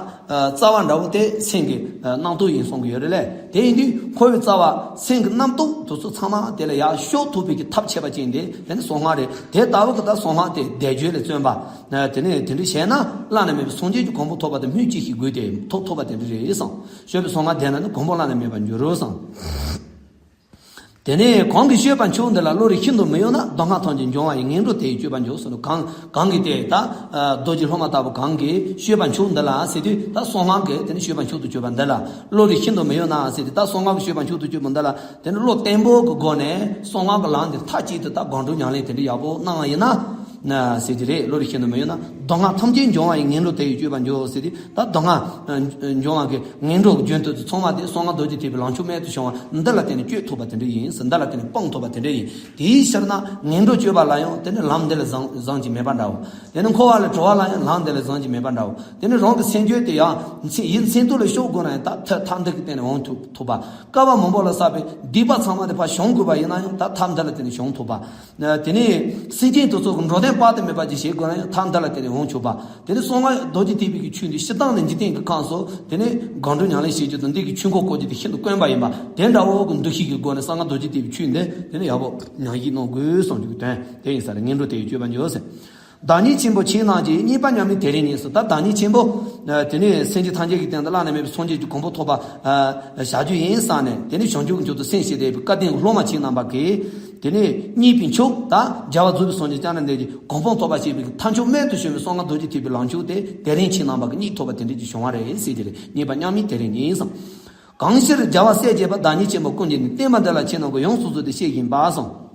རྩ་བ་འདྲ་བོ་དེ་སེམས་ཀྱི་ཨ་རྣམ་རྟོག་ཡིན་གསུང་གི་ཡོད་རེད་ལས། དེ་ཡིན་དུས་འཁོར་བའི་རྩ་བ་སེམས་ཀྱི་རྣམ་རྟོག་དེ་ཚོ་ཚང་མ་དེ་ལ་ཡར་ཕྱོགས་ཐུབ་པའི་གི་ཐབས་ཆད་པ་ཅན་དེ་དེ་ནི་གསང་སྔགས་རེད། དེ་ལྟ་བུ་གི་ད་གསང་སྔགས་དེ་བཟླས་བརྗོད་ལ་བརྩོན་པ། ཨ་དེ་ནས་དེ་འདྲ་བྱས་ན་བླ་ན་མེད་པའི་སངས་རྒྱས་ཀྱི་གོ་འཕང་ཐོབ་པ་དེ་སྨོས་ཅི་ཞིག་དགོས་ཏེ་ཐོབ་ཐུབ་པ་དེ་འདྲ་རེད་གསུངས། ཞེས་པའི་གསང་སྔགས་འདི་ནི་གོ་འཕང་བླ་ན་མེད་པར་འགྱུར་རོ་གསུངས། དེ་ནས་གང་གིས་ཤེས་པར་འཆོས་འདི་ལ། བློ་རིག་ཤིན་ཏུ་མི་གཡོ་ན། སྡུག་བསྔལ་ཐམས་ཅད་འབྱུང་བ་ཡི། ངན་འགྲོ་དེ་ཡི་སྤྱོད་པ་འགྱུར་གསུངས། གང་གང་གིས་དེ་ད་ཨ་རྡོ་རྗེ་སློབ་མ་ལྟ་བུ་གང་གིས་ཤེས་པར་འཆོས་འདི་ལ་ཟེར་དུས་ད་གསང་སྔགས་ཀྱི་དེ་ནི་ཤེས་པར་འཆོས་སུ་གྱུར་པ་འདི་ལ། བློ་རིག་ཤིན་ཏུ་མི་གཡོ་ན་ཟེར་དུས་ད་གསང་སྔགས་ཀྱི་ཤེས་པར་འཆོས་སུ་གྱུར་པ་འདི་ལ་དེ་ནི་བློ་བརྟན་པོ་གི་སྒོ་ནས་གསང་སྔགས་ཀྱི་ལམ་འདི་མཐའ་གཅིག་ཏུ་ད་སྒོམ་སྒྲུབ་ཉམས་ལེན་དེ་འདྲ་ཡག་པོ་གནང་བ་ཡིན་ན། ན་ཟེར་གྱི་རེད། བློ་རིག་ཤིན་ཏུ་མི་གཡོ་ན། སྡུག་བསྔལ་ཐམས་ཅད་འབྱུང་བ་ཡི། ངན་འགྲོ་དེ་ཡི་སྤྱོད་པ་འགྱུར་ཟེར་ཏེ། ད་སྡུག་བསྔལ་འབྱུང་བ་གི་ངན་འགྲོ་གི་རྒྱུན་དུ་ཚང་མ་དེ་གསང་སྔགས་རྡོ་རྗེ་ཐེག་པའི་ལམ་མཆོག་རྨད་དུ་བྱུང་བ་འདི་ལ་བརྟེན་ནས་གཅོད་ཐུབ་པ་དེ་འདྲ་ཡིན་ཟེར། འདི་ལ་བརྟེན་ནས་སྤང་ཐུབ་པ་དེ་འདྲ་ཡིན། དེའི་ཕྱིར་ན་ངན་འགྲོ་གཅོད་པ་ལ་ཡང་དེ་ནི་ལམ་འདི་ལས་བཟང་བཟང་གྱི་མེད་པ་འདྲའོ། དེ་ནི་འཁོར་བ་ལས་གྲོལ་བ་ལ་ཡང་ལམ་འདི་ལས་བཟང་གྱི་མེད་པ་འདྲའོ། དེ་ནི་རང་གི་སེམས་རྒྱུད་དེ་ཡང་ཡིད་མཚན་དུ་ལ་ཤོག་དགོས་ན་ཡང་ད་ཐ་ཐ་འདི་གི་སྟེང་ནས་འོང་ཐུབ་ཐུབ་པ། བསྐལ་པ་མང་པོ་ལ་བསགས་པའི་སྡིག་པ་ཚང་མ་དེ་ཕར་བྱང་དགོས་པ་ཡིན་ན་ཡང་ད་ཐ་འདི་ལ་བརྟེན་ནས་བྱང་ཐུབ་པ། དེ་ནས་སེམས་ཅན་དེ་ཚོ་གི་འགྲོ་དོན་དཔག་ཏུ་མེད་པ་ཅིག་བྱེད་དགོས་ན་ཡང་ཐབས་འདི་ལ་བརྟེན་ནས་འོང་ཆོག་པ། དེ་ནས་གསང་སྔགས་རྡོ་རྗེ་ཐེག་པའི་གི་ཆོས་འདི་སྤྱིར་བཏང་ནས་འཇིག་རྟེན་གྱི་ཁམས་སུ་དེ་ནས་སྒོམ་སྒྲུབ་ཉམས་ལེན་བྱེད་རྒྱུ་དང་འདི་གི་ཆོས་འཁོར་བསྐོར་རྒྱུ་དེ་ཤིན་ཏུ་དཀོན་པ་ཡིན་པ། དེ་འདྲ་བོ་གི་འདུ་ཤེས་ཀྱི་སྒོ་ནས་གསང་སྔགས་རྡོ་རྗེ་ཐེག་པའི་ཆོས་འདི་དེ་ནས་ཡག་པོ་ཉམས་ཞིབ་གནང་དགོས་གསུངས་རྒྱུ་གི་དོན་དེ་ཡིན་ས་རེད། ངན་འགྲོ་དེ་ཡི་སྤྱོད་པ་འགྱུར་ཟེར། བདག་ཉིད་ཆེན་པོ་ཆེས་རྣམས་ཀྱི། གཉིས་པ་མཉམ་མེད་དེ་རིང་ཉིད་སོ། ད་བདག་ཉིད་ཆེན་པོ། དེ་ནས་སེམས་ཅན་ཐམས་ཅད་ཀྱི་སྟེང་དུ་བླ་ན་མེད་པའི་སངས་རྒྱས་ཀྱི་གོ་འཕང་ཐོབ་པ་བྱ་རྒྱུ་ཡིན་བསམ་ནས་དེ་ནས་བྱང་ཆུབ་ཀྱི་མཆོག་ཏུ་སེམས་བསྐྱེད་དེ་བའི་སྐལ་ལྡན་གྱི་སློབ་མ་ཆེས་རྣམ་པ་གིས། དེ་ནས་གཉིས་པའི་མཆོག་ད་རྒྱལ་བ་རྫོགས་པའི་སངས་རྒྱས་བསྐྱངས་ན་འདས་ཀྱི་གོ་འཕང་ཐོབ་པ་ཞེས་པའི་ཐབས་མཆོག་རྨད་དུ་བྱུང་བའི་གསང་སྔགས་རྡོ་རྗེ་ཐེག་པའི་ལམ་མཆོག་དེ་དེ་རིང་ཆེས་རྣམ་པ་གིས་རྙེད་ཐུབ་པ་དེ་འདྲ་ཅིག་བྱུང་བ་རེད་ཟེར་གྱི་རེད། གཉིས་པ་མཉམ་མེད་དེ་རིང་ཉིད་གསུངས། གང་ཕྱིར་རྒྱལ་བ་སྲས་བཅས་པ། བདག་ཉིད་ཆེན་པོ་ཀུན་གྱི་ནི། བསྟན་པ་འདི་ལ་ཆེས་རྣམ་ཀུན། ཡོངས་སུ་རྫོགས་ཏེ་བཤད་བཞིན་པ་གསུངས།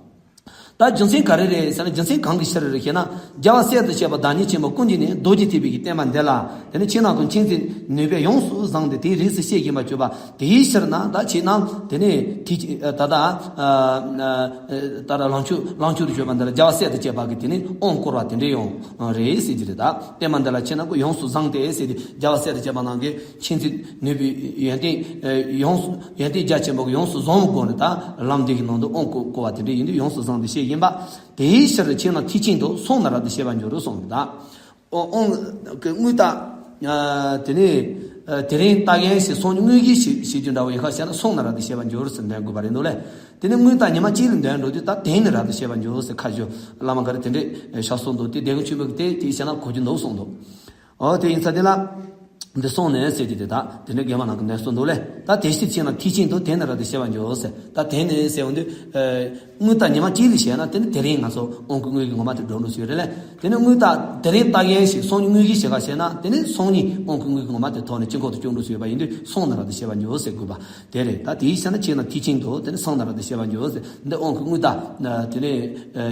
ད་རྒྱུ་མཚན་ག་རེ་རེད་ཟེར་ན། རྒྱུ་མཚན་གང་གི་ཕྱིར་རེད་ཟེར་ན། རྒྱལ་བ་སྲས་དང་བཅས་པ་བདག་ཉིད་ཆེན་པོ་ཀུན་གྱིས་ནི། རྡོ་རྗེ་ཐེག་པའི་གི་བསྟན་པ་འདི་ལ། དེ་ནི་ཕྱི་ནང་གི་མཁྱེན་བརྩེ་ནུས་པས་ཡོངས་སུ་བཟུང་སྟེ། དེའི་རིགས་སུ་བཤད་བཞིན་པ་བརྗོད་པ། དེའི་ཕྱིར་ན་ད་ཁྱེད་རྣམས་དེ་ནི་དེ་ད་ད་ད་ལམ་མཆོག་ལམ་མཆོག་ཏུ་བྱོན་པ་འདི་ལ་རྒྱལ་བ་སྲས་དང་བཅས་པ་གི་དེ་ནི་དབང་བསྐུར་བ་དེ་འདྲ་ཡང་རེད་ཟེར་གྱི་རེད། ད་བསྟན་པ་འདི་ལ་ཁྱེད་རྣམས་ཀྱིས་ཡོངས་སུ་བཟུང་སྟེ་ཟེར་ཏེ། རྒྱལ་བ་སྲས་དང་བཅས་པ་རྣམས་ཀྱི་མཁྱེན་བརྩེ་ནུས་པའི་ཡོན་ཏན་ཡོངས་སུ་ཡོན་ཏན་རྒྱ་ཆེན་པོ་གི་ཡོངས་སུ་བཟུང་བའི་སྒོ་ནས། ད་ལམ་འདི་གི་ནང་དུ་དབང་བསྐུར་བསྐུར་བ་དེ་འདྲ་ཡིན་དུས། ཡོངས་སུ་བཟུང་སྟེ་བཤད་བཞིན་པ། དེའི་ཕྱིར་ཁྱེད་རྣམས་ཐེག་ཆེན་དུ་སོང་ན་རབ་ཏུ་བཤད་པར་འགྱུར་གསུངས་པ་དང་། དབང་དབང་གི་དངོས་བཏགས། དེ་ནས་དེ་རིང་བཏགས་ཡན་ཞེས་སོ་གཉིས་དངོས་གཞི་ཞེས་ཞེས་རྒྱུ་འདྲ་བོ་ཡིན་ཁ་བཤད་ན། སོང་ན་རབ་ཏུ་བཤད་པར་འགྱུར་ཟེར་འདོན་དགོས་པ་རེད་འདུག་ལེ། དེ་ནས་དངོས་བཏགས་ཉི་མ་གཅིག་ལ་འདོན་འགྲོ་དུས། ད་དེང་ནས་རབ་ཏུ་བཤད་པར་འགྱུར་ཟེར་ཁ་བཞག་བླ་མ་ག་རེ་དེ་འདྲས་ཤ་གསུངས་འདུག། དེ་དེ་གི་ཆོས་མོད་ཀྱི་དེ་དེ་བཤད་ན་གོ་རྒྱུ་འདུག་གསུངས་འདུག། ཨོ་དེ་ཡིན་ཙང་དེ་ལ་འདི་སོང་ནས་ཟེར་གྱི་དེ། ད་དེ་འདྲ་རྒན་མ་ནང་གི་ནས་གསུངས་འདུག་ལེ། ད་དེ་ཕྱིར་ཁྱེད་རྣམས་ཐེག་ཆེན་དུ། དེང་ནས་རབ་ཏུ་བཤད་པར་འགྱུར་ཟེར། ད་དེང་ནས་ཟེར་འོང་དུས། དངོས་བཏགས་ཉི་མ་གཅིག་ལ་བཤད་ན། དེ་ནི་དེ་རིང་ང་ཚོ་དབང་གི་དངོས་ཀྱི་ངོ་མ་དེ་འགྲོ་འགྲོ་སྲོལ་ཡོད་རེད་ལེ། དེ་ནི་དངོས་བཏགས་དེ་རིང་བཏགས་ཡན་ཞེས་སོ་གཉིས་དངོས་གཞི་ཞེས་ཁ་བཤད་ན། དེ་ནི་སོ་གཉིས་དབང་གི་དངོས་ཀྱི་ངོ་མ་དེ་ཐོག་ནས་དཀྱིལ་འཁོར་དུ་སྐྱོང་འགྲོ་སྲོལ་ཡོད་པ་ཡིན་དུས། སོང་ན་རབ་ཏུ་བཤད་པར་འགྱུར་ཟེར་དགོས་པ་དེ་རེད། ད་དེའི་ཕྱིར་ན་ཁྱེད་རྣམས་ཐེག་ཆེན་དུ། དེ་ནི་སོང་ན་རབ་ཏུ་བཤད་པར་འགྱུར་ཟེར། འདི་དབང་གི་དངོས་བཏགས་དེ་ནི་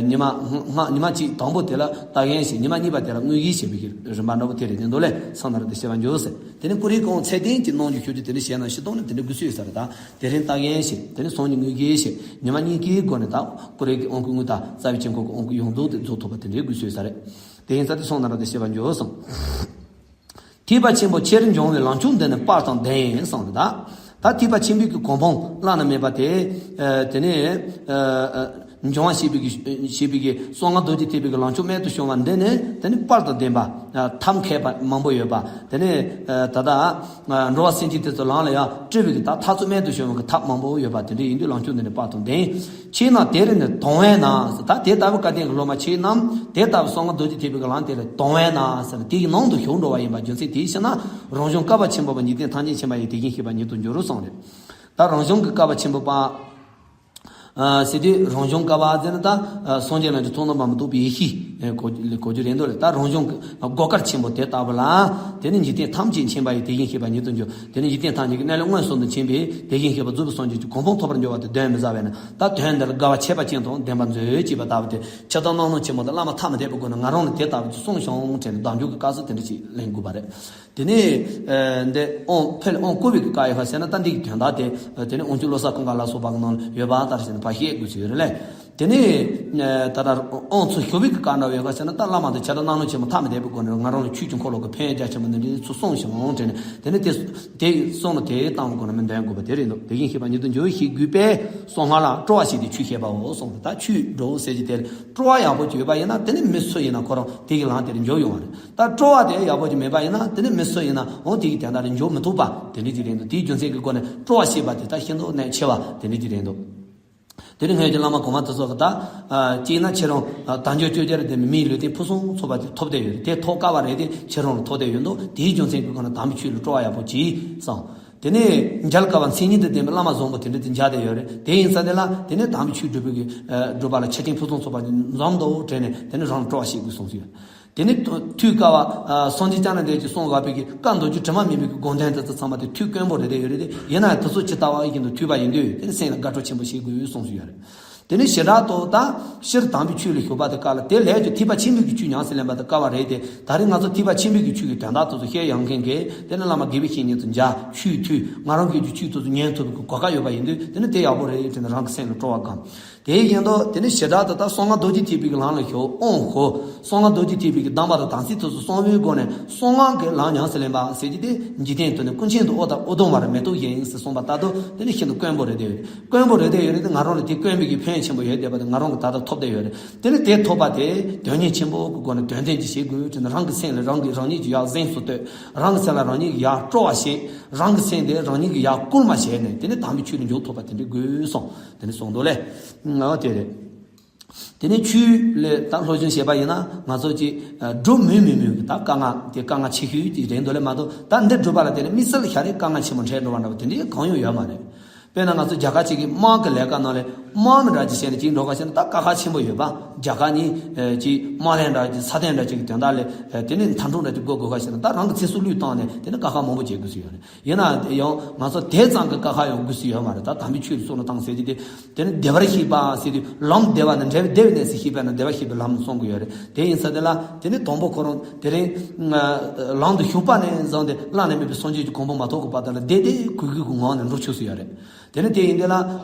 ཉི་མ་སྔ་ཉི་མ་གཅིག་དང་པོ་དེ་ལ་བཏགས་ཡན་ཞེས། ཉི་མ་གཉིས་པ་དེ་ལ་དངོས་གཞི་ཞེས་པའི་གི་རིམ་པ་འདྲ་བོ་དེ་རེད་དེ་འདུག་ལེ། སོང་ན་རབ་ཏུ་བཤད་པར་འགྱུར་ཟེར། དེ་ནི་ཀུ་རེ་གི་དབང་ཚད་ལྡན་གྱི་གནང་རྒྱུ་ཞུ་རྒྱུ་དེ་འདྲ་བཤད་ན་ཤི་སྟོང་ནི་དེ་འདྲ་དགོས་སྲོལ་ཡོད་ས་རེད། ད་དེ་རིང་བཏགས་ཡན་ཞེས། དེ་ནི་སོ་གཉིས་དངོས་གཞི་ཞེས། ཉི་མ་གཉིས་ཀའི་སྒོ་ནས་ད་ཀུ་རེ་གི་དབང་གི་དངོས་བཏགས། རྩ་བའི་དཀྱིལ་འཁོར་གྱི་དབང་གི་ཡོངས་རྫོགས་དེ་རྫོགས་ཐུབ་པ་དེ་འདྲའི་དགོས་སྲོལ་ཡོད་ས་རེད། དེ་ཡིན་ཙང་དེ་སོང་ན་རབ་ཏུ་བཤད་པར་འགྱུར་གསུངས། ཐེག་པ་ཆེན་པོ་ཆེར་འབྱུང་བའི་ལམ་མཆོག་འདི་ནི་དཔལ་དང་ལྡན་གསུངས་ཏེ། ད་ད་ཐེག་པ་ཆེན་པོའི་གི་གོ་འཕང་བླ་ན་མེད་པ་དེ། ཨ་དེ་ནས་ཨ་ཨ་འབྱུང་བ་བྱེད་པའི་གི་བྱེད་པའི་གི་གསང་སྔགས་རྡོ་རྗེ་ཐེག་པའི་གི་ལམ་མཆོག་རྨད་དུ་བྱུང་བ་འདི་ནི། དེ་ནི་དཔལ་དང་ལྡན་པ། ཐབས་མཁས་པ་མང་པོ་ཡོད་པ། དེ་ནས་ཨ་ད་ལྟ་འགྲོ་བ་སེམས་ཅན་དེ་ཚོ་ལམ་ལ་ཡང་སྤྲུལ་པའི་གི་ད་ཐབས་ཚུལ་རྨད་དུ་བྱུང་བའི་གི་ཐབས་མང་པོ་ཡོད་པ་དེ་འདྲ་ཡིན་དུས། ལམ་མཆོག་འདི་ནི་དཔལ་དང་ལྡན། ཁྱེད་རྣམས་དེར་ནི་དོང་བས་ན། ད་དེ་ལྟ་བུའི་བཀའ་བསྟན་གྱི་སློབ་མ་ཁྱེད་རྣམས་དེ་ལྟ་བུའི་གསང་སྔགས་རྡོ་རྗེ་ཐེག་པའི་གི་ལམ་དེ་ལ་དོང་བས་ན་ཟེར་ན། དེའི་ནང་དུ་ཞུགས་འགྲོ་བ་ཡིན་པ་རྒྱུ་མཚན་དེའི་ཕྱིར་ན། རང་བྱུང་བསྐལ་པ་ཆེན་པོ་པ་འཇིག་རྟེན་ཐམས་ཅད་མཁྱེན་པ་ཡི། དེ་བཞིན་གཤེགས་པ་ཉིད་དུ་འགྱུར་རོ་གསུངས་རེད། ད་རང་བྱུང་གི་བསྐལ་པ་ཆེན་པོ་པ། ཨ་ཟེར་དུས་རང་བྱུང་བསྐལ་པ་ཟེར་ན། ད་ཨ་སངས་རྒྱས་ལ་འདི་ཚོགས་རྣམ་པ་མི་རྟོག་པའི་ཡེ་ཤེས་གོ་གོ་རྒྱུ་རེད་འདུག་ལ། ད་རང་བྱུང་གི་སྒོ་དཀར་ཆེན་པོ་དེ་ལྟ་བུ་ལ། དེ་ནི་འཇིག་རྟེན་ཐམས་ཅད་མཁྱེན་པ་ཡི། དེ་བཞིན་གཤེགས་པ་ཉིད་དུ་འགྱུར། དེ་ནི་འཇིག་རྟེན་ཐམས་ཅད་ཀྱི་གནས་ལུགས་མངོན་སུམ་དུ་མཁྱེན་པའི་དེ་བཞིན་གཤེགས་པ་རྫོགས་པའི་སངས་རྒྱས་ཀྱི་གོ་འཕང་ཐོབ་པར་འགྱུར་བ་དེ་གདོན་མི་ཟ་བས་ན། ད་དོན་འདི་ལ་དགའ་བ་ཆད་པ་ཅན་དང་ལྡན་པ་མཛོད་ཅེས་པ་ལྟ་བུ་དེ། ཕྱི་དང་ནང་ནང་ཆེན་མོ་དང་བླ་མ་ཐ་མི་དད་པའི་སྒོ་ནས་ང་རང་ལ་དེ་ལྟ་བུ་གསུངས་ཤོག་དྲན་ནས། བདག་འཇུག་གི་སྐབས་སུ་དེ་འདྲ་ཞིག་ལེན་དགོས་པ་རེད། དེ་ནས་ཨ་འདི་དབང་ཕལ་དབང་བསྐུར་བའི་གི་བཀའ་ཡོད་པ་ཟེར་ན། ད་འདི་གི་དོན་དག་དེ་དེ་ནས་དབང་ཕྱུག་བློ་གསལ་ཀུན་དགའ་ལ་སོགས་པ་གི་ནང་ལ་ཡོད་པ་ལྟར་བྱས་ནས་ཕར་བཤད་དགོས་ཚུལ་ཡོད་རེད་ལེ། དེ་ནས་ཨ་ད་ལྟ་དབང་ཚུལ་ཞུ་བའི་གི་བཀའ་འདྲ་བ་ཡོད་པ་ཟེར་ན། ད་བླ་མ་དང་ཕྱི་དང་ནང་ནང་ཆེན་མོ་ཐ་མི་དད་པའི་སྒོ་ནས་ང་རང་ལ་ཆོས་ཀྱི་འཁོར་ལོ་གི་ཕན་ཡོན་རྒྱ་ཆེན་པོ་འདི་འདྲའི་ཚུལ་གསུངས་ཤིང་དྲན་ནས། དེ་ནས་དེ་དེ་གསུངས་ནས་དེ་བཏང་བའི་སྒོ་ནས་མི་འདོན་དགོས་པ་དེ་རེད་འདུག། དེ་བཞིན་གཤེགས་པ་ཉིད་དུ་འགྱུར་ཞེས་དགོས་པས། གསང་སྔགས་ལ་སྤྲོ་བ་བྱས་ཏེ་ཆོས་བཤད་པའོ་གསུངས་ཏེ། ད་ཆོས་འགྲོ་ཟེར་གྱི་དེ་སྤྲོ་བ་ཡག་པོ་ཅིག་ཡོད་པ་ཡིན་ན། དེ་ནི་མི་སུ་ཡིན་ན་ཁོ་རང་དེ་གི་ལམ་དེར་འཇུག་ཡོང་བ་རེད། ད་སྤྲོ་བ་དེ་ཡག་པོ་ཅིག་མེད་པ་ཡིན་ན། དེ་ནི་མི་སུ་ཡིན་ན་འོང་དེ་གི་དོན་དག་ལ་འཇུག་མི་ཐུབ་པ་དེ་འདྲ་ཅིག་རེད་འདུག། དེའི་རྒྱུ་མཚན་གྱི་སྒོ་ནས་སྤྲོ་བ་བྱེད་པ་དེ་ད་ཤིན་ཏུ་གནད་ཆེ་བ་དེ་འདྲ་ཅིག་རེད་འདུག། དེ་ནི་སྔོན་གྱི་བླ་མ་གོང་མ་དེ་ཚོ་གི་ད་ཨ་གཅིག་ན་ཁྱེད་རང་ཨ་དལ་འབྱོར་བཅོ་བརྒྱད་ལྡན་པའི་མིའི་ལུས་རྟེན་ཕུན་སུམ་ཚོགས་པ་དེ་ཐོབ་བསྡད་ཡོད་རེད། དེ་ཐོབ་དཀའ་བ་རེད་དེ། ཁྱེད་རང་ལ་ཐོབ་བསྡད་ཡོད་འདུག། དེའི་རྒྱུ་མཚན་གྱི་སྒོ་ནས་དམ་པའི་ཆོས་ལ་སྤྲོ་བ་ཡག་པོ་གྱིས་བསམ། དེ་ནས་མཇལ་དཀའ་བ་མཚན་ཉིད་དང་ལྡན་པའི་བླ་མ་བཟང་པོ་དེ་འདྲ་དེ་མཇལ་བསྡད་ཡོད་རེད། དེ་ཡིན་ཙང་དེ་ལ་དེ་ནས་དམ་པའི་ཆོས་སྒྲུབ་པའི་གི་ཨ་སྒྲུབ་པ་ལ་ཆོས་རྟེན་ཕུན་སུམ་ཚོགས་པ་འཛོམས་འདུག་དྲན་ནས། དེ་ནས་རང་ལ་སྤྲོ་བ་ཞིག་དགོས་གསུངས་སོ། དེ་ནས་ཐོས་དཀའ་བ་ཨ་སངས་རྒྱས་བསྐྱངས་ན་འདས་ཀྱི་གསུང་བཀའ་པོད་ཀྱི་བཀའ་མདོ་རྒྱུད་དྲི་མ་མེད་པའི་གི་དགོངས་དོན་དེ་ཚོ་ཚང་མ་དེ་ཐོས་དཀོན་པོ་རེད་དེ་ཡོད་རེད་དེ། ཡིན་ན་ཡང་དེ་ཚོ་ཇི་ལྟ་བ་བཞིན་དུ་ཐོས་པ་ཡིན་དུས། དེ་ནས་སེམས་ལ་དགའ་སྤྲོ་ཆེན་པོ་ཞིག་དགོས་གསུངས་སོ་ཡོད་རེད། དེ་ནས་བྱེ་བྲག་ཏུ་ད་སྤྱིར་དམ་པའི་ཆོས་ལ་ཞུགས་པ་དེ་དཀའ་ལ། དེ་ལས་ཀྱང་ཐེག་པ་ཆེན་པོའི་གི་ཆོས་ཉམས་སུ་ལེན་པ་དེ་དཀའ་བ་རེད་དེ། ད་རེས་ང་ཚོ་ཐེག་པ་ཆེན་པོའི་གི་ཆོས་ཀྱི་དོན་དག་དེ་ཚོ་བཤད་ཡོང་མཁན་གྱིས། དེ་ནས་བླ་མ་དགེ་བའི་བཤེས་གཉེན་ཚོ་མཇལ། ཆོས་ཐོས། ང་རང་གིས་ཀྱི་ཆོས་དེ་ཚོ་ཉན་ཐུབ་པའི་གི་གོ་སྐབས་ཡོད་པ་ཡིན་དུས། དེ་ནི་དེ་ཡག་པོ་རེད་དྲན་ནས་རང་གི་སེམས་ལ་སྤྲོ་བ་སྒོམ། དེ་བཞིན་དུ་དེ་ནི་བྱེ་བྲག་ཏུ་ད་གསང་སྔགས་རྡོ་རྗེ་ཐེག་པའི་གི་ལམ་ལ་ཞུགས། དབང་ཞུ། གསང་སྔགས་རྡོ་རྗེ་ཐེག་པའི་གི་གདམས་པ་དང་དམ་ཚིག་དེ་ཚོ་གསང་བའི་སྒོ་ནས་གསང་སྔགས་ཀྱི་ལམ་ཉམས་སུ་ལེན་པ་ཟེར་གྱི་དེ། འཇིག་རྟེན་དུ་ནི་ཀུན་མཁྱེན་དུ་ཨོ་དང་ཨོ་དོང་བར་མེ་ཏོག་བཞིན་ཟེར་གསུངས་པ་ལྟར་དུ། དེ་ནི་ཤིན་ཏུ་དཀོན་པོ་རེད་དེ། དཀོན་པོ་རེད་དེ་ཡོད་རེད་དེ། ང་རང་ལ་དེ་དཀོན་པའི་གི་ཕན་ཡོན་ཆེན་པོ་ཡོད་བསྡད་པ་དེ་ང་རང་གིས་ད་ལྟ་ཐོབ་བསྡད་ཡོད་རེད། དེ་ནི་དེ་ཐོབ་པ་དེ་དོན་གཉེར་ཆེན་པོ་གི་སྒོ་ནས་དོན་ལྡན་ཅིག་བྱེད་དགོས་དྲན་ནས། རང་གི་སེམས་ལ་རང་གིས་རང་ཉིད་ཀྱི་ཡར་གཟེངས་སུ་བསྟོད། རང་གི་སེམས་ལ་རང་ཉིད་ཀྱི་ཡར་སྤྲོ་བ་བྱེད། རང་གི་སེམས་དེ་རང་ཉིད་ཀྱི་ཡར་བསྐུལ་མ་བྱས་ནས། དེ་ནི་དམ་པའི་ཆོས་ལ་འཇུག་ཐུབ་པ་དེ་འདྲ་དགོས་གསུངས། དེ་ནི་གསུངས་འདུག་ལེ། ཨོ་དེ་རེད། དེ་ནས་ཆོས་ལ་ད་སློབ་སྦྱོང་བྱས་པ་ཡིན་ན། ང་ཚོ་ཅིག་ཨ་སྒྲུབ་མུས་མེད་མུས་ཀྱི་ད་དཀའ་ངལ་དེ་དཀའ་ངལ་ཆེ་ཤོས་ཅིག་རེད་འདུག་ལེ། མ་གཏོགས་ད་འདི་སྒྲུབ་པ་ལ་དེ་ནས་དམིགས་བསལ་ཞག་རེ་དཀའ་ངལ་ཆེན་པོ་འཕྲད་འགྲོ་བ་འདྲ་བ་དེ་འདྲའི་གང་ཡང་ཡོད་མ་རེད། དཔེར་ན་ང་ཚོ་རྒྱ་གར་ཅིག་གི་དམག་གི་ལས་ཀ་ནང་ལ་ དམག་མི་འདྲ་ཅིག་བྱས་ནས་ཅིག་འགྲོ་ག་བྱས་ན། ད་ཀ་ཁ་ཆེན་པོ་ཡོད་པ། རྒྱ་གར་ནི་ཨེ་ཅིག་དམག་ལན་འདྲ་ཅིག་ས་གདན་འདྲ་ཅིག་གི་དོན་དག་ལས་ཨེ་དེ་ནི་མཐའ་འཁྲུག་འདྲ་ཅིག་དགོས་དགོས་ག་བྱས་ན། ད་རང་གི་ཚེ་སྲོག་བློས་བཏང་ནས་དེ་ནི་ཀ་ཁ་མང་པོ་བྱེད་དགོས་སུ་ཡོད་རེད། ཡིན་ན་ཡང་ང་ཚོ་དེ་ཙམ་གྱི་ཀ་ཁ་ཡོང་དགོས་སུ་ཡོད་མ་རེད། ད་དམ་པའི་ཆོས་ལ་བསམ་བློ་བཏང་ཟེར་གྱི་དེ། དེ་ནི་བདེ་བར་གཤེགས་པ་ཟེར་དུས་ལམ་བདེ་བ་ནི། འབྲས་བུ་བདེ་བའི་གནས་སུ་གཤེགས་པས་ན་བདེ་བར་གཤེགས་པའི་ལམ་གསུང་གི་ཡོད་རེད། དེ་ཡིན་ཙང་དེ་ལ་དེ་ནི་དང་པོ་ཁོ་རང་དེ་རིང་ལམ་དུ་ཞུགས་པ་ནས་བཟུང་སྟེ་བླ་ན་མེད་པའི་སངས་རྒྱས་ཀྱི་གོ་འཕང་མ་ཐོབ་ཀྱི་བར་དུ་ལ་བདེ་བདེ་གུས་གུས་ཀྱི་ངང་ནས་འགྲོ་ཆོག་སུ་ཡོད་རེད། དེ་ནི་དེ་ཡིན་དེ་ལ་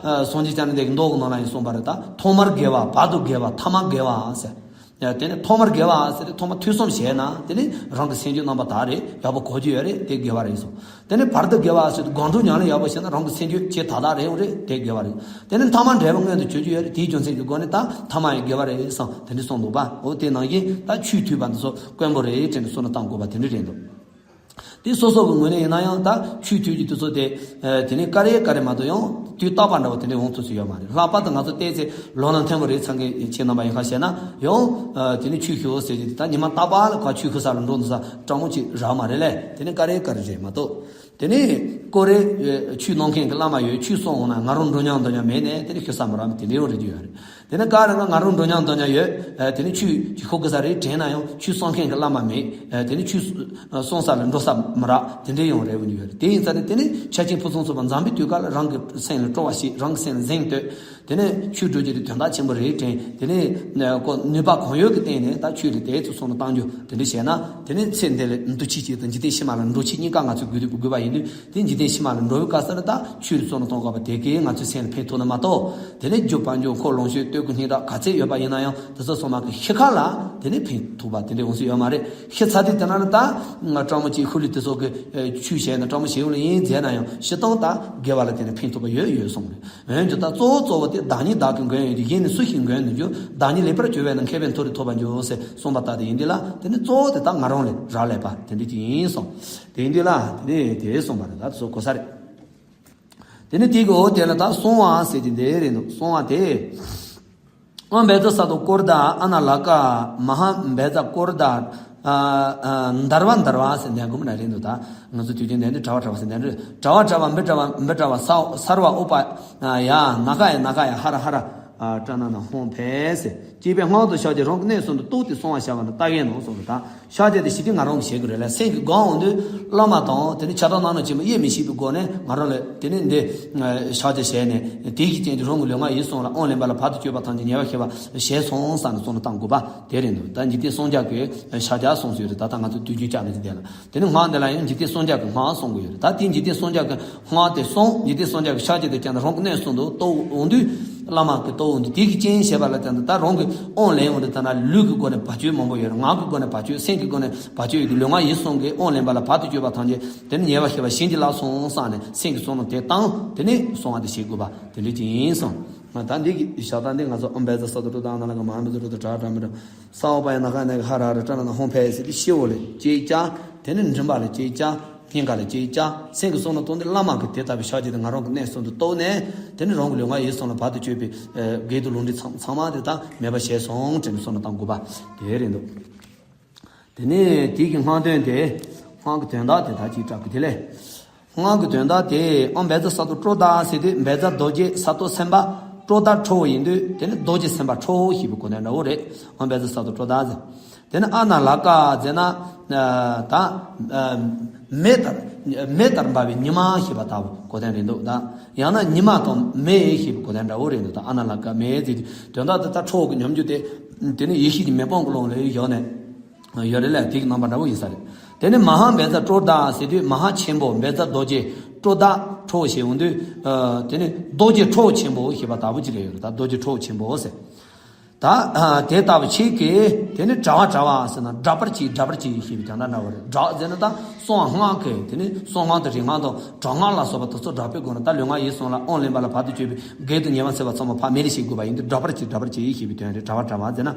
སངས་རྒྱས་བཅོམ་ལྡན་འདས་ཀྱིས་མདོ་གི་ནང་ལ་ཡང་གསུངས་པ་རེད། ད་ཐོག་མར་དགེ་བ། བར་དུ་དགེ་བ། ཐ་མར་དགེ་བ་ཟེར། ཡ། དེ་ནས་ཐོག་མར་དགེ་བ་ཟེར་ཏེ་ཐོག་མར་ཐོས་བསམ་བྱས་ན་དེ་ནས་རང་གི་སེམས་རྒྱུད་རྣམ་པར་དག་རེད། ཡག་པོ་གོ་རྒྱུ་ཡོད་རེད། དེ་དགེ་བ་རེད་གསུངས། དེ་ནས་བར་དུ་དགེ་བ་ཟེར་ཏེ་སྒོམ་སྒྲུབ་ཉམས་ལེན་ཡག་པོ་བྱས་ན་རང་གི་སེམས་རྒྱུད་ཇེ་དག་དག་རེད་ཡོང་རེད། དེ་དགེ་བ་རེད། དེ་ནས་ཐ་མ་འབྲས་བུ་མངོན་དུ་གྱུར་རྒྱུ་ཡོད་རེད། དེའི་རྒྱུ་མཚན་གྱི་སྒོ་ནས་ད་ཐ་མ་ཡང་དགེ་བ་རེད་གསུངས། དེ་འདྲ་གསུངས་འདུག་པ། འོ་དེ་ནང་བཞིན་ད་ཆོས་ཐོས་པ་འདི་ཚོ་དཀོན་པོ་རེད་དྲན་ནས་བསམ་བློ་བཏང་དགོས་པ་དེ་འདྲ་རེད་འདུག་དེ་སོ་སོ་གི་ངོས་ནས་ཡིན་ན་ཡང་ད་ཆོས་ཐོས་རྒྱུ་དེ་ཚོ་དེ་ཨ་དེ་ནས་ཀ་རེ་ཀ་རེ་མ་གཏོགས་ཡང་དུས་རྟག་པ་འདྲ་བོ་དེ་འདྲ་འོང་ཐུབ་སུ་ཡོད་མ་རེད། ལྷག་པར་དུ་ང་ཚོ་བལྟས་ཚེ་ལོ་ན་མཐོན་པོ་རེད་ཚང་གི་ཁྱེད་རྣམ་པ་ཡིན་ཁ་བཤད་ན་ཡང་ཨ་དེ་ནས་ཆོས་ཞུ་ཟེར་རྒྱུ་དེ་ད་ཉི་མ་རྟག་པར་ལ་ཁ་ཆོས་ཞུ་ས་ལ་འགྲོ་འདུག་ས་སྤྲང་མོ་ཅིག་རག་མ་རེད་ལས། དེ་ནས་ཀ་རེ་ཀ་རེ་རེད་མ་གཏོགས། དེ་ནས་ཀོ་རེ་ཨ་ཆོས་གནང་མཁན་གྱི་བླ་མ་ཡོད། ཆོས་གསུང་འོང་ན་ང་རང་འགྲོ་སྙིང་འདོད་སྙིང་མེད་ནས་དེ་ནས་ཞུ་ས་མི་རག་མི་དེ་འདྲ་ཡང་རེད་རྒྱུ་ཡོད་རེད། དེ་ནས་ག་རེ་ང་ང་རང་འགྲོ་སྙིང་འདོད་སྙིང་ཡོད། ཨ་དེ་ནས་ཆོས་ཅིག་ཞུ་དགོས་ས་རེད་དྲན་ན་ཡང་ཆོས་གསུང་མཁན་གྱི་བླ་མ་མེད། ཨ་དེ་ནས་ཆོས་གསུང་ས་ལ་འགྲོ་ས་མི་རག་དེ་འདྲ་ཡང་རེད་འོང་རྒྱུ་ཡོད་རེད། དེ་ཡིན་ཙང་ནས་དེ་ནས་ཆ་ཆེན་ཕུན་སུམ་ཚོགས་པ་འཛོམས་པའི་དུས་སྐབས་ལ་རང་གི་སེམས་ལ་སྤྲོ་བ་བྱེད། རང་གི་སེམས་ལ་གཟེངས་བསྟོད། དེ་ནས་ཆོས་སྒྲུབ་རྒྱུ་དེ་དོན་དག་ཆེན་པོ་རེད་དྲན། དེ་ནས་ཨ་ཁོ་ནུས་པ་གང་ཡོད་ཀྱི་སྟེང་ནས་ད་ཆོས་ལ་དེ་ཚོ་བསམ་བློ་བཏང་རྒྱུ་དེ་འདྲ་བྱས་ན། དེ་ནས་ཚེ་འདི་ལ་འདུ་བྱེད་ཅིག་དང་འཇིག་རྟེན་ཕྱི་མ་ལ་འགྲོ་བྱེད་གཉིས་ཀ་ང་ཚོས་དགོས་དུས་དགོས་པ་ཡིན་དུས། དེ་འཇིག་རྟེན་ཕྱི་མ་ལ་འགྲོ་བའི་སྐབས་སུ་ལ་ད་ཆོས་ལ་བསམ་བློ་གཏོང་དགོས་པ་དེ་གས་ང་ཚོའི་སེམས་ལ་ཕན་ཐོགས་ན་མ་གཏོགས། དེ་ནས་རྒྱུ་དཔལ་འབྱོར་འཁོར་ལོངས་སྤྱོད་བསྟོད་བསྐུལ་སྙན་གྲགས་ག་ཚད་ཡོད་པ་ཡིན་ན་ཡང་དེ་ཚོ་ཚང་མ་གི་གཞི་ཁ་ལ་དེ་ནས་ཕན་ཐོགས་པ་དེ་འདྲ་འོང་ས་ཡོད་མ་རེད། ཤི་ཚར་དུས་དེ་ན་ལ་ད་སྤྲང་མོ་ཅིག་ཤུལ་ལུས་དེ་ཚོ་གི་ཨེ་ཆོས་བཤད་ན་སྤྲང་མོ་ཞིག་ལ་ཡིན་མཛད་ན་ཡང་སྤྱིར་བཏང་ད་དགེ་བ་ལ་དེ་ནས་ཕན་ཐོགས་པ་ཡོད་ཡོད་གསུངས་རེད། འོན་ཀྱང་ད་གཙོ་བོ་གཙོ་བོ་དེ་བདག་ཉིད་བདག་གིས་མགོན་ཡིན་དུས། གཞན་ནི་སུ་ཞིག་མགོན་ནུས་འགྱུར། བདག་ཉིད་ལེགས་པར་གྱུར་པས་ན། མཁས་པས་མཐོ་རིས་ཐོབ་པར་འགྱུར་ཟེར་གསུངས་པ་ལྟར་དེ་ཡིན་དུས་ལ། དེ་ནི་གཙོ་བོ་དེ་ད་ང་རང་ལ་རག་ལས་པ་དེ་འདྲ་ཅིག་ཡིན་གསུངས། དེ་ཡིན་དུས་ལ་དེ་ནས་དེ་གསུངས་པ་རེད། ད་ཚོ་གོ་ས་རེད། དེ་ནས་དེ་གི་འོ་དེ་ལ་ད་གསང་བ་ཟེར་དེ་འདི་རེད་འདུག་གསང་བ་དེ། ཨོཾ་བཛྲ་སཏྭ་ཀོ་རུ་ཏ། ཨ་ན་ལ་ཀ། མ་ཧཱ་བཛྲ་ཀོ་རུ་ཏ། ཨ་ཨ་འདར་བ་འདར་བ་ཟེར་འདན་གུམ་ན་རེད་འདུག་ད་ང་ཚོ་དུས་རྒྱུན་འདན་དུ་གྲྭ་བ་གྲྭ་བ་ཟེར་འདན་རེད། གྲྭ་བ་གྲྭ་བ་འབི་གྲྭ་བ་འབི་གྲྭ་བ་ས་སརྦ་ཨུ་པ་ཡ། ན་ཀ་ཡ་ན་ཀ་ཡ་ཧ་ར་ཧ་ར། ཨ་ཏྲ་ན་ན་ཧོང་ཕེ་ཟེར། ཅེས་པའི་སྔགས་དང་ཕྱག་རྒྱ་རང་གི་གནས་གསུམ་དུ་གཏོར་ཏེ་གསང་བ་བྱ་བ་ནི་ལྟ་གེ་ནོ་གསུངས་པ་དང་། ཕྱག་རྒྱ་དེ་ཞི་བདེ་ང་རང་གིས་བྱེད་དགོས་རེད་ལ། སེམས་ཀྱི་སྒོ་འོང་དུས་བླ་མ་དང་དེ་ནི་ཕྱག་རྟགས་སྣ་ནང་ཆེན་པོ་དབྱེ་མི་ཤེས་པའི་སྒོ་ནས་ང་རང་ལ་དེ་ནི་འདི་ཕྱག་རྒྱ་བྱས་ནས་དེ་གི་རྐྱེན་གྱིས་རང་གི་ལུས་ངག་ཡིད་གསུམ་ལ་དབང་ལེན་པ་ལ་བར་དུ་གཅོད་པ་ཐམས་ཅད་ཉེ་བར་ཞི་བ་བྱས་སོང་བསམ་ནས་བསམ་བློ་བཏང་དགོས་པ་དེ་རེད་འདུག་ད་འཇིག་རྟེན་སངས་རྒྱས་ཀྱི་ཕྱག་རྒྱ་གསུངས་སུ་ཡོད་རེད། ད་ལྟ་ང་ཚོ་དུས་རྒྱུན་བཅར་ནས་དེ་ལ། དེ་ནི་སྔགས་འདི་ལ་ཡང་འཇིག་རྟེན་སངས་རྒྱས་ཀྱི་སྔགས་གསུང་གི་ཡོད་རེད། ད་དེ་འཇིག་རྟེན་སངས་རྒྱས་ཀྱི་སྔགས་དེ་གསུང་། འཇིག་རྟེན་སངས་རྒྱས་ཀྱི་ཕྱག་རྒྱ་དེ་ཀྱང་རང་གི་གནས་གསུམ་དུ་གཏོར་འོང་དུས་བླ་མ་གིས་གཏོར་འོང་དུས་དེ་གི་རྐྱེན་བྱས་པ་ལ་བརྟེན་ཏེ་ད་རང་གི་དབང་ལེན་འོང་དུས་ད་ན་ལུས་ཀྱི་སྒོ་ནས་བར་ཆད་མང་པོ་ཡོད་རེད། ངག་གི་སྒོ་ནས་བར་ཆད། སེམས་ཀྱི་སྒོ་ནས་བར་ཆད་ཡོད་དུས་ལུས་ངག་ཡིད་གསུམ་གྱི་དབང་ལེན་པ་ལ་བར་དུ་གཅོད་པ་ཐམས་ཅད་དེ་ནི་ཉེ་བར་ཞི་བ་བྱིན་གྱིས་བརླབས་སོང་བསམ་ནས་སེམས་ཀྱི་བསམ་བློ་དེ་བཏང་། དེ་ནས་གསང་བ་དེ་བྱེད་དགོས་པ་དེ་འདྲ་ཅིག་ཡིན་གསུངས། ད་འདི་གི་ཕྱག་རྟགས་འདི་ང་ཚོ་ཨོཾ་བཛྲ་སཏྭ་ཀོ་རུ་ཏ། ཨ་ན་ལ་ཀ། མ་ཧཱ་བཛྲ་ཀོ་རུ་ཏ། ཏྲ་ཏྲ་མི་ཏྲ། ས་ཨུ་པ་ཡ་ན་ཀ་ན་ཀ་ཧ་ར་ཧ་ར། ཏྲ་ན་ན་ཧོང་ཕེ་ཟེར་ཏེ་ཤི་བོ་ལ་ཅིག་བྱ། དེ་ནས་མགྲིན་པ་ལ་ཅིག་བྱ། སྙིང་ག་ལ་ཅིག་བྱ། སེམས་ཀྱི་བསམ་བློ་བཏང་སྟེ་བླ་མ་གིས་དེ་ལྟ་བུའི་ཕྱག་རྒྱ་དེ་ང་རང་གི་གནས་གསུམ་དུ་གཏོར་ནས་དེ་ནས་རང་གི་ལུས་ངག་ཡིད་གསུམ་ལ་བར་དུ་གཅོད་པའི་བགེགས་དང་ལོག་འདྲེན་ཚང་མ་དེ་དག་མེད་པ་བྱས་སོང་དྲན་ནས་བསམ་བློ་བཏང་དགོས་པ་དེ་རེད་འདུག་དེ་ནས་དེ་གི་སྔགས་དོན་དེ། སྔགས་ཀྱི་དོན་དག་དེ་དག་ཅིག་གྲགས་ཀྱི་དེ་ལས། སྔགས་ཀྱི་དོན་དག་དེ་ཨོཾ་བཛྲ་སཏྭ་ཀོ་རུ་ཏ་ཟེར་དུས་བཛྲ་རྡོ་རྗེ། སཏྭ་སེམས་དཔའ། ཀོ་རུ་ཏ་ཁྲོ་བོ་ཡིན་དུས་དེ་ནི་རྡོ་རྗེ་སེམས་དཔའ་ཁྲོ་བོ་ཞེས་པའི་གོ་དོན་འདྲ་བོ་རེད། ཨོཾ་བཛྲ་སཏྭ་ཀོ་རུ་ཏ་ཟེར། དེ་ནི་ཨ་ན་ལ་ཀ་ཟེར་ན་ད་མེ་ལྟར་མེ་ལྟར་འབར་བའི་ཉི་མ་ཞེས་པ་ལྟ་བུ་གོ་དོན་རེད་འདུག་ད་ཡང་ན་ཉི་མ་དང་མེ་ཞེས་པའི་གོ་དོན་འདྲ་བོ་རེད་འདུག་ད་ཨ་ན་ལ་ཀ་མེ་ཟེར་དུས་དོན་དག་དེ་ད་ཁྲོ་བོ་གི་ཉམས་འགྱུར་དེ་དེ་ནི་ཡེ་ཤེས་ཀྱི་མེ་དཔུང་གི་ཀློང་ལ་ཡོད་ནས། ཡོད་རེད་ལ། དེ་གི་རྣམ་པ་འདྲ་བོ་ཡིན་ས་རེད། དེ་ནི་མ་ཧཱ་བཛྲ་ཀོ་རུ་ཏ་ཟེར་དུས་མ་ཧཱ་ཆེན་པོ། བཛྲ་རྡོ་རྗེ། ཀོ་རུ་ཏ་ཁྲོ་བོ་ཞེས་འོང་དུས། ཨ་དེ་ནི་རྡོ་རྗེ་ཁྲོ་བོ་ཆེན་པོ་ཞེས་པ་ལྟ་བུ་ཅིག་རེད་ཡོད་རེད། ད་རྡོ་རྗེ་ཁྲོ་བོ་ཆེན་པོ་ཟེར། ད་ཨ་དེ་ལྟ་བུ་ཆེ་གེ། དེ་ནི་དྲ་བ་དྲ་བ་ཟེར་ན་སྒྲག་པར་བྱེད། སྒྲག་པར་བྱེད་ཞེས་པའི་དོན་དག་འདྲ་བོ་རེད། སྒྲག་ཟེར་ན་ད་གསང་བ་སྔགས་ཀྱི་དེ་ནི་གསང་སྔགས་དང་རིག་སྔགས་དང་དྲག་སྔགས་ལ་སོགས་པ་དེ་ཚོ་སྒྲག་པའི་སྒོ་ནས་ད་ལུས་ངག་ཡིད་གསུམ་ལ་དབང་ལེན་པ་ལ་བར་དུ་གཅོད་པའི་བགེགས་དང་ཉེ་བར་འཚེ་བ་ཚང་མ་ཕར་མེད་ལ་བྱེད་དགོས་པ་ཡིན་དུས་སྒྲག་པར་བྱེད། སྒྲག་པར་བྱེད་ཞེས་པའི་དོན་རེད། དྲ་བ་དྲ་བ་ཟེར་ན།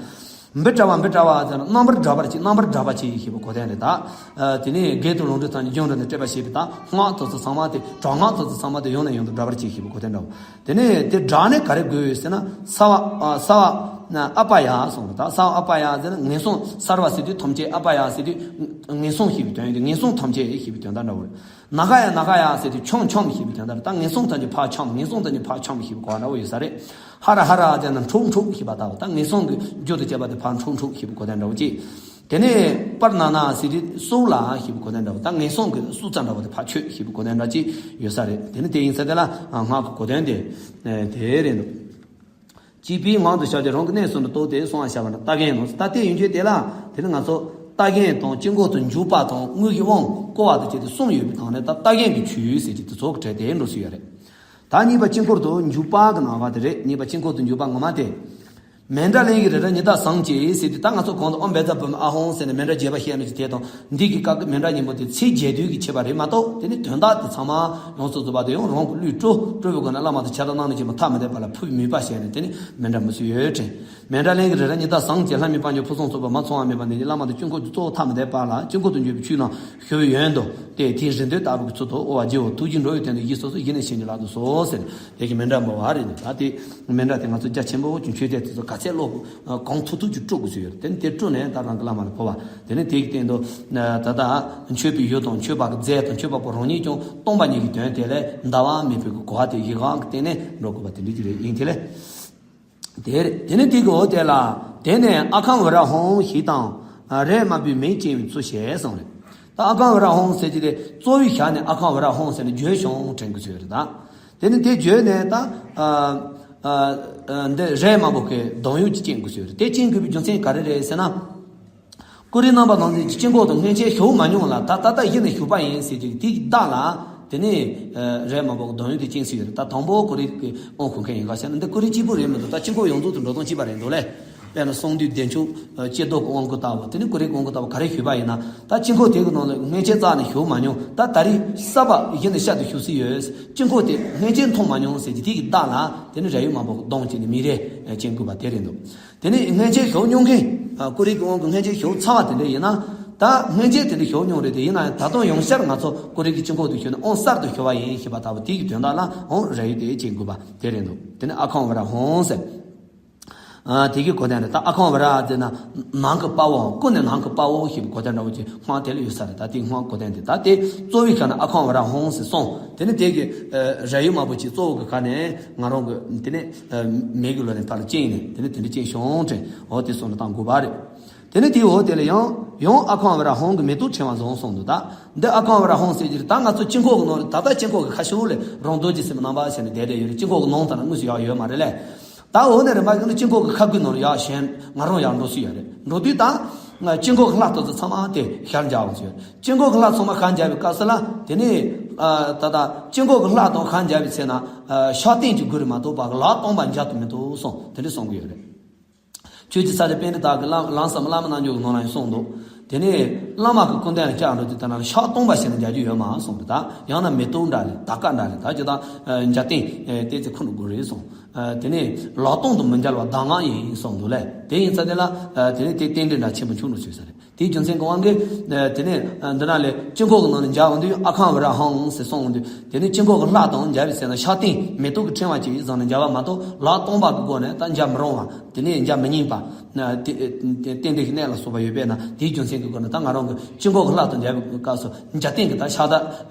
འབི་དྲ་བ་འབི་དྲ་བ་ཟེར་ན་རྣམ་པར་སྒྲག་པར་བྱེད། རྣམ་པར་སྒྲག་པར་བྱེད་ཞེས་པའི་གོ་དོན་རེད། ད་ཨ་དེ་ནས་བགེགས་དང་ལོག་འདྲེན་ཐམས་ཅད་རྒྱང་གྲོལ་ནས་བསྐྲད་པར་བྱེད་པའི་ད་སྔགས་དེ་ཚོ་ཚང་མ་དེ། དྲག་སྔགས་དེ་ཚོ་ཚང་མ་དེ་ཡང་ནས་ཡང་དུ་སྒྲག་པར་བྱེད་ཞེས་པའི་གོ་དོན་འདྲ་བོ། དེ་ནས་དེ་སྒྲག་ནས་ག་རེ་དགོས་ཟེར་ན། སརྦ་ཨ་སརྦ་ ཨ་པ་ཡ་གསུངས་པ། ད་སརྦ་ཨ་པ་ཡ་ཟེར་ན་ངན་སོང་། སརྦ་ཟེར་དུས་ཐམས་ཅད། ཨ་པ་ཡ་ཟེར་དུས་ངན་སོང་ཞེས་པའི་དོན་ཡིན་ཏེ། ངན་སོང་ཐམས་ཅད་ཞེས་པའི་དོན་དག་འདྲ་བོ་རེད། ན་ག་ཡ། ན་ག་ཡ་ཟེར་དུས་ཁྱོམ་ཁྱོམ་ཞེས་པའི་དོན་དག་རེད། ད་ངན་སོང་ཐམས་ཅད་ཕར་ཁྱོམ། ངན་སོང་ཐམས་ཅད་ཕར་ཁྱོམ་ཞེས་པའི་གོ་བ་འདྲ་བོ་ཡོད་ས་རེད། ཧ་ར་ཧ་ར་ཟེར་ན་འཁྲུག་འཁྲུག་ཞེས་པ་ལྟ་བུ། ད་ངན་སོང་གི་རྒྱུ་དང་བཅས་པ་དེ་ཕར་འཁྲུག་འཁྲུག་ཞེས་པའི་གོ་དོན་འདྲ་བོ་ཅིག་དེ་ནས་པར་ན་ན་ཟེར་དུས་སྲུབ་ལ་ཞེས་པའི་གོ་དོན་འདྲ་བོ། ད་ངན་སོང་གི་སྲུབ་རྩ་འདྲ་བོ་དེ་ཕར་ཆོད་ཞེས་པའི་གོ་དོན་འདྲ་ཅིག་ཡོད་ས་རེད། དེ་ནི་དེ་ཡིན་ཙང་དེ་ལ་སྔགས་ཀྱི་གོ་དོན་དེ་དེ་རེད་འདུག་གཅིག་པའི་ངང་དུ་བཞག་ཀྱང་རང་གི་གནས་སུ་ནི་ལྡོག་སྟེ་གསང་བར་བྱ་བ་ནི་ལྟ་མཁན་ནོ། ད་དེ་ཡིན་དུས་དེ་ལ་དེ་ནི་ང་ཚོ་ལྟ་མཁན་དང་དཀྱིལ་འཁོར་དུ་འཇུག་པ་དང་དངོས་ཀྱི་དབང་བསྐུར་བ་དང་བཅས་ཏེ་གསུམ་ཡོད་པའི་སྟེང་ནས། ད་ལྟ་མཁན་གྱི་ཆོས་ཟེར་གྱི་དེ་ཚོ་གི་གྲས་དེ་འགྲོ་སྲིད་ཡོད་རེད། ད་གཉིས་པ་དཀྱིལ་འཁོར་དུ་འཇུག་པ་གི་ནང་བ་དེ་རེད། གཉིས་པ་དཀྱིལ་འཁོར་དུ་འཇུག་པ་ངོ་མ་དེ། མཎྜལ་ལན་གྱི་རིགས་ར་ཉི་ཟླ་བཟང་བྱས་ཟེར་དུས། ད་ང་ཚོ་གོང་དུ་ཨོཾ་བཛྲ་བྷཱུ་མི་ཨཱཿཧཱུྃ་ཟེར་ནས་མཎྜལ་རྒྱས་པ་བཤད་ནས་ཀྱི་དེ་དང་། འདི་གི་སྐབས་ཀྱི་མཎྜལ་སྙིང་པོ་དེ་ཚིག་རྒྱས་བསྡུས་ཀྱི་ཆེ་བ་རེད་མ་གཏོགས། དེ་ནི་དོན་དག་དེ་ཚང་མ་ཡོངས་སུ་རྫོགས་པ་དེ་ཡང་རང་གི་བློས་སྤྲོ་སྤྲོ་བའི་སྒོ་ནས་བླ་མ་དང་ཕྱག་རོགས་གནང་ནས་ཀྱི་མ་ཐབས་མི་ལྡན་པ་ལ་ཕུལ་བའི་མོས་པ་བྱས་ནས་དེ་ནི་མཎྜལ་མི་བཟོ་ཡོད་དྲན། མཎྜལ་ལན་གྱི་རིགས་ར་ཉི་ཟླ་བཟང་བྱས། ལྷ་མི་དཔལ་འབྱོར་ཕུན་སུམ་ཚོགས་པ་མ་ཚང་བ་མེད་པ་འདི་ཉིད་བླ་མ་དང་དཀྱིལ་འཁོར་གྱི་གཙོ་བོ་ཐབས་མི་ལྡན་པ་ལ་དཀྱིལ་འཁོར་དུ་འཇུག་པའི་ཆོས་རྣམས་ཞུ་བའི་ཡོན་དུ་སྟེ། དེའི་རིགས་འདོད་ལྟ་བུ་གི་ཚུལ་དུ་དབུ་བ་རྗེ་བོ་ཐུགས་རྗེས་འགྲོ་བའི་དོན་དུ་ཡིད་སོ་སོ་ཡེ་ནས་བྱིན་གྱིས་བརླབ་ཏུ་གསོལ་ཟེར། དེ་གི་མཎྜལ་འབུལ་བ་རེད། ད་དེ་མཎྜལ་དེ་ང་ཚོ་རྒྱ་ཆེན་པོ་ཅིག་མཆོད་རྟེན་དེ་ཚོ་ག་ཚད་ཀློག་གང་ཐུབ་ཐུབ་ཀྱིས་དཀྲོལ་དགོས་ཚུལ་ཡོད་རེད། དེ་ནི་དེ་དཀྲོལ་ནས་ད་རང་གི་བླ་མ་ལ་འབུལ་བ། དེ་ནི་དེ་གི་སྟེང་དུ་ད་ལྟ་མཆོད་པའི་ཡུལ་དང་མཆོད་པ་གི་རྫས་དང་མཆོད་པ་པོ་རང་ཉིད་ཀྱང་སྟོང་པ་ཉིད་ཀྱི་དོན་དེ་ལས་འདའ་བ་མེད་པའི་གོ་བ་དེ་ཡིད་དབང་གི་སྟེང་ནས་འགྲོ་དགོས་པ་དེ་འདྲ་ཅིག་རེད། ཡིན་དེ་ལས། དེ་རེད། དེ་ནས་དེ་གི་འོ་དེ་ལ། དེ་ནས་ཨ་ཁཾ་ཝ་ར་ཧཱུྃ་ཞེས་དང་། རས་དམར་པོའི་མེ་བཅིངས་པའི་ཚུལ་བྱས་གསུངས་རེད། ད་ཨ་ཁཾ་ཝ་ར་ཧཱུྃ་ཟེར་གྱི་དེ་གཙོ་བོའི་ཞལ་ནས་ཨ་ཁཾ་ཝ་ར་ཧཱུྃ་ཟེར་ནས་བརྗོད་བྱུང་དྲན་གྱི་ཚུལ་རེད། ད་དེ་ནི་དེ་བརྗོད་ནས་ད་ཨ་ཨ་ཨ་འདི་རས་དམར་པོ་གི་གདངས་དབྱངས་ཅིག་བཅིངས་དགོས་ཚུལ་རེད། དེ་བཅིངས་དགོས་པའི་རྒྱུ་མཚན་ག་རེ་རེད་ཟེར་ན། ཀུ་རེ་རྣམ་པ་ནང་བཞིན་གྱི་དཀྱིལ་འཁོར་དུ་སྔན་ཆད་ཞུགས་མ་མྱོང་ལ། ད་ད་ལྟ་གཞི་ནས་ཞུགས་པ་ཡིན་ཟེར་གྱི་དེ་གི་བདག་ལ། དེ་ནས་ཨ་རས་དམར་པོ་གི་གདངས་དབྱངས་དེ་བཅིངས་སྲིད་ཡོད་རེད། ད་དང་པོ་ཀུ་རེ་གི་དབང་བསྐུར་མཁན་ཡིན་ག་ཟེར་ན། འདི་ཀུ་རེ་གཅིག་པུ་རེད་མི་འདུག་ད་དཀྱིལ་འཁོར་ཡོངས་རྫོགས་དུ་འགྲོ་སྟངས་གཅིག་པ་རེད་འདུག་ལེ། དཔེར་ན་གསང་འདུས་བདེ་མཆོག་ཨ་ཀྱེ་རྡོར་གྱི་དབང་བསྐུར་ལྟ་བུ། དེ་ནི་ཀུ་རེ་གི་དབང་བསྐུར་ལྟ་བུ་ག་རེ་ཞུས་པ་ཡིན་ན། ད་དཀྱིལ་འཁོར་དེ་གི་ནང་ལ་སྔན་ཆད་རྩ་ནས་ཞུགས་མ་མྱོང་། ད་ད་རེས་གསར་པ་གཞི་ནས་ཤར་དུ་ཞུགས་སྲིད་ཡོད། དཀྱིལ་འཁོར་དེ་སྔན་ཆད་མཐོང་མ་མྱོང་ཟེར་གྱི་དེ་གི་བདག་ལ། དེ་ནི་རས་དབྱུག་དམར་པོ་གི་གདངས་བཅིངས་ནས་མེ་རས་བཅིངས་དགོས་པ་དེ་རེད་འདུག་དེ་ནས་སྔན་ཆད་ཞུགས་མྱོང་མཁན། ཨ་ཀུ་རེ་གི་དབང་གིས་སྔན་ཆད་ཞུགས་ཚར་བ་དེ་འདྲ་ཡིན་ན། ད་སྔན་ཆད་དེ་འདྲ་ཞུགས་མྱོང་རེད། དེ་ཡིན་ན་ཡང་ད་དུང་ཡང་བསྐྱར་ང་ཚོ་ཀུ་རེ་གི་དཀྱིལ་འཁོར་དུ་ཞུགས་ནས་དབང་གསར་དུ་ཞུ་བ་ཡིན་ཞེས་པ་ལྟ་བུ་དེ་གི་དོན་དག་ལའང་རས་དབྱུག་དེ་བཅིངས་དགོས་པ་དེ་རེད་འདུག་དེ་ནི་ཨ་ཁཾ་ཝ་ར་ཧཱུྃ་ཟེར། ཨ་དེ་གི་གོ་དོན་རེད། ད་ཨ་ཁཾ་ཝ་ར་ཟེར་ན་ནང་གི་དཔའ་བོའམ་ཀུན་ནས་ནང་གི་དཔའ་བོ་ཞེས་པའི་གོ་དོན་འདྲ་བོ་ཅིག་སྔགས་དེ་ལ་ཡོད་ས་རེད། ད་དེ་སྔགས་གོ་དོན་དེ། ད་དེ་གཙོ་བོའི་ཞལ་ནས་ཨ་ཁཾ་ཝ་ར་ཧཱུྃ་ཟེར་གསུངས། དེ་ནི་དེ་གི་ཨ་རས་དབྱུག་དམར་པོ་ཅིག་གཙོ་བོ་གི་ཁ་ནས་ང་རང་གི་དེ་ནི་ཨ་མེ་གི་ལོ་ནས་ཕར་ལ་བཅིངས་ནས། དེ་ནི་དེ་འདྲ་བཅིངས་བྱུང་དྲན། འོ་དེ་གསུངས་ནས་བཏང་དགོས་པ་རེད། དེ་ནི་དེའི་འོག་དེ་ལ་ཡང་ཡང་ཨ་ཁཾ་ཝ་ར་ཧཱུྃ་གི་མེ་ཏོག་ཕྲེང་བ་བཟུང་གསུངས་འདུག་ད་འདི་ཨ་ཁཾ་ཝ་ར་ཧཱུྃ་ཟེར་གྱི་རེད། ད་ང་ཚོ་དཀྱིལ་འཁོར་གི་ནང་ལ། ད་ལྟ་དཀྱིལ་འཁོར་གི་ཁ་ཤོར་ལས་རང་རྡོ་རྗེ་སེམས་དཔའི་རྣམ་པ་བྱས་ནས་བསྡད་བསྡད་ཡོད་རེད། དཀྱིལ་འཁོར་གི་ནང་དང་ན་དངོས་སུ་ཡག་ཡོད་མ་རེད་ལེ། ད་འོ་ན་རིམ་པ་བཞིན་དུ་དཀྱིལ་འཁོར་གྱི་ཁ་དགུའི་ནང་ལ་ཡར་ཞོན། ང་རང་ཡར་འགྲོ་སྲིད་ཡོད་རེད། འགྲོ་དུས་ད་དཀྱིལ་འཁོར་གྱི་ལྷ་དེ་ཚོ་ཚང་མ་དེ་ཞལ་མཇལ་འོང་སྲིད་ཡོད་རེད། དཀྱིལ་འཁོར་གྱི་ལྷ་ཚང་མ་ཞལ་མཇལ་བའི་སྐབས་སུ་ལ། དེ་ནས་ཨ་ད་ལྟ་དཀྱིལ་འཁོར་གྱི་ལྷ་དང་ཞལ་མཇལ་བའི་ཚེ་ན་ཨ་ཕྱག་རྟེན་གྱི་སྒོ་རུ་མ་གཏོགས་པ་ལག་སྟོང་པ་མཇལ་དུ་མི་འདུག་གསུངས། དེ་འདྲ་གསུང་གི་ཡོད་རེད། ཆོས་ཀྱི་ས་ཆ་པཎྜི་ཏ་གི་ལམ་ལམ་ཟབ་མོ་བླ་མའི་རྣལ་འབྱོར་གྱི་ནང་ལ་ཡང་གསུངས་འདུག་དེ་ནས་བླ་མ་གི་སྐུ་མདུན་ལ་བཅར་འགྲོ་དུས་དེ་ན་ཕྱག་སྟོང་པ་ཞིག་ནི་མཇལ་རྒྱུ་ཡོད་མ་གསུངས་པས། ད་ཡང་ན་མེ་ཏོག་འདྲ་ལས་དར་དཀར་འདྲ་ལས། ད་ཅི་ད་མཇལ་རྟེན་ཨེ་བལྟས་ཚེ་ཁོ་ན་དགོས་རེད་གསུངས། ཨ་དེ་ནས་ལག་སྟོང་དུ་མི་མཇལ་བ་གདམས་ངག་ཡིན་གསུངས་འདུག་ལས། དེ་ཡིན་ཙང་དེ་ལ་ཨ་དེ་ནས་དེ་རྟེན་འབྲེལ་འདྲ་ཆེན་པོ་བྱུང་འགྲོ་ཚུལ་ས་རེད། དེའི་རྒྱུ་མཚན་གྱི་དབང་གིས་ཨ་དེ་ནས་ཨ་འདི་ན་ལས་དཀྱིལ་འཁོར་གྱི་ནང་ནས་མཇལ་འོང་དུས་ཨ་ཁཾ་ཝ་ར་ཧཱུྃ་ཟེར་གསུངས་འོང་དུས། དེ་ནས་དཀྱིལ་འཁོར་གྱི་ལྷ་དང་མཇལ་བའི་ཚེ་ན་ཕྱག་རྟེན་མེ་ཏོག་གི་ཕྲེང་བ་ཅིག་བཟུང་ནས་མཇལ་བ་མ་གཏོགས་ལག་སྟོང་པ་གི་སྒོ་ནས་ད་མཇལ་མི་རུང་བ། དེ་ནས་མཇལ་མི་ཉན་པ། ན་དེ་དེ་རྟེན་འབྲེལ་གྱི་གནད་ལ་སོགས་པ་ཡོད་པས་ན། དེའི་རྒྱུ་མཚན་གྱི་སྒོ་ནས་ད་ང་རང་གི་དཀྱིལ་འཁོར་གྱི་ལྷ་དང་མཇལ་བའི་སྐབས་སུ་མཇལ་རྟེན་གྱི་ད་ཕྱག་ད་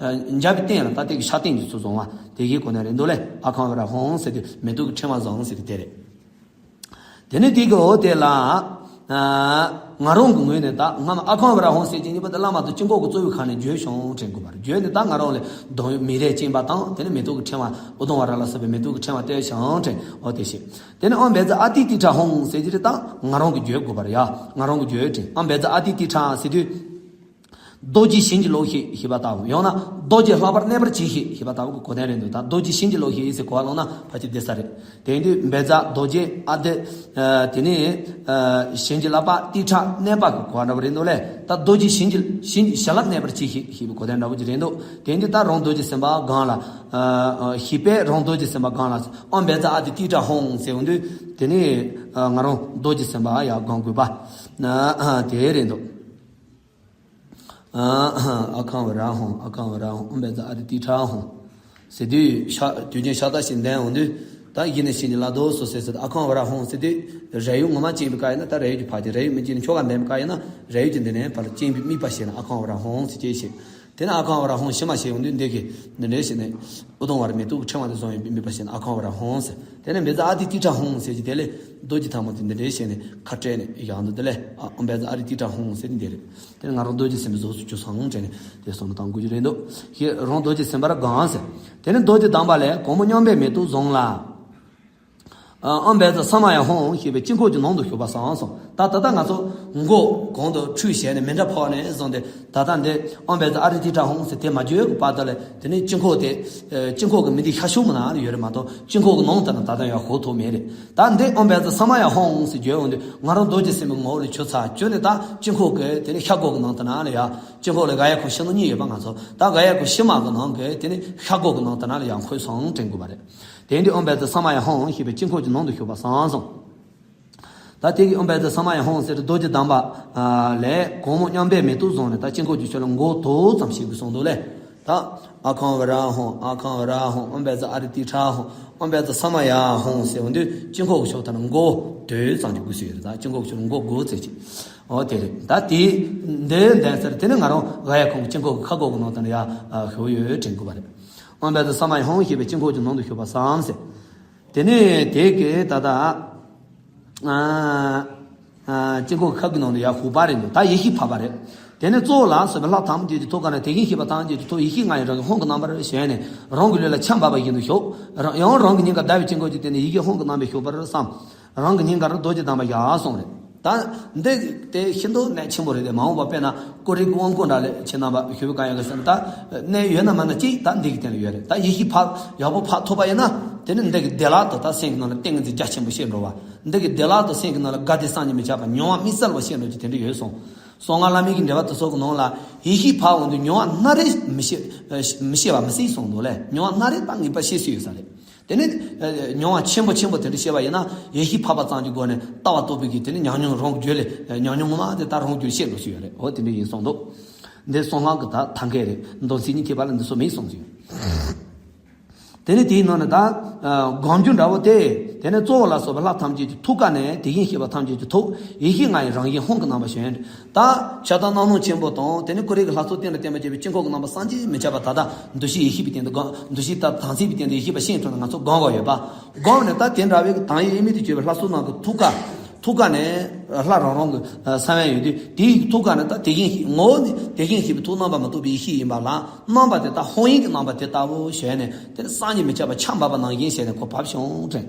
མཇལ་བའི་རྟེན་ལ་ད་དེ་གི་ཕྱག་རྟེན་གྱི་ཚུལ་བཟུང་བ་དེ་གའི་སྒོ་ནས་རེད་འདུག་ལས། ཨ་ཁཾ་ཝ་ར་ཧཱུྃ་ཟེར་དུས་མེ་ཏོག་གི་ཕྲེང་བ་བཟུང་ཟེར་དུས་དེ་རེད། དེ་ནས་དེ་གི་འོ་དེ་ལ་ཨ་ང་རང་གི་ངོས་ནས་ད་སྔ་མ་ཨ་ཁཾ་ཝ་ར་ཧཱུྃ་ཟེར་གྱི་གཉིས་པ་དེ་བླ་མ་དང་དཀྱིལ་འཁོར་གྱི་གཙོ་བོའི་ཁ་ནས་བརྗོད་བྱུང་དྲན་དགོས་པ་རེད། བརྗོད་ནས་ད་ང་རང་ལ་གདངས་དབྱངས་མེ་རས་བཅིངས་པ་དང་། དེ་ནས་མེ་ཏོག་གི་ཕྲེང་བ་ཨུ་དུམ་ཝ་ར་ལ་སོགས་པའི་མེ་ཏོག་གི་ཕྲེང་བ་བསྟན་བྱུང་དྲན། འོ་དེ་བྱས། དེ་ནས་ཨོཾ་བཛྲ་ཨ་ཏི་ཏི་ཁྲ་ཧཱུྃ་ཟེར་གྱི་རེད། ད་ང་རང་གི་བརྗོད་དགོས་པ་རེད་ཡ། ང་རང་གི་བརྗོད་དྲན། ཨོཾ་བཛྲ་ཨ་ཏི་ཏི་ཁྲ་ཟེར་དུས། རྡོ་རྗེ་བྱིན་གྱིས་རློབས་ཤིག་ཞེས་པ་ལྟ་བུ། ཡང་ན་རྡོ་རྗེ་ལྷག་པར་གནས་པར་གྱིས་ཤིག་ཞེས་པ་ལྟ་བུ་གི་གོ་དོན་རེད་འདུག་ད་རྡོ་རྗེ་བྱིན་གྱིས་རློབས་ཤིག་ཟེར་གོ་བ་བླངས་ན་ཕལ་ཆེར་བདེ་ས་རེད། དེ་ཡིན་དུས་བཛྲ་རྡོ་རྗེ་ཨ་ཏི། ཨ་དེ་ནས་ཨ་བྱིན་གྱིས་བརླབས་པ། ཏི་ཁྲ་གནས་པ་གི་གོ་བ་འདྲ་བོ་རེད་འདུག་ལས། ད་རྡོ་རྗེ་བྱིན་གྱིས་བྱིན་གྱིས་བྱིན་རླབས་གནས་པར་གྱིས་ཤིག་ཞེས་པའི་གོ་དོན་འདྲ་བོ་ཅིག་རེད་འདུག་དེ་ཡིན་དུས་ད་རང་རྡོ་རྗེ་སེམས་དཔའ་སྒང་ལ་ཨ་ཞེས་པས་རང་རྡོ་རྗེ་སེམས་དཔའ་སྒང་ལ་ཨོཾ་བཛྲ་ཨ་ཏི་ཏི་ཁྲ་ཧཱུྃ་ཟེར་འོང་དུས། དེ་ནས་ཨ་ང་རང་རྡོ་རྗེ་སེམས་དཔའ་ཡར་སྒང་དགོས་པ་ན་ཨ་དེ་རེད་འདུག་ཨ་ཨ་ཁཾ་ཝ་ར་ཧཱུྃ། ཨ་ཁཾ་ཝ་ར་ཧཱུྃ། ཨོཾ་བཛྲ་ཨ་ཏི་ཏི་ཁྲ་ཧཱུྃ་ཟེར་དུས་ཕྱག་དུས་རྒྱུན་ཕྱག་རྟགས་ཤིག་འདོན་འོང་དུས། ད་ཡིན་ནས་བྱིན་གྱིས་བརླབ་ཏུ་གསོལ་ཟེར་ཟེར་ཏེ། ཨ་ཁཾ་ཝ་ར་ཧཱུྃ་ཟེར་དུས་རས་ཡུག་ངོ་མ་བཅིངས་པའི་སྐབས་ཡིན་ན་ད་རས་ཡུག་གི་ཕར་བཅིངས། རས་ཡུག་མི་བཅིངས་ནས་ཁྱོ་ག་འདེམས་སྐབས་ཡིན་ན་རས་ཡུག་གི་འདི་ནས་ཕར་བཅིངས་པའི་དམིགས་པ་བྱས་ནས་ཨ་ཁཾ་ཝ་ར་ཧཱུྃ་ཟེར་ཅེས་བཤད། དེ་ནས་ཨ་ཁཾ་ཝ་ར་ཧཱུྃ་ཕྱི་མ་བྱས་ཡོང་དུས་འདི་གིས་འདི་འདྲས་བྱས་ནས་ཨུ་དུམ་ཝ་ར་མེ་ཏོག་གི་ཕྲེང་བ་དེ་བཟུང་བའི་དམིགས་པ་བྱས་ནས་ཨ་ཁཾ་ཝ་ར་ཧཱུྃ་ཟེར། དེ་ནས་བཛྲ་ཨ་ཏི་ཏི་ཁྲ་ཧཱུྃ་ཟེར་གྱི་དེ་ལས་རྡོ་རྗེ་ཐལ་མོ་དེ་འདི་འདྲས་བྱས་ནས་ཁ་བྲལ་ནས་ཡང་འདི་འདི་ལས་ཨ་ཨོཾ་བཛྲ་ཨ་ཏི་ཏི་ཁྲ་ཧཱུྃ་ཟེར་འདི་རེད། དེ་ནས་ང་རང་རྡོ་རྗེ་སེམས་དཔའི་གཟུགས་སུ་གྱུར་སོང་དྲན་ནས་དེ་སོང་ན་དང་དགོས་ཀྱི་རེད་འདུག་ཞེས་རང་རྡོ་རྗེ་སེམས་དཔར་དགང་ཟེར། དེ་ནས་རྡོ་རྗེ་བསྡམས་པ་ལས་གང་མོ་མཉམ་པའི་མེ་ཏོག་བཟུང་ལ། ཨ་ཨོཾ་བཛྲ་ས་མ་ཡ་ཧཱུྃ་ཞེས་པའི་དཀྱིལ་འཁོར་གྱི་ནང་དུ་ཞུགས་པར་བསམ་གསུངས། ད་ད་ལྟ་ང་ཚོ་མགོ་གོང་དུ་ཁྲུས་བྱས་ནས་མཎྜལ་ཕུལ་བ་ནས་བཟུང་སྟེ་ད་ལྟ་འདི་ཨོཾ་བཛྲ་ཨ་ཏི་ཏི་ཁྲ་ཧཱུྃ་ཟེར་དེ་མ་བརྗོད་ཀྱི་བར་དུ་ལ་དེ་ནས་དཀྱིལ་འཁོར་དེ་ཨ་དཀྱིལ་འཁོར་གྱི་མི་འདི་ཤར་ཕྱོགས་མ་ན་ལ་ཡོད་རེད་མ་གཏོགས་དཀྱིལ་འཁོར་གྱི་ནང་དུ་ན་ད་ལྟ་ཡང་ཞུགས་ཐུབ་མེད་རེད། ད་འདི་ཨོཾ་བཛྲ་ས་མ་ཡ་ཧཱུྃ་ཟེར་བརྗོད་འོང་དུས་ང་རང་རྡོ་རྗེ་སེམས་དཔའི་ངོ་བོ་ལ་གྱུར་ཚར་གྱུར་ནས་ད་དཀྱིལ་འཁོར་གྱི་དེ་ནས་ཤར་སྒོ་གི་ནང་དུ་ན་ལ་ཡ་དཀྱིལ་འཁོར་ལ་ག་ཡ་ཁོ་ཕྱི་ནང་གཉིས་ཡོད་པ་ང་ཚོ་ད་ག་ཡ་ཁོ་ཕྱི་མ་གི་ནང་གི་དེ་ནས་ཤར་སྒོ་གི་ནང་དུ་ན་ལ་ཡ་འཁོད་སོང་དྲན་དགོས་པ་རེད། དེ་འདི་ཨོཾ་བཛྲ་ས་མ་ཡ་ཧཱུྃ་ཞེས་པའི་དཀྱིལ་འཁོར་གྱི་ནང་དུ་ཞུགས་པར་བསམ་གསུངས། ད་དེ་གི་ཨོཾ་བཛྲ་ས་མ་ཡ་ཧཱུྃ་ཟེར་རྡོ་རྗེ་བསྡམས་པ་ལས་གང་མོ་མཉམ་པའི་མེ་ཏོག་བཟུང་ནས་ད་དཀྱིལ་འཁོར་གྱི་ཕྱོགས་ལ་མགོ་དོག་ཙམ་ཞིག་གིས་གསུངས་འདུག་ལས། ད་ཨ་ཁཾ་ཝ་ར་ཧཱུྃ། ཨ་ཁཾ་ཝ་ར་ཧཱུྃ། ཨོཾ་བཛྲ་ཨ་ཏི་ཏི་ཁྲ་ཧཱུྃ། ཨོཾ་བཛྲ་ས་མ་ཡ་ཧཱུྃ་ཟེར་འོང་དུས་དཀྱིལ་འཁོར་གྱི་ཕྱོགས་དེ་ན་མགོ་དོག་ཙམ་གྱིས་དགོས་སུ་ཡོད་རེད། ད་དཀྱིལ་འཁོར་གྱི་ཕྱོགས་ལ་མགོ་དགུ་ཙམ་ཅིག་འོ་དེ་རེད། ད་དེ་འདི་འདན་ཟེར་དེ་ནས་ང་རང་ག་ཡ་ཁོང་གི་དཀྱིལ་འཁོར་གྱི་ཁ་སྒོ་གི་ནང་དུ་ན་ཡ་ཞུགས་ཡོད་དྲན་དགོས་པ་རེད། ཨོཾ་བཛྲ་ས་མ་ཡ་ཧཱུྃ་ཞེས་པའི་དཀྱིལ་འཁོར་གྱི་ནང་དུ་ཞུགས་པར་བསམ་ཟེར། དེ་ནས་དེ་གའི་ད་ལྟ་ཨ་ཨ་དཀྱིལ་འཁོར་ཁབ་ཀྱི་ནང་དུ་ཡར་ཞུགས་པ་རེད་འདུག་ད་ཡེ་ཤེས་འཕགས་པ་རེད། དེ་ནས་གཙོ་བོ་ལ་སོགས་པའི་ལྷ་ཐམས་ཅད་ཀྱི་ཐུགས་ཀ་ནས་དེ་བཞིན་གཤེགས་པ་ཐམས་ཅད་ཀྱི་ཐུགས་ཡེ་ཤེས་ལྔ་ཡི་རང་བཞིན་ཧཱུྃ་གི་རྣམ་པར་ཞེན་ནས་རང་གི་ལུས་ལ་ཆམ་བབས་པ་བཞིན་དུ་ཞུགས། རང་ཡང་རང་གི་སྙིང་གར་ཟླ་བའི་དཀྱིལ་འཁོར་གྱི་སྟེང་ནས་ཡི་གེ་ཧཱུྃ་གི་རྣམ་པས་ཞུགས་པར་བསམ། རང་གི་སྙིང་གར་རྡོ་རྗེ་བསྡམས་པ་བཞག་གསུངས་རེད། ད་འདི་དེ་ཤིན་ཏུ་གནད་ཆེན་པོ་རེད་དེ། མ་འོངས་པ་དཔེར་ན་ཀོ་རི་གི་དབང་བསྐུར་འདྲ་ལས་ཁྱེད་རྣམ་པ་ཞུ་བའི་གང་ཡང་གི་སེམས་ད་གནད་ཡོད་ན་མེད་ན་གཅིག་ད་འདི་གི་སྟེང་ལ་ཡོད་རེད། ད་ཡེ་ཤེས་འཕགས་ཡག་པོ་འཕགས་ཐུབ་པ་ཡིན་ན་དེ་ནི་འདི་གི་བདེ་བླག་ཏུ་ད་སེམས་ཀྱི་ནང་ལ་ཏིང་ངེ་འཛིན་རྒྱ་ཆེན་པོ་སྐྱེ་འགྲོ་བ། འདི་གི་བདེ་བླག་ཏུ་སེམས་ཀྱི་ནང་ལ་དགའ་བདེ་བསམ་གྱིས་མི་ཁྱབ་པ་མྱོང་བ་དམིགས་བསལ་བ་སྐྱེ་འགྲོ་རྒྱུ་དེ་འདྲ་ཡོད་གསུངས། གསང་སྔགས་བླ་མེད་ཀྱི་འགྲེལ་པ་དེ་ཚོ་གི་ནང་ལ་ཡེ་ཤེས་འཕགས་འོང་དུས་མྱོང་བ་སྣ་རེ་མི་ཤེས་མི་ཤེས་པ་མི་སྲིད་གསུངས་འདུག་ལས། མྱོང་བ་སྣ་རེ་ད་ངེས་པ་ཤེས་སུ་ཡོད་ས་རེད། དེ་ནི་ཨ་མྱོང་བ་ཆེན་པོ་ཆེན་པོ་དེ་འདྲ་བཤད་པ་ཡིན་ན་ཡེ་ཤེས་འཕགས་པ་ཙམ་གྱི་སྒོ་ནས་ལྟ་བ་རྟོགས་པའི་གི་དེ་ནི་ཉམས་མྱོང་རང་གི་རྒྱུད་ལས་ཉམས་མྱོང་ངོ་མ་དེ་ད་རང་རྒྱུད་བཤད་དགོས་སུ་ཡོད་རེད། འོ་དེ་འདྲ་ཡིན་གསུངས་འདུག་འདི་གསང་སྔགས་ཀྱི་ད་ཐབས་མཁས་རེད། མདོ་མཚན་ཉིད་ཐེག་པ་ལ་འདི་ཚོ་མེད་གསུངས་སུ་ཡོད། དེ་ནི་དེའི་ནང་ནས་ད་ཨ་སྒོམ་རྒྱུ་འདྲ་བོ་དེ། དེ་ནི་གཙོ་བོ་ལ་སོགས་པའི་ལྷ་ཐམས་ཅད་ཀྱི་ཐུགས་ཀ་ནས་དེ་བཞིན་གཤེགས་པ་ཐམས་ཅད་ཀྱི་ཐུགས་ཡེ་ཤེས་ལྔ་ཡི་རང་བཞིན་ཧཱུྃ་གི་རྣམ་པ་བྱོན། ད་ཕྱག་དང་རྣམ་སྣང་ཆེན་པོ་དང་དེ་ནི་ཀུ་རེ་གི་ལྷ་ཚོགས་སྟེང་ལ་བརྟེན་པ་བྱས་པའི་དཀྱིལ་འཁོར་གྱི་རྣམ་པ་བསམ་གྱིས་མི་ཁྱབ་པ། ད་ལྟ་འདུ་ཤེས་ཡེ་ཤེས་པའི་སྟེང་དུ་སྒོམ། འདུ་ཤེས་དང་དམ་ཚིག་པའི་སྟེང་དུ་ཡེ་ཤེས་པ་ཤེས་ཐུབ་ན་ང་ཚོ་སྒོམ་དགོས་ཡོད་པ། སྒོམ་ནས་ད་དེ་འདྲ་བའི་གི་དང་ཡེ་དབྱེར་མེད་དུ་གྱུར་པའི་ལྷ་ཚོགས་རྣམས་ཀྱི་ཐུགས་ཀ་ཐུགས་ཀ་ནས་ལྷ་རང་རང་གི་ས་བོན་ཡོད་དུས་དེའི་ཐུགས་ཀ་ནས་ད་དེ་བཞིན་གཤེགས་ངོ་བོ་ནི་དེ་བཞིན་གཤེགས་པའི་ཐུགས་རྣམ་པར་མི་རྟོག་པའི་ཡེ་ཤེས་ཡིན་པ་ལ་རྣམ་པ་དེ་ད་ཧཱུྃ་ཡིག་གི་རྣམ་པ་དེ་ལྟ་བུ་བྱས་ནས་དེ་ནི་བསམ་གྱིས་མི་ཁྱབ་པ་ཆམ་བབས་པ་ནང་བཞིན་བྱས་ནས་ཁོ་བབས་བྱུང་དྲན།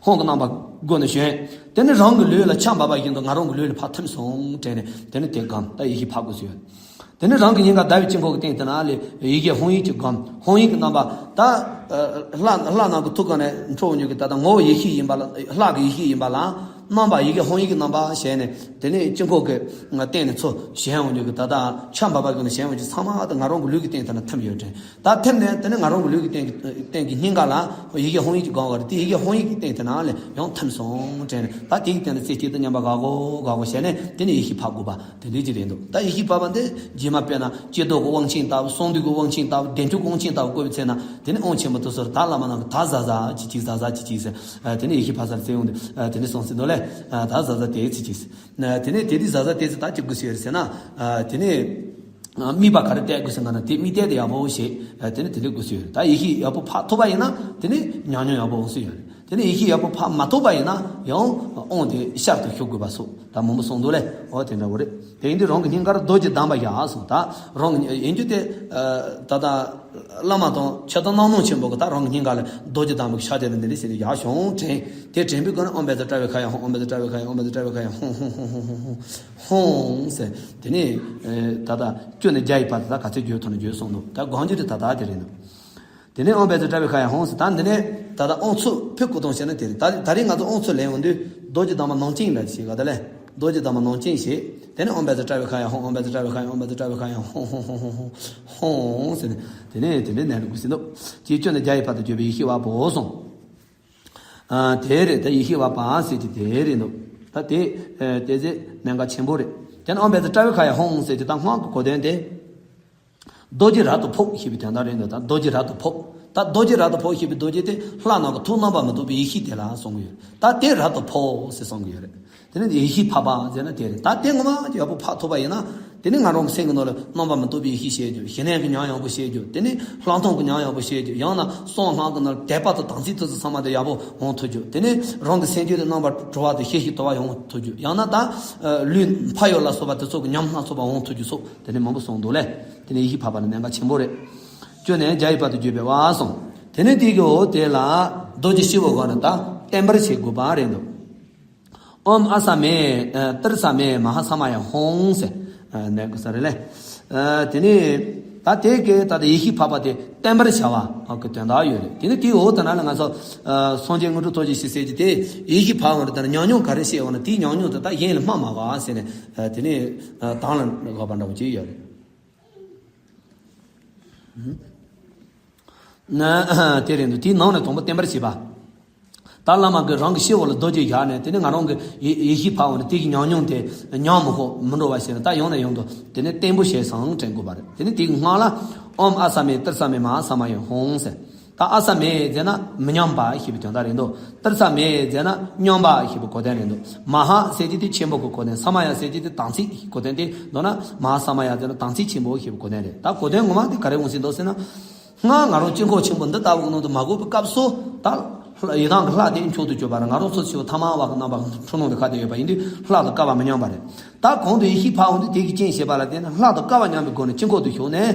ཧཱུྃ་གི་རྣམ་པ་སྒོ་ནས་བྱོན། དེ་ནི་རང་གི་ལུས་ལ་ཆམ་བབས་པ་བཞིན་དུ་ང་རང་གི་ལུས་ལ་ཕར་ཐིམ་སོང་དྲན་ནས་དེ་ནི་དེ་སྒོམ། ད་ཡེ་ཤེས་འཕགས་དགོས་སུ་ཡོད། དེ་ནས་རང་གི་སྙིང་ག་ཟླ་བའི་དཀྱིལ་འཁོར་གྱི་སྟེང་དེ་ན་ལས་ཡི་གེ་ཧཱུྃ་ཡིག་ཅིག་སྒོམ། ཧཱུྃ་ཡིག་གི་རྣམ་པ་ད་ལྷ་ལྷ་རྣམས་ཀྱི་ཐུགས་ཀ་ནས་འཕྲོ་འོང་མྱོང་གི་ད་ལྟ་ངོ་བོ་ཡེ་ཤེས་ཡིན་པ་ལ་ལྷ་གི་ཡེ་ཤེས་ཡིན་པ་ལ་རྣམ་པ་ཡི་གེ་ཧཱུྃ་ཡིག་གི་རྣམ་པ་བྱས་ནས་དེ་ནས་དཀྱིལ་འཁོར་གྱི་སྟེང་ནས་ཚུར་བྱོན་འོང་མྱོང་གི་ད་ལྟ་ཆམ་བབས་པ་གི་ནས་བྱོན་འོང་མྱོང་གི་ཚང་མ་ད་ང་རང་གི་ལུས་ཀྱི་སྟེང་དེ་ན་ཐིམ་ཡོད་དྲན། ད་ཐིམ་ནས་དེ་ནས་ང་རང་གི་ལུས་ཀྱི་སྟེང་གི་སྟེང་གི་སྙིང་ག་ལ་ཡི་གེ་ཧཱུྃ་ཡིག་ཅིག་སྒོམ་པ་རེད། དེ་ཡི་གེ་ཧཱུྃ་ཡིག་གི་སྟེང་དེ་ན་ལས་ཡང་ཐིམ་སོང་དྲན་ནས་ད་དེ་གི་སྟེང་ལ་རྩེ་གཅིག་ཏུ་མཉམ་པ་དགའ་གོ་དགའ་གོ་བྱས་ནས་དེ་ནས་ཡེ་ཤེས་འཕགས་དགོས་པ། དེ་འདྲའི་ཅིག་རེད་འདུག་ད་ཡེ་ཤེས་འཕགས་པ་འདི་རྗེས་མ་དཔེར་ན་ཀྱེ་རྡོར་གྱི་དབང་ཆེན་ལྟ་བུ། གསང་འདུས་ཀྱི་དབང་ཆེན་ལྟ་བུ། བདེ་མཆོག་དབང་ཆེན་ལྟ་བུ་བཀོད་པའི་ཚེ་ན་དེ་ནི་དབང་ཆེན་པོ་དེ་ཚོར་ད་བླ་མ་རྣམས་ཀྱིས་ད་གཟབ་གཟབ་ཅིག་ཅིག་གཟབ་གཟབ་ཅིག་ཅིག་ཟེར། དེ་ནི་ཡེ་ཤེས་འཕགས་པ་ཟེར་ཡོང་དུས་དེ་ནི་གསུངས་ཟིན་འདུག་ལས། ད་གཟབ་གཟབ་དེ་ཅིག་ཅིག་ཟེར། དེ་ནི་དེ་དུས་གཟབ་གཟབ་དེ་ཚོ་ད་ཅིག་དགོས་ཟེར་ཟེར་ན། དེ་ནི་དམིགས་པ་ག་རེ་གཏད་དགོས་ཟེར་ན་དེ་དམིགས་གཏད་དེ་ཡག་པོ་བྱེད། དེ་ནི་དེ་འདྲ་དགོས་ཟེར་ཡོད། ད་ཡེ་ཤེས་ཡག་པོ་འཕགས་ཐུབ་པ་ཡིན་ན་དེ་ནི་ཉམས་མྱོང་ཡག་པོ་འོང་ཟེར་ཡོད་རེད། དེ་ནས་ཡེ་ཤེས་ཡག་པོ་འཕགས་མ་ཐུབ་པ་ཡིན་ན་ཡང་དབང་དེ་ཤར་དུ་ཞུགས་དགོས་པ་སོགས་ད་མང་པོ་གསུངས་འདུག་ལས། འོ་དེ་འདྲ་བོ་རེད། དེ་ཡིན་དུས་རང་གི་སྙིང་གར་རྡོ་རྗེ་བསྡམས་པ་བཞག་གསུངས། ད་རང་གི་ཡིན་རྒྱུ་དེ་ད་ལྟ་བླ་མ་དང་ཕྱག་དང་རྣམ་སྣང་ཆེན་པོ་གི་ད་རང་གི་སྙིང་ག་ལ་རྡོ་རྗེ་བསྡམས་པའི་ཕྱག་དེ་ལ་འདི་འདྲ་ཟེར་ནས་བཞག་བྱུང་དྲན། དེ་དྲན་པའི་སྒོ་ནས་ཨོཾ་བཛྲ་ཏྲ་བི་ཥ་ཡ་ཧཱུྃ། ཨོཾ་བཛྲ་ཏྲ་བི་ཥ་ཡ་ཧཱུྃ། ཨོཾ་བཛྲ་ཏྲ་བི་ཥ་ཡ་ཧཱུྃ། ཧཱུྃ་ཧཱུྃ་ཧཱུྃ་ཧཱུྃ་ཧཱུྃ་ཧཱུྃ་ཟེར། དེ་ནས་ད་ལྟ་བཅུ་ནས་བརྒྱ་ཡི་བར་དུ་ད་ག་ཚོད་བརྗོད་ཐུབ་ན་བརྗོད་གསུངས་འདུག་ད་སྒོམ་རྒྱུ་དེ་ད་ལྟ་དེ་རེད་འདུག་དེ་ནས་ཨོཾ་བཛྲ་ཏྲ་བི་ཥ་ཡ་ཧཱུྃ་ཟེར། ད་འདི་ནས་ད་ལྟ་དབང་ཚུར་ཕུད་སྐུ་གཏོང་བྱས་ན་དེ་རེད། ད་ད་རེས་ང་ཚོ་དབང་ཚུར་ལེན་ཡོང་དུས་རྡོ་རྗེ་བསྡམས་པ་ནང་བཞིན་ལ་བྱེད་ག་ད་ལས་རྡོ་རྗེ་བསྡམས་པ་ནང་བཞིན་བྱེད། དེ་ནས་ཨོཾ་བཛྲ་ཏྲ་བི་ཥ་ཡ་ཧཱུྃ། ཨོཾ་བཛྲ་ཏྲ་བི་ཥ་ཡ་ཧཱུྃ། ཨོཾ་བཛྲ་ཏྲ་བི་ཥ་ཡ་ཧཱུྃ། ཧཱུྃ་ཧཱུྃ་ཧཱུྃ་ཧཱུྃ་ཟེར་ནས་དེ་ནས་དེ་འདྲའི་གནས་ལ་དགོས་ཟིན་འདུག་ཅེས་བཅུ་ནས་བརྒྱ་ཡི་བར་དུ་བརྗོད་པའི་ཡེ་ཤེས་པ་པོ་གསུངས། ཨ་དེ་རེད། ད་ཡེ་ཤེས་པ་པ་ཟེར་གྱི་དེ་རེད་འདུག་ད་དེ་ཨ་དེ་ཚེ་གནད་འགག་ཆེན་པོ་རེད། དེ་ནས་ཨོཾ་བཛྲ་ཏྲ་བི་ཥ་ཡ་ཧཱུྃ་ཟེར་གྱི་ད་སྔགས་ཀྱི་གོ་དོན་དེ། རྡོ་རྗེ་རབ་ཏུ་ཕོག་ཞེས་པའི་དོན་དག་རེད་འདུག་ད་རྡོ་རྗེ་རབ་ཏུ་ཕོག་ད་རྡོ་རྗེ་རབ་ཏུ་འཕགས་ཞེས་པའི་རྡོ་རྗེ་དེ་ལྷ་རྣམས་ཀྱི་ཐུགས་རྣམ་པར་མི་རྟོག་པའི་ཡེ་ཤེས་དེ་ལ་གསུངས་ཡོད། ད་དེ་རབ་ཏུ་འཕགས་ཟེར་གསུངས་ཡོད་རེད། དེ་ནི་ཡེ་ཤེས་འཕགས་པ་ཟེར་ན་དེ་རེད། ད་དེ་ངོ་མ་ཡག་པོ་འཕགས་ཐུབ་པ་ཡིན་ན། དེ་ནི་ང་རང་གི་སེམས་ཀྱི་ནང་ལ་རྣམ་པར་མི་རྟོག་པའི་ཡེ་ཤེས་སྐྱེ་རྒྱུ། ཞི་གནས་ཀྱི་ཉམས་ཡག་པོ་སྐྱེ་རྒྱུ། དེ་ནི་ལྷག་མཐོང་གི་ཉམས་ཡག་པོ་སྐྱེ་རྒྱུ། ཡང་ན་གསང་སྔགས་ཀྱི་ནང་ལ་དད་པ་དང་དམ་ཚིག་དེ་ཚོ་ཚང་མ་དེ་ཡག་པོ་འོང་ཐུབ་རྒྱུ། དེ་ནི་རང་གི་སེམས་རྒྱུད་དེ་རྣམ་པར་གྲོལ་བ་དང་ཤེས་བཞིན་དུལ་བ་ཡོང་ཐུབ་རྒྱུ། ཡང་ན་ད་ལུས་འཕགས་ཡུལ་ལ་སོགས་པ་དེ་ཚོ་གི་ཉམས་སྣ་ཚོགས་པ་འོང་ཐུབ་རྒྱུ་སོགས་དེ་ནི་མང་པོ་གསུངས་འདུག་ལེ། དེ་ནི་ཡེ་ཤེས་འཕགས་པ་ནི་གནད་འགག་ཆེན་པོ་རེད། བཅུ་ནས་བརྒྱ་ཡི་བར་དུ་བརྗོད་པའི་བར་གསུངས། དེ་ནི་དེ་གི་འོག་དེ་ལ་རྡོ་རྗེ་སྤྱི་བོའི་སྒོ་ནས་ད་བརྟན་པར་བྱེད་དགོས་པ་རེད་འདུག་ཨོཾ་ཨ་ས་མེ་ཏིར་ས་མེ་མ་ཧཱ་ས་མ་ཡ་ཧཱུྃ་ཟེར་ནས་དགོས་ས་རེད་ལེ། དེ་ནི་ད་དེ་གི་ད་ལྟ་ཡེ་ཤེས་འཕགས་པ་དེ་བརྟན་པར་བྱ་བ་གི་དོན་དག་ཡོད་རེད། དེ་ནི་དེའི་འོག་དེ་ན་ལ་ང་ཚོ་སངས་རྒྱས་དངོས་གྲུབ་ཐོབ་ཅིང་ཞི་ཟེར་གྱི་དེ་ཡེ་ཤེས་འཕགས་པ་འདི་ལྟར་ཉམས་མྱོང་ག་རེ་བཤད་འོང་ན་དེའི་ཉམས་མྱོང་དེ་དག་གཞན་ལ་སྨྲ་མ་དགོས་ཟེར་ནས་དེ་ནི་དང་ལ་དགོས་པ་འདྲ་བོ་ཅིག་ཡོད་རེད། ན་དེ་རེད་འདུག་དེའི་ནང་ནས་དང་པོ་བརྟན་པར་བྱེད་པ། ད་བླ་མ་གིས་རང་གི་སྤྱི་བོ་ལ་རྡོ་རྗེ་བཞག་ནས་དེ་ནས་ང་རང་གི་ཡེ་ཡེ་ཤེས་འཕགས་པ་ནི་དེ་གི་ཉམས་མྱོང་དེ་ཉམས་མི་ཤོག་མི་འགྲོ་བ་བྱས་ནས་ད་ཡང་ནས་ཡང་དུ་དེ་ནས་བརྟན་པོ་བྱས་སང་དྲན་དགོས་པ་རེད། དེ་ནས་དེ་གི་སྔགས་ལ་ཨོཾ་ཨ་ས་མེ་ཏིར་ས་མེ་མ་ཧཱ་ས་མ་ཡ་ཧཱུྃ་ཟེར། ད་ཨ་ས་མེ་ཟེར་ན་མི་མཉམ་པ་ཞེས་པའི་དོན་དག་རེད་འདུག་ཏིར་ས་མེ་ཟེར་ན་མཉམ་པ་ཞེས་པའི་གོ་དོན་རེད་འདུག་མ་ཧཱ་ཟེར་གྱི་དེ་ཆེན་པོ་གི་གོ་དོན། ས་མ་ཡ་ཟེར་གྱི་དེ་དམ་ཚིག་གི་གོ་དོན་དེ་མདོར་ན་མ་ཧཱ་ས་མ་ཡ་ཟེར་ན་དམ་ཚིག་ཆེན་པོ་ཞེས་པའི་གོ་དོན་རེད། ད་གོ་དོན་ངོ་མ་དེ་ག་རེ་འོང་ཟིན་འདུག་ཟེར་ན། སྔར་ང་རང་དཀྱིལ་འཁོར་ཆེན་པོ་འདི་ལྟ་བུ་གི་ནང་དུ་མ་བཀོད་པའི་སྐབས་སུ་ད་ཡི་དམ་གྱི་ལྷ་དེ་མཆོག་ཏུ་གྱུར་པ་རེད། ང་རང་ཚོ་ཆེ་བ་ཐ་མལ་བ་གི་རྣམ་པ་འཁྲུལ་སྣང་དུ་ཁ་དེ་ཡོད་པ་ཡིན་དུས་ལྷ་དང་སྐལ་བ་མི་མཉམ་པ་རེད། ད་གོང་དུ་ཡེ་ཤེས་འཕགས་འོང་དུས་དེ་གི་རྐྱེན་བྱས་པ་ལ་བརྟེན་ནས་ལྷ་དང་སྐལ་བ་མཉམ་པའི་སྒོ་ནས་དཀྱིལ་འཁོར་དུ་ཞུགས་ནས།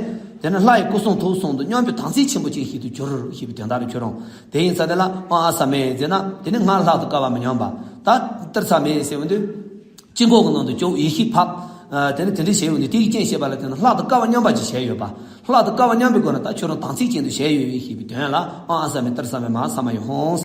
དེ་ནས་ལྷ་ཡི་སྐུ་གསུང་ཐུགས་གསུམ་དང་མཉམ་པའི་དམ་ཚིག་ཆེན་པོ་ཅན་ཞིག་ཏུ་གྱུར་ཞེས་པའི་དོན་དག་ལ་གྱུར་རུང་། དེ་ཡིན་ཙང་དེ་ལ་ཨོཾ་ཨ་ས་མེ་ཟེར་ན་དེ་ནི་སྔར་ལྷ་དང་སྐལ་བ་མི་མཉམ་པ། ད་ཏིར་ས་མེ་ཟེར་འོང་དུས། དཀྱིལ་འཁོར་གྱི་ནང་དུ་སྐྱོབ་ཡེ་ཤེས་འཕགས། ཨ་དེ་ནི་དེ་འདྲ་བྱས་ཡོད་ནི་དེ་ཡི་རྐྱེན་བྱས་པ་ལ་བརྟེན་ནས་ལྷ་དང་སྐལ་བ་མཉམ་པ་ཅིག་བྱས་ཡོད་པ། ལྷ་དང་སྐལ་བ་མཉམ་པའི་སྒོ་ནས་ད་ཁྱོད་རང་དམ་ཚིག་ཅན་དུ་བྱས་ཡོད་ཞེས་པའི་དོན་ལ་ཨོཾ་ཨ་ས་མེ་ཏིར་ས་མེ་མ་ཧཱ་ས་མ་ཡ་ཧཱུྃ་